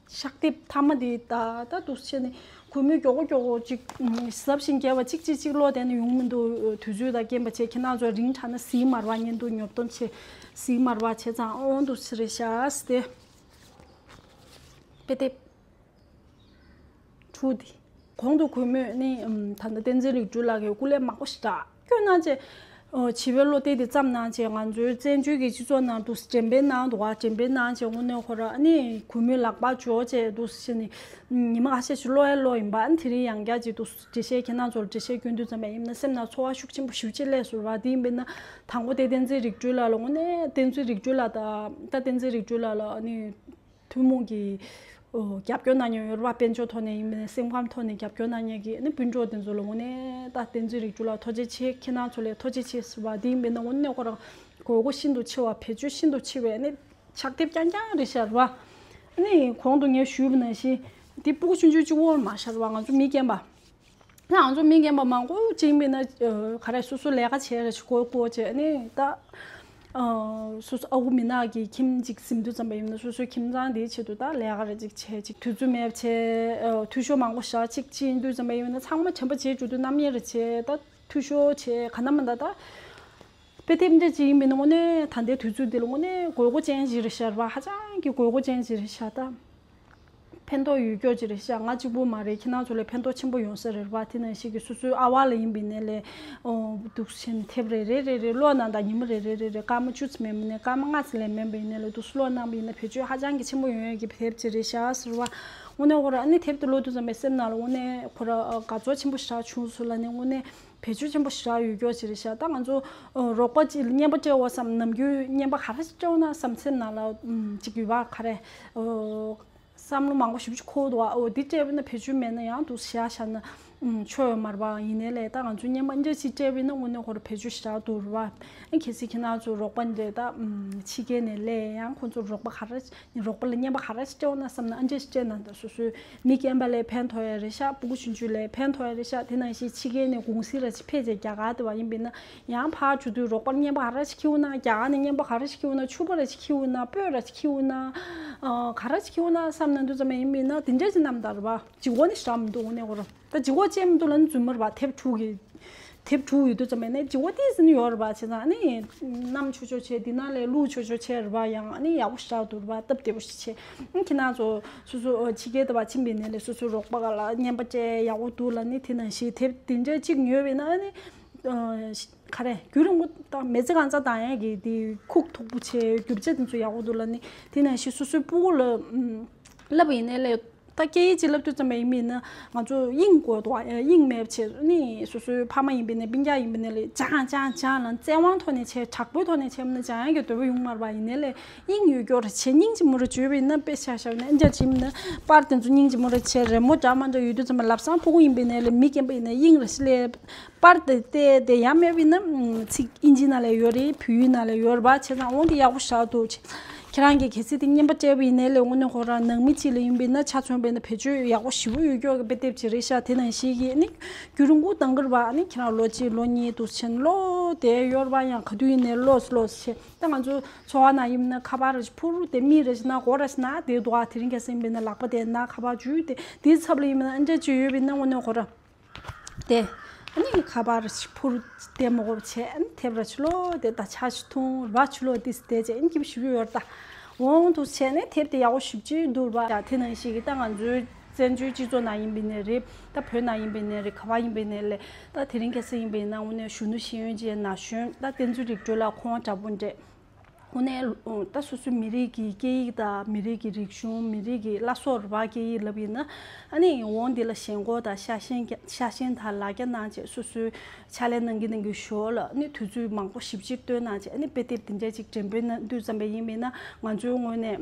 ཤག་དེབ་མཐའ་མ་དེ་ད་ད་འདུག་བྱས་ནས་གུས་མོས་མགྱོགས་པོ་མགྱོགས་པོ་ཅིག་གཟབ་ཞིང་རྒྱས་པ་གཅིག་གཅིག་གཅིག་ཀློག་བསྡད་ན་ཡོང་མི་འདུག་དུས་ཚོད་དང་རྐྱེན་པ་བྱས་ཁྱེད་རང་ཚོ་རིང་དྲགས་ན་གཟིགས་མ་རེད་པ། བརྙན་ཐུང་ཉོབ་སྟོན་བྱས་གཟིགས་མ་རེད་པ། བྱས་ཙང་ཨོང་འདུག་སེ་རེད་ཤག་ཟེར་ཏེ་དཔེ་དེབ་དྲུག་དེ། གོང་དུ་གུས་མོས་ནི་ད་ལྟ་བསྟན་འཛིན་རིག་གྲོལ་ལགས་ཀྱི་སྐུ་ལས་མང་པོ་ཞིག་བསྒྲགས་སྐྱོན་གནང་བྱས། ཨོ་བྱིས་པའི་བློ་གཏད་དེ་བརྩམས་གནང་བྱས་ང་ཚོའི་བཙན་བྱོལ་གྱི་སྤྱི་ཚོགས་ནང་དུ་འགྲེམས་སྤེལ་གནང་འདུག་ག་འགྲེམས་སྤེལ་གནང་བྱས་དངོས་གནས་ཁོ་ར་ཨ་ནི་གུས་མོའི་ལག་པར་འབྱོར་བྱས་འདུག་ཟེར་ནས་ཉི་མ་ཁ་ཤས་ཤིག་ཀློག་ཡ་ཀློག་ཡིན་པ། ཨ་ནི་དེ་རིང་ཡང་བསྐྱར་ཅིག་འདུག་འགྲེལ་བཤད་ཁྱེད་རང་ཚོར་འགྲེལ་བཤད་སྐྱོན་དུས་ཙམ་པ་ཡིན་ན་སེམས་ནང་ཚོར་བ་ཤུགས་ཆེན་པོ་ཞེ་པོ་ཅིག་སླེབས་སོང་ར། དེ་ཡིན་པས་ན་དང་པོ་དེ་བསྟན་འཛིན་རིག་གྲོལ་ལགས་ལ་དངོས་གནས་བསྟན་འཛིན་རིག་གྲོལ་ལགས་དང་ད་བསྟན་འཛིན་རིག་གྲོལ་ལགས་ལ་ཨ་ནི། ཐུན་མོང་གི་ཨོ་རྒྱབ་སྐྱོར་གནང་མྱོང་ཡོད་རེད་པ། དཔལ་འབྱོར་ཐོག་ནས་ཡིན་པ་ནས་སེམས་ཁམས་ཐོག་ནས་རྒྱབ་སྐྱོར་གནང་མཁན་གྱི་ཨ་ནི་སྤུན་གྲོགས་དེ་ཚོ་ལ་དངོས་གནས་ད་བསྟན་འཛིན་རིག་གྲོལ་ལགས་ཐུགས་རྗེ་ཆེ། ཁྱེད་རང་ཚོ་ལ་ཐུགས་རྗེ་ཆེ་ཟེར་བ་དེ་ཡིན་པས་ན་དངོས་གནས་ཁོ་རང་དགོས་མཁོ་ཤིན་ཏུ་ཆེ་བ་བེད་སྤྱོད་ཤིན་ཏུ་ཆེ་བའི་ཨ་ནི་ཕྱག་དེབ་རྐྱང་རྐྱང་རེད་ཤག་རེད་པ། ཨ་ནི་གོང་དུ་ངས་ཞུས་པ་ནང་བཞིན་འདི་སྤུ་གུ་ཆུང་ཆུང་གཅིག་པོ་མ་ཤར་བ་ང་ཚོ་མི་རྒན་པ། ང་ཚོ་མི་རྒན་པ་མང་པོ་ཅིག་ཡིན་པས་ན་ག་རེ་སོ་སོ་ལས་ཀ་བྱས་རེ་ཞིག་གོ་གོ་བྱས་ནས་ད་སོ་སོ་ཨ་ཁུ་མི་ནག་གི་ཁྱིམ་ཅིག་ཟིན་དུས་ཙམ་པ་ཡིན་ན་སོ་སོའི་ཁྱིམ་ཚང་དེའི་ཆེད་དུ་ད་ལས་ཀ་རེ་ཅིག་བྱས་ཅིག་དུས་ཚོད་མེད་བྱས་འཐུས་ཤོར་མང་པོ་བཞག་ཅིག་ཅིག་ཡིན་དུས་ཙམ་པ་ཡིན་ན་ཚང་མ་དྲན་པ་བརྗེད་འགྲོ་དུས་རྣམ་གཡེང་རེ་བྱས་ད་འཐུས་ཤོར་བྱས་ག་ན་མ་ད་ད་དཔེ་དེབ་འདྲ་ཅིག་ཡིན་པས་ན་དངོས་གནས་ད་ལྟའི་དུས་ཚོད་འདི་ལ་དངོས་གནས་དགོས་མཁོ་ཅན་ཞིག་རེད་ཤག་རེད་པ། ཧ་ཅང་གི་དགོས་མཁོ་ཅན་ཞིག་རེད་ཤག་ད། ཕན་ཐོགས་ཡོད་ཀྱོག་ཅིག་རེད་ཤག་ང་གཅིག་པུ་མ་རེད། ཁྱེད་རང་ཚོ་ལ་ཕན་ཐོགས་ཆེན་པོ་ཡོང་ས་རེད་པ། དེ་ནང་བཞིན་གྱི་སོ་སོའི་ཨ་བ་ལ་ཡིན་པ་ཡིན་ནའི་ལས་འདུག་སེ་དེབ་རེ་རེ་རེ་རེ་ཀློག་གནང་དང་ཉི་མ་རེ་རེ་རེ་རེ་སྐར་མ་བཅུ་ཙམ་མིན་པ་ནས་སྐར་མ་ལྔ་ཙམ་ལས་མིན་པ་ཡིན་ནའི་ལས་འདུག་སེ་ཀློག་གནང་པ་ཡིན་ན་བེད་སྤྱོད་ཧ་ཅང་གི་ཆེན་པོ་ཡོང་ཡས་ཀྱི་དེབ་ཅིག་རེད་ཤག་ཟེར་བ། དངོས་གནས་ཁོ་ར་ཨ་ནི་དེབ་དེ་ཀློག་དུས་ཙམ་པའི་སེམས་ནང་ལ་དངོས་གནས་ཁོ་ར་དགའ་ཚོར་ཆེན་པོ་ཞིག་བྱུང་སོང་ལ་ནི་དངོས་གནས་བེད་སྤྱོད་ཆེན་པོ་ཞིག་ཡོད་ཀྱོག་ཅིག་རེད་ཤག་ད་ང་ཚོ་རོགས་པ་ཅིག་ལ་རྔན་པ་སྤྲད་འོ་བསམ་ནམ་རྒྱུན་རྔན་པ་ག་རེ་སྤྲད་འོ་ན་བསམ་སེམས་ནང་ལ་ཅིག་ཡོད་པ་ག་རེ། བསམ་བློ་མང་པོ་ཞེ་པོ་ཅིག་འཁོར་འདུག་ཨོ་འདི་སྤྲད་པ་ན་བེད་སྤྱོད་མེད་ན་ཡང་འདུག་བཞག་བཞག་ན་ཆོ་ཡོད་མ་རེད་པ། ཡིན་ནའི་ལས་ད་ང་ཚོ་རྔན་པ་འདྲ་ཞིག་སྤྲད་པ་ཡིན་ན་དངོས་གནས་ཁོ་ར་བེད་སྤྱོད་ཞེ་དྲག་འདུག་རེད་པ། ཨ་གལ་སྲིད་ཁྱེད་རང་ཚོ་རོགས་པ་འདྲ་ད་ཕྱི་རྒྱལ་ནས་སླེབས་ཡང་ཁོ་ཚོ་རོགས་པ་ག་རེ་རོགས་པ་ལ་རྔན་པ་ག་རེ་ཞིག་སྤྲད་འོ་ན་བསམ་ན་ཨ་འདྲ་ཞིག་སྤྲད་ན་ད་སོ་སོའི་མི་རྒན་པ་ལ་ཕན་ཐོགས་ཡ་རེད་ཤག་སྤུ་གུ་ཆུང་ཆུང་ལ་ཕན་ཐོགས་ཡ་རེད་ཤག་དེ་ནང་བཞིན་ཕྱི་རྒྱལ་ནས་གུང་སེང་ར་ཞིག་ཕེབས་བྱས་རྒྱ་གར་དུ་བ་ཡིན་པ་ཡིན་ན། ཡང་ཕར་འགྲོ་དུས་རོགས་པར་རྔན་པ་ག་རེ་ཞིག་འཁྱེར་ན། རྒྱ་གར་ནས་རྔན་པ་ག་རེ་ཞིག་འཁྱེར་ན། ཕྱུ་པ་རེ་ཞིག་འཁྱེར་ན། སྤོས་རེ་ཞིག་འཁྱེར་ན། ཨ་ག་རེ་ཞིག་འཁྱེར་ན་བསམ་ན་འདུག་ཙམ་ཡིན་མིན་ན་དེ་འདྲ་ཞིག་རྣམས་དར་བ་ལྗིད་ཁོག་ནི་ཞེ་དྲག་མི་འདུག་དངོས་གནས་ཁོ་རང་ད་ལྗིད་ཁོག་ཅན་མི་འདུག་ལ་ནི་རྫུན་མ་རེད་པ། དེབ་དྲུག་གི་དེབ་དྲུག་ཡོད་དུས་ཙམ་ཡིན་ན་ལྗིད་ཁོག་ཏོག་ཙམ་ནི་ཡོད་རེད་པ། བྱས་ཙང་ཨ་ནི་བསྣམས་ཆོག་ཆོག་བྱས་འདི་ནང་ལས་བླུགས་ཆོག་ཆོག་བྱས་རེད་པ། ཡང་ཨ་ནི་ཡག་པོ་ཞེ་དྲག་འདུག་རེད་པ། སྟབས་བདེ་པོ་ཞིག་བྱས། ཁྱེད་རང་ཚོ་སོ་སོ་ཕྱི་རྒྱལ་དུ་བ་ཕྱིན་པའི་ནས་ལས་སོ་སོའི་རོགས་པ་ག་ལ་རྔན་པ་སྤྲད་ཡག་པོ་འདུག་ལ་ནི་དེ་ནང་བཞིན་དེབ་དེ་འདྲ་གཅིག་ཉོས་པ་ཡིན་ན་ཨ་ནི། ག་རེ་རྒྱུན་རིང་པོ་དང་མི་ཚེ་གང་ཚང་འདང་ཡག་གི་དེ་ཁུག་མཐུག་པོ་བྱས་རྒྱུ་ཆ་དེ་ཚོ་ཡག་པོ་འདུག་ལ་ནི་དེ་ནང་བཞིན་སོ་སོའི་སྤུ་གུ་ལ་བསླབ་པ་ཡིན་ནའི་ལས་ད་སྐད་ཡིག་ཅིག་བསླབ་དུས་ཙམ་པ་ཡིན་མིན་ན་ང་ཚོ་དབྱིངས་དགོས་འདུག་དབྱིངས་མེད་བྱས་ནི་སོ་སོའི་ཕ་མ་ཡིན་པ་ཡིན་ན་སྤུན་ཀྱག་ཡིན་པ་ཡིན་ནའི་ལས་སྦྱང་སྦྱང་སྦྱང་ལ་བཙན་དབང་ཐོག་ནས་བྱས་དྲག་པོའི་ཐོག་ནས་བྱས་མིན་ན་སྦྱང་ཡག་གི་འདོད་པ་ཡོང་མ་རེད་པ། ཡིན་ནའི་ལས་དབྱིངས་ཡོད་ཀྱོག་རེ་བྱས་སྙིང་རྗེ་མོ་རེ་བརྗོད་པ་ཡིན་ན་དཔེ་ཆ་བཞག་ན་ཨེ་འདྲ་བྱས་མིན་ན་པར་དེ་ཚོ་སྙིང་རྗེ་མོ་རེ་བྱས་རི་མོ་འདྲ་མ་འདྲ་ཡོད་དུས་ཙམ་པ་ལབ་སང་ཕྲུ་གུ་ཡིན་པ་ཡིན་ནའི་ལས་མི་རྒན་པ་ཡིན་ན་དབྱིངས་རེ་ཞིག་ལས། པར་དེ་བལྟས་དེ་ཡང་མེད་པ་ཡིན་ན་ཚིག་ཨིན་ཇི་ནང་ལ་ཡོད་རེད། བོད་ཡིག་ནང་ལ་ཡོད་རེད་པ། བྱས་ཙང་འོ་འདི་ཡག་པོ་ཞེ་དྲག་འདུག་བྱས། ཁྱེད་རང་གིས་གལ་སྲིད་དེ་རྔན་པ་སྤྲད་པ་ཡིན་ནའི་ལས་དངོས་གནས་ཁོ་རང་ནང་མི་གཅིག་ལ་ཡིན་པས་ན་ཆ་མཚོན་པས་ན་བེད་སྤྱོད་ཡག་པོ་ཞེ་པོ་ཡོད་ཀྱོག་གི་དཔེ་དེབ་ཅིག་རེད་ཤག་དེ་ནང་བཞིན་གྱི་ནི་རྒྱུན་རིང་པོ་གཏང་གི་རེད་པ། ཨ་ནི་ཁྱེད་རང་ལོ་གཅིག་ལོ་གཉིས་འདུག་ཕྱིན་ལོ་དེ་ཡོད་རེད་པ། ཡང་ག་དུས་ཡིན་ནའི་ལོས་ལོས་བྱས། ད་ང་ཚོ་འཚོ་བ་ནང་ཡིན་ན་ཁ་པར་རེ་ཕུར་དེ་མིག་རེ་ན་མགོ་རེ་ན་དེ་འདུག་ཨ། དེ་རིང་ཁ་སང་ཡིན་པས་ན་ལག་པ་དེ་ན་ཁ་པར་འཇུས་ཏེ་དེའི་ཚབ་ལ་ཡིན་པས་ན་ཨ་འདྲ་ཅིག་ཡོད་པས་ན་དངོས་གནས་ཁོ་རང་དེ། ཨ་ནི་ཁ་པར་ཕུར་དེ་མགོ་བྱས། ཨ་ནི་དེབ་ར་ཆུ་ལོ་དེ་ད་ཆ་ཞིག་འཐུང་ར་ཆུ་ལོ་དེ་དེ་བྱས། ཨ་ནི་སྐྱིད་པོ་ཞིག་ཡོད་ད། འོང་དུ་བྱས་ནས་དེབ་དེ་ཡག་པོ་ཞིབ་ཅིག་འདུག་ར། དེ་ནང་བཞིན་གྱི་ད་ང་ཚོའི་བཙན་བྱོལ་སྤྱི་ཚོགས་ནང་ཡིན་པས་ནས་རེད། ད་བོད་ནང་ཡིན་པས་ནས་རེད། ག་བ་ཡིན་པས་ནས་ལས། ད་དེ་རིང་ཁ་སང་ཡིན་པས་ན་དངོས་གནས་གཞོན་ནུ་ཤེས་ཡོན་ཅན་ན་གཞོན་ད་བསྟན་འཛིན་རིག་སྒྲོལ་ལགས་ཁོང་འདྲ་པོ་འདྲ། དངོས་གནས་ད་སོ་སོའི་མི་རིགས་ཀྱི་སྐད་ཡིག་དང་མི་རིགས་ཀྱི་རིག་གཞུང་། མི་རིགས་ཀྱི་བླ་སྲོག་རེད་པ། སྐད་ཡིག་ལབ་ཡིན་ན། ཨ་ནི་འོང་འདི་ལ་ཞེན་ཁོག་དང་ཤ་ཞེན་ཤ་ཞེན་དང་ལ་རྒྱ་གནང་བྱས་སོ་སོའི་ཕྱག་ལས་གནང་གི་གནང་གི་ཞོར་ལ་ཨ་ནི་དུས་ཚོད་མང་པོ་ཞིབ་ཅིག་བཏོན་གནང་བྱས། ཨ་ནི་དཔེ་དེབ་འདི་འདྲ་ཅིག་འགྲེམས་སྤེལ་གནང་དུས་ཙམ་པ་ཡིན་པས་ན་ང་ཚོའི་ངོས་ནས་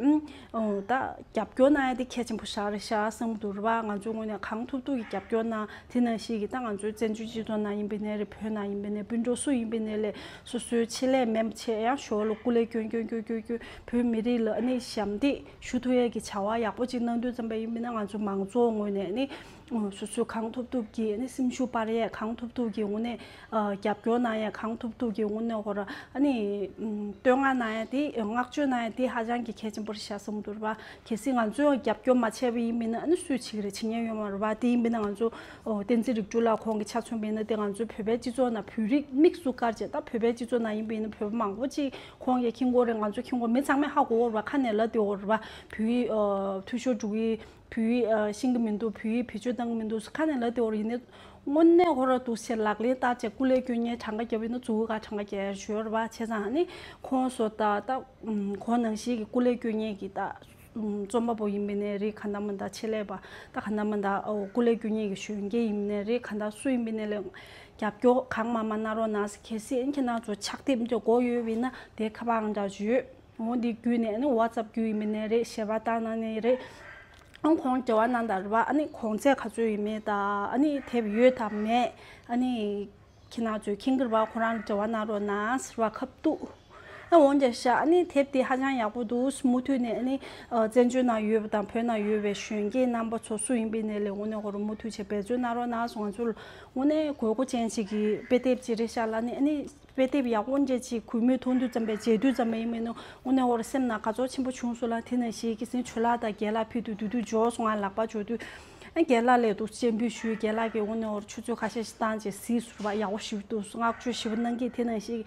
ཨ་ད་རྒྱབ་སྐྱོར་གནང་ཡ་དེ་གལ་ཆེན་པོ་ཞིག་རེད་ཤག་བསམ་གྱི་འདུག་རེད་པ། ང་ཚོའི་ངོས་ནས་གང་ཐུབ་ཐུབ་ཀྱི་རྒྱབ་སྐྱོར་གནང་། དེ་ནང་བཞིན་གྱི་ད་ང་ཚོའི་བཙན་བྱོལ་སྤྱི་ཚོགས་ནང་ཡིན་པས་ནས་རེད། བོད་ནང་ཡིན་པས་ནས་སྤུན་གྲོགས་སུ་ཡིན་པས་ནས་ལས་སོ་སོའི་ཆེད་ལས་མེད་པ་བྱས་ཡང་ཞོར་ལ་སྐུ་ལས་བསྐྱོན་བསྐྱོན་བསྐྱོན་བསྐྱོན་བསྐྱོན་བོད་མི་རིགས་ལ་ཨ་ནི་ཞབས་འདེགས་ཞུ་ཐུབ་ཡས་ཀྱི་བྱ་བ་ཡག་པོ་ཅིག་གནང་དུས་ཙམ་པ་ཡིན་པས་ན་ང་ཚོ་མང་ཚོགས་ངོས་ནས་ཨ་ནི་སོ་སོའི་གང་ཐུབ་ཐུབ་ཀྱིས་ཨ་ནི་སེམས་ཤུགས་སྤར་ཡས། གང་ཐུབ་ཐུབ་ཀྱིས་དངོས་གནས་རྒྱབ་སྐྱོར་གནང་ཡས། གང་ཐུབ་ཐུབ་ཀྱིས་དངོས་གནས་ཁོ་ར་ཨ་ནི་བསྟོད་བསྔགས་གནང་ཡས་དེ། བསྔགས་བརྗོད་གནང་ཡས་དེ་ཧ་ཅང་གི་གལ་ཆེན་པོ་རེད་ཤག་བསམ་གྱི་འདུག་རེད་པ། གལ་སྲིད་ང་ཚོས་རྒྱབ་སྐྱོར་མ་བྱས་པ་ཡིན་པས་ན་ཨ་ནི་སུས་བྱེད་ཀྱི་རེད། བྱེད་མཁན་ཡོད་མ་རེད་པ། དེ་ཡིན་པས་ན་ང་ཚོ་ཨོ་བསྟན་འཛིན་རིག་སྒྲོལ་ལགས་ཁོང་གི་ཆ་མཚོན་པས་ན་དེ་ང་ཚོའི་བོད་པའི་སྤྱི་ཚོགས་ནང་བོད་རིགས་དམིགས་སུ་བཀར་བྱས། ད་བོད་པའི་སྤྱི་ཚོགས་ནང་ཡིན་པས་ན་བོད་པ་མང་པོ་ཅིག་ཁོང་གིས་མཁྱེན་གྱི་ཡོད་རེད། ང་ཚོ་མཁྱེན་གྱི་ཡོད། མི་ཚང་མས་ཧ་གོ་གི་ཡོད་རེད་པ། ཁ་ནས་ལབ་བསྡད་ཡོད་རེད་པ། བོད་ཡིག་ཨ་འཐུས་ཤོར་འགྲོ་གི། བོད་ཡིག་ཨ་ཤེས་ཀྱི་མི་འདུག་བོད་ཡིག་བེད་སྤྱོད་གཏོང་གི་མི་འདུག་ཁ་ནས་ལབ་བསྡད་ཡོད་རེད། ཡིན་ནའི་དངོས་གནས་ཁོ་ར་འདུག་སེ་ལག་ལེན་བསྟར་བྱས་སྐུ་ལས་བསྐྱོན་མཁན་གྲངས་ཀ་བརྒྱབ་ཡིན་ན་མཛུབ་གུ་ཁ་གྲངས་ཀ་བརྒྱབ་ཡ་ཞུ་ཡོད་རེད་པ། བྱས་ཙང་ཨ་ནི་ཁོང་ཚོ་ད་ད་ཨམ་ཁོང་ནང་བཞིན་གྱི་སྐུ་ལས་བསྐྱོན་མཁན་གྱི་ད་ཨམ་རྩོམ་པ་པོ་ཡིན་པས་ནའི་རེད། གང་ལྟར་མ་ལྟར་ཆེད་ལས་པ་ད་གང་ལྟར་མ་ལྟར་ཨོ་སྐུ་ལས་བསྐྱོན་མཁན་གྱི་གཞོན་སྐྱེས་ཡིན་པས་ནའི་རེད། གང་ལྟར་སུ་ཡིན་པས་ནའི་ལས་རྒྱབ་སྐྱོར་གང་མང་མང་གནང་རོགས་གནང་ཟེར། གལ་སྲིད་ཨ་ནི་ཁྱེད་རང་ཚོ་ཕྱག་དེབ་འདི་དགོས་ཡོད་པས་ན་དེ་ཁ་པར་ཨང་གྲངས་ཡོད། འོ་འདི་བརྒྱུད་ནས་ཨ་ནི་ཝ་ཙབ་བརྒྱུད་ཡིན་པས་ནའི་རེད། ཞལ་པར་བཏང་གནང་ནའི་རེད། ཨ་ཁོང་འབྲེལ་བ་གནང་དང་རེད་པ། ཨ་ནི་གོང་ཚད་ག་ཚོད་ཡིན་མིན་དང་། ཨ་ནི་དེབ་ཡོད་དང་མེད། ཨ་ནི་ཁྱེད་རང་ཚོས་མཁྱེན་གྱི་རེད་པ། ཁོ་རང་ལ་འབྲེལ་བ་གནང་རོགས་གནང་ཟེར་བ་ཁ་ཐུག་ཨ་འོ་འདྲ་ཤག་ཨ་ནི་དེབ་དེ་ཧ་ཅང་ཡག་པོ་འདུག་མུ་མཐུད་ནས་ཨ་ནི་ཨ་བཙན་བྱོལ་ནང་ཡོད་པ་དང་བོད་ནང་ཡོད་པའི་གཞོན་སྐྱེས་རྣམ་པ་ཚོ་སུ་ཡིན་པས་ནའི་ལས་དངོས་གནས་ཁོ་རང་མུ་མཐུད་བྱས་འབད་བརྩོན་གནང་རོགས་གནང་སོང་། ང་ཚོ་ལ་དངོས་གནས་དགོས་མཁོ་ཅན་ཞིག་གི་དཔེ་དེབ་ཅིག་རེད་ཤག་ལ་ནི་ཨ་ནི། དཔེ་དེབ་ཡག་པོ་འདྲ་ཅིག་གུས་མོས་མཐོང་དུས་ཙམ་པས་མཇལ་དུས་ཙམ་པ་ཡིན་མིན་ནོ་དངོས་གནས་ཁོ་རང་སེམས་ནང་དགའ་ཚོར་ཆེན་པོ་བྱུང་སོང་ལ། དེ་ནང་བཞིན་གྱི་སེང་ཆུ་ལག་དང་རྒན་ལགས་ཕེབས་དུས་དུས་དུས་འབྱོར་སོང་ང་། ལག་པ་འབྱོར་དུས་ཨ་རྒན་ལགས་ལ་འདུག་སེ་སྤྱན་འབུལ་ཞུས། རྒན་ལགས་ཀྱིས་དངོས་གནས་ཁོ་རང་ཆུ་ཚོད་ཁ་ཤས་ཤིག་བཏང་བྱས་གཟིགས་སོང་བ། ཡག་པོ་ཞེ་པོ་འདུག་བསྔགས་བརྗོད་ཞེ་པོ་གནང་གི། དེ་ནང་བཞིན་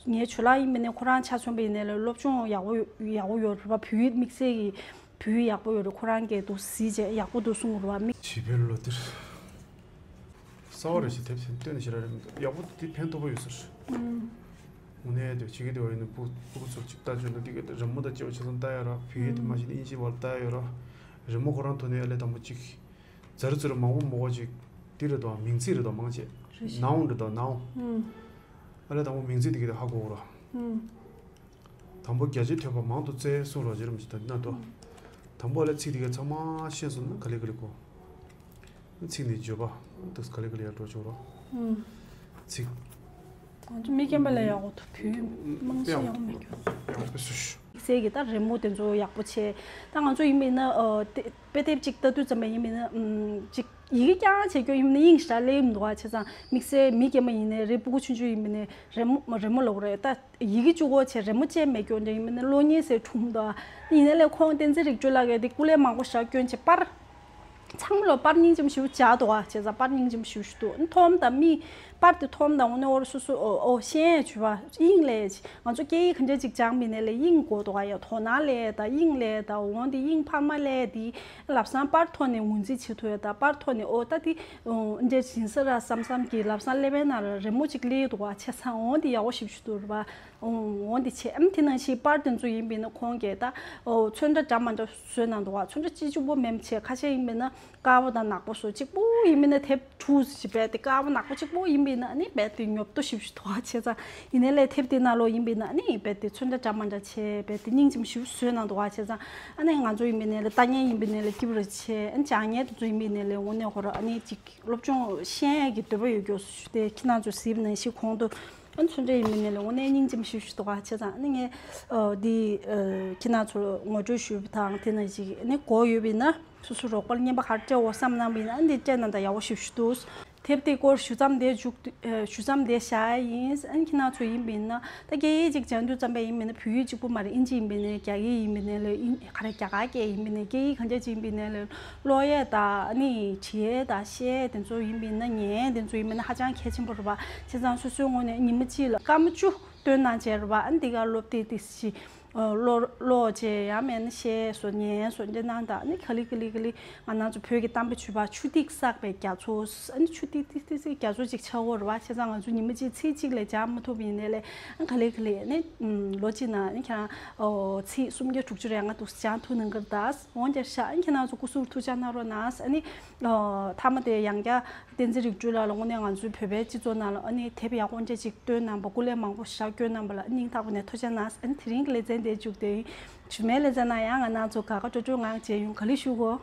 ངའི་ཆུ་ལག་ཡིན་མིན་ནས་ཁོ་རང་ཆ་མཚོན་པ་ཡིན་ནའི་ལ་སློབ་སྦྱོང་ཡག་པོ་ཡག་པོ་ཡོད་རེད་པ། བོད་ཡིག་དམིགས་བསལ་གྱི་བོད་ཡིག་ཡག་པོ་ཡོད་རེད། ཁོ་རང་གིས་འདུག་སེ་གཟིགས་བྱས་ཡག་པོ་འདུག་གསུངས་རེད་པ། མི་བྱིས་པའི་ལོ་དེར། གསར་པ་རེ་ཞིག་དེབ་ཐེར་བཏོན་ནས་ཞེ་དྲག་རེད་མི་འདུག་ཡག་པོ་འདུག་དེ་ཕན་ཐོགས་པོ་ཡོད་ས་རེད། ཨུམ། དངོས་གནས་དེ་ཕྱི་རྒྱལ་དེ་བ་ཡིན་ན་ཕྲུ་གུ་ཚོར་ཅིག་ལྟ་བྱུང་ན་འདི་གའི་རི་མོ་དང་བཅས་པ་ཆ་ཚང་ལྟ་ཡ་ར། བོད་ཡིག་དེ་མ་གཞི་ནས་དབྱིན་ཇིའི་བར་ལ་ལྟ་ཡ་ཡོད་ར། རི་མོ་ཁོ་རང་ཐོག་ནས་ཨ་ལས་དང་པོ་ཅིག་ཛར་ཛར་མང་པོ་མང་པོ་ཅིག་འདི་རེད་དོ། མིང་ཚིག་རེད་དོ། མང་ཆེ་རེད་ཤག་ནའུན་རེད་དོ། ནའུན། ཨུམ། ཨ་ལས་དང་པོ་མིང་ཚིག་འདི་གའི་དེ་ཧ་གོ་ར། ཨུམ། དང་པོ་རྒྱ་ཆེའི་ཐོས་པ་མང་དུ་བཙལ་གསུངས་རོགས་བྱེད་རམ་ཞིག་ད་འདི་ན་དོ། དང་པོ་ལ་ཚིག་དེ་གའི་ཚང་མ་ཤེས་སོང་ན་ག་ལེ་ག་ལེ་གོ། ཚིག་ནི་བརྗོད་པ་དུ་ག་ལེ་ག་ལེ་ཡར་འགྲོ་ཆོག་རོགས། ཨུམ། ཚིག་ང་ཚོ་མི་རྒན་པ་ལས་ཡག་པོ་འདུག་བོད་རྨང་གཞི་ཡག་པོ་མེད་ཀྱང་། ཡག་པོ་སུ་ཞུ། སའི་གི་ད་རི་མོ་དེ་ཚོ་ཡག་པོ་བྱས། ད་ང་ཚོ་ཡིན་པས་ན་ཨ་དེ་དཔེ་དེབ་ཅིག་ལྟ་དུས་ཙམ་པ་ཡིན་པས་ན་ཨུམ་ཅིག་ཡི་གེ་རྐྱང་བྱས་ཀྱང་ཡིན་པས་ན་དབྱིངས་ཞེ་དྲག་སླེབས་མི་འདུག་ཨ། བྱས་ཙང་དམིགས་བསལ་མི་རྒན་པ་ཡིན་ནའི་རེད། སྤུ་གུ་ཆུང་ཆུང་ཡིན་པས་ནའི་རི་མོ་རི་མོ་ལབ་དགོས་རེད། ད་ཡི་གེ་གཅིག་པོ་བྱས་རི་མོ་བཅས་མེད་ཀྱང་འདྲ་ཡིན་པས་ན་གློག་བརྙན་ཟེར་གྲུང་འདུག་ཨ། ཡིན་ནའི་ལས་ཁོང་བསྟན་འཛིན་རིག་སྒྲོལ་ལགས་ཀྱིས་དེ་སྐུ་ལས་མང་པོ་ཞིག་བསྐྱོན་བྱས་པར། ཚང་མ་ལོ་པར་སྙིང་རྗེ་མོ་ཞེ་པོ་ཅིག་འདུག་ཨ། བྱས་ཙང་པར་སྙིང་རྗེ་མོ་ཞེ་པོ་ཞིག་འདུག་མཐོང་དང་མི་པར་དེ་མཐོང་དང་དངོས་གནས་ཁོ་རང་སོ་སོ་ཨོ་ཨོ་ཤེས་ཡས་བྱུས་པ་དབྱིངས་ལས་ཅིག་ང་ཚོ་སྐད་ཡིག་ག་འདྲ་ཅིག་སྦྱངས་པ་ཡིན་ནའི་ལས་དབྱིངས་དགོས་འདུག་ཨ། ཡ་དོ་སྣང་ལས་དང་དབྱིངས་ལས་དང་འོ་དེ་དབྱིངས་འཕར་མ་ལས་དེ་ལམ་སང་པར་ཐོག་ནས་ངོས་འཛིན་བྱེད་ཐུབ་ཡ་དང་པར་ཐོག་ནས་ཨོ་ད་དེ་ཨོ་འདྲ་ཡིན་ས་ར་བསམ་བསམ་གྱི་ལམ་སང་ཀླད་པའི་ནང་ལ་རི་མོ་ཅིག་སླེབས་འདུག་ཨ། བྱས་ཙང་འོ་དེ་ཡག་པོ་ཞེ་པོ་ཞིག་འདུག་རེད་པ། ཨོ་འོ་འདི་བྱས། ཨམ་དེ་ནང་བཞིན་པར་དེ་ཚོ་ཡིན་པས་ན་ཁོང་གིས་ད་ཨོ་ཚོན་ཁྲ་འདྲ་མ་འདྲ་བཟོས་གནང་འདུག་བ། ཚོན་ཁྲ་གཅིག་གཅིག་པོ་མིན་བྱས་ཁ་ཤས་ཡིན་པས་ན་དཀར་པོ་དང་ནག་པོ་བཟོས། གཅིག་པོ་ཡིན་པས་ན་དེབ་དྲུག་ཅིག་རྦད་དེ་དཀར་པོ་ནག་པོ་གཅིག་པོ་ཡིན་པས་ན་ཨ་ནི་རྦད་དེ་ཉོབ་ཏོ་ཞེ་པོ་ཞིག་འདུག་བ། བྱས་ཙང་ཡིན་ནའི་ལས་དེབ་དེ་ནང་ལོགས་ཡིན་པས་ན་ཨ་ནི་རྦད་དེ་ཚོན་ཁྲ་འདྲ་མ་འདྲ་བྱས་རྦད་དེ་སྙིང་རྗེ་མོ་ཞེ་པོ་བཟོས་གནང་འདུག་བ། བྱས་ཙང་ཨ་ནི་ང་ཚོ་ཡིན་པས་ན་ལས་ལྟ་མཁན་ཡིན་པས་ན་ལས་སྐྱིད་པོ་རེ་བྱས། ཨ་ནི་སྦྱང་མཁན་དེ་ཚོ་ཡིན་པས་ན་ལས་དངོས་གནས་ཁོ་རང་ཨ་ནི་ཅིག་སློབ་སྦྱོང་ཤེས་ཡས་ཀྱི་འདོད་པ་ཡོད་རྒྱུ་དེ་ཁྱེད་རང་ཚོ་གཟིགས་པ་ནང་བཞིན་གོང་དུ། ཨ་ནི་ཚོ་འདྲ་ཡིན་མིན་ནས་ལ་དངོས་གནས་སྙིང་རྗེ་མོ་ཞེ་པོ་ཞིག་འདུག་ག་བྱས་ཙང་ཨ་ནི་ངས་འདི་ཁྱེད་རང་ཚོར་ངོ་སྤྲོད་ཞུས་པ་དང་དེ་ན་ཅིག་ཨ་ནི་གོ་ཡོད་པ་ཡིན་ན་སོ་སོ་རོགས་པ་ལ་རྔན་པ་ག་རེ་སྤྲད་འོ་བསམ་གནང་བ་ཡིན་ན་ཨ་ནི་འདི་སྤྲད་གནང་དང་ཡག་པོ་ཞེ་པོ་ཞིག་འདུག་དེབ་དེ་སྐོར་ཞུ་མཚམས་དེ་མཇུག་ཞུ་མཚམས་དེ་བཞག་ཡིན། ཨ་ནི་ཁྱེད་རང་ཚོ་ཡིན་པ་ཡིན་ན་ད་སྐད་ཡིག་ཅིག་སྦྱང་དུས་ཙམ་པ་ཡིན་པ་ཡིན་ན་བོད་ཡིག་གཅིག་པུ་མ་རེད། ཨིན་ཇི་ཡིན་པ་ཡིན་ན་རྒྱ་ཡིག་ཡིན་པ་ཡིན་ན་ལ་ཨིན་ག་རེ་རྒྱ་གར་སྐད་ཡིན་པ་ཡིན་ན་སྐད་ཡིག་གང་ཅག་ཅིག་ཡིན་པ་ཡིན་ན་ལ་ཀློག་ཡས་དང་ཨ་ནི་བྲིས་ཡས་དང་བཤད་ཡས་དེ་ཚོ་ཡིན་པ་ཡིན་ན་ཉན་ཡས་དེ་ཚོ་ཡིན་པ་ཡིན་ན་ཧ་ཅང་གལ་ཆེན་པོ་རེད་པ། བྱས་ཙང་སོ་སོའི་ངོས་ནས་ཉི་མ་གཅིག་ལ་སྐར་མ་བཅུ་བཏོན་གནང་བྱས་རེད་པ། ཨ་ནི་འདི་ག་སློབ་དེབ་དེ་ཞིག་ཀློག་ཀློག་བྱས་ཡང་མིན་ན་བཤད་སོ་ཉན་སོ་འདྲ་གནང་དང་ཨ་ནི་ག་ལེ་ག་ལེ་ག་ལེ་ང་རང་ཚོ་བོད་ཀྱི་གཏམ་དཔེ་ཆོས་པ་ཆུ་ཐིགས་བསགས་པའི་རྒྱ་མཚོ། ཨ་ནི་ཆུ་ཐིགས་ཐིགས་ཐིགས་ཐིགས་རྒྱ་མཚོ་ཅིག་ཆགས་ཡོད་རེད་པ། བྱས་ཙང་ང་ཚོ་ཉི་མ་གཅིག་ཚིག་གཅིག་ལས་སྦྱང་མ་ཐུབ་པ་ཡིན་ནའི་ལས་ཨ་ག་ལེ་ག་ལེ་ཨ་ནི་ལོ་གཅིག་ནང་ཨ་ནི་ཁྱེད་རང་ཚིག་སུམ་བརྒྱ་དྲུག་ཅུ་རེ་ལྔ་འདུག་སྦྱང་ཐུབ་གནང་གི་རེད་ད། འོན་ཀྱང་ཤག་ཨ་ནི་ཁྱེད་རང་ཚོ་སྐུ་གཟུགས་ཐུགས་ཅག་གནང་རོགས་གནང་། ཨ་ནི་མཐའ་མ་དེ་ཡང་བསྐྱར་བསྟན་འཛིན་རིག་སྒྲོལ་ལགས་ལ་དངོས་གནས་ང་ཚོའི་བོད་པའི་སྤྱི་ཚོགས་ནང་ལ་ཨ་ནི་དེབ་ཡག་པོ་འདྲ་ཅིག་བཏོན་གནང་བ་སྐུ་ལས་མང་པོ་ཞེ་དྲག་བསྐྱོན་གནང་བ་ལ་ཨ་ནི་སྙིང་ཐག་པ་ནས་ཐུགས་རྗེ་གནང་། ཨ་ནི་དེ་རིང་གི་ལེ་ཚན་དེ་མཇུག་བསྡུས་ཡིན། རྗེས་མའི་ལེ་ཚན་ནང་ཡང་ང་རང་ཚོ་དགའ་དགའ་སྤྲོ་སྤྲོའི་ངང་བྱས་ཡོང་། ག་ལེ་ཞུ་གོ།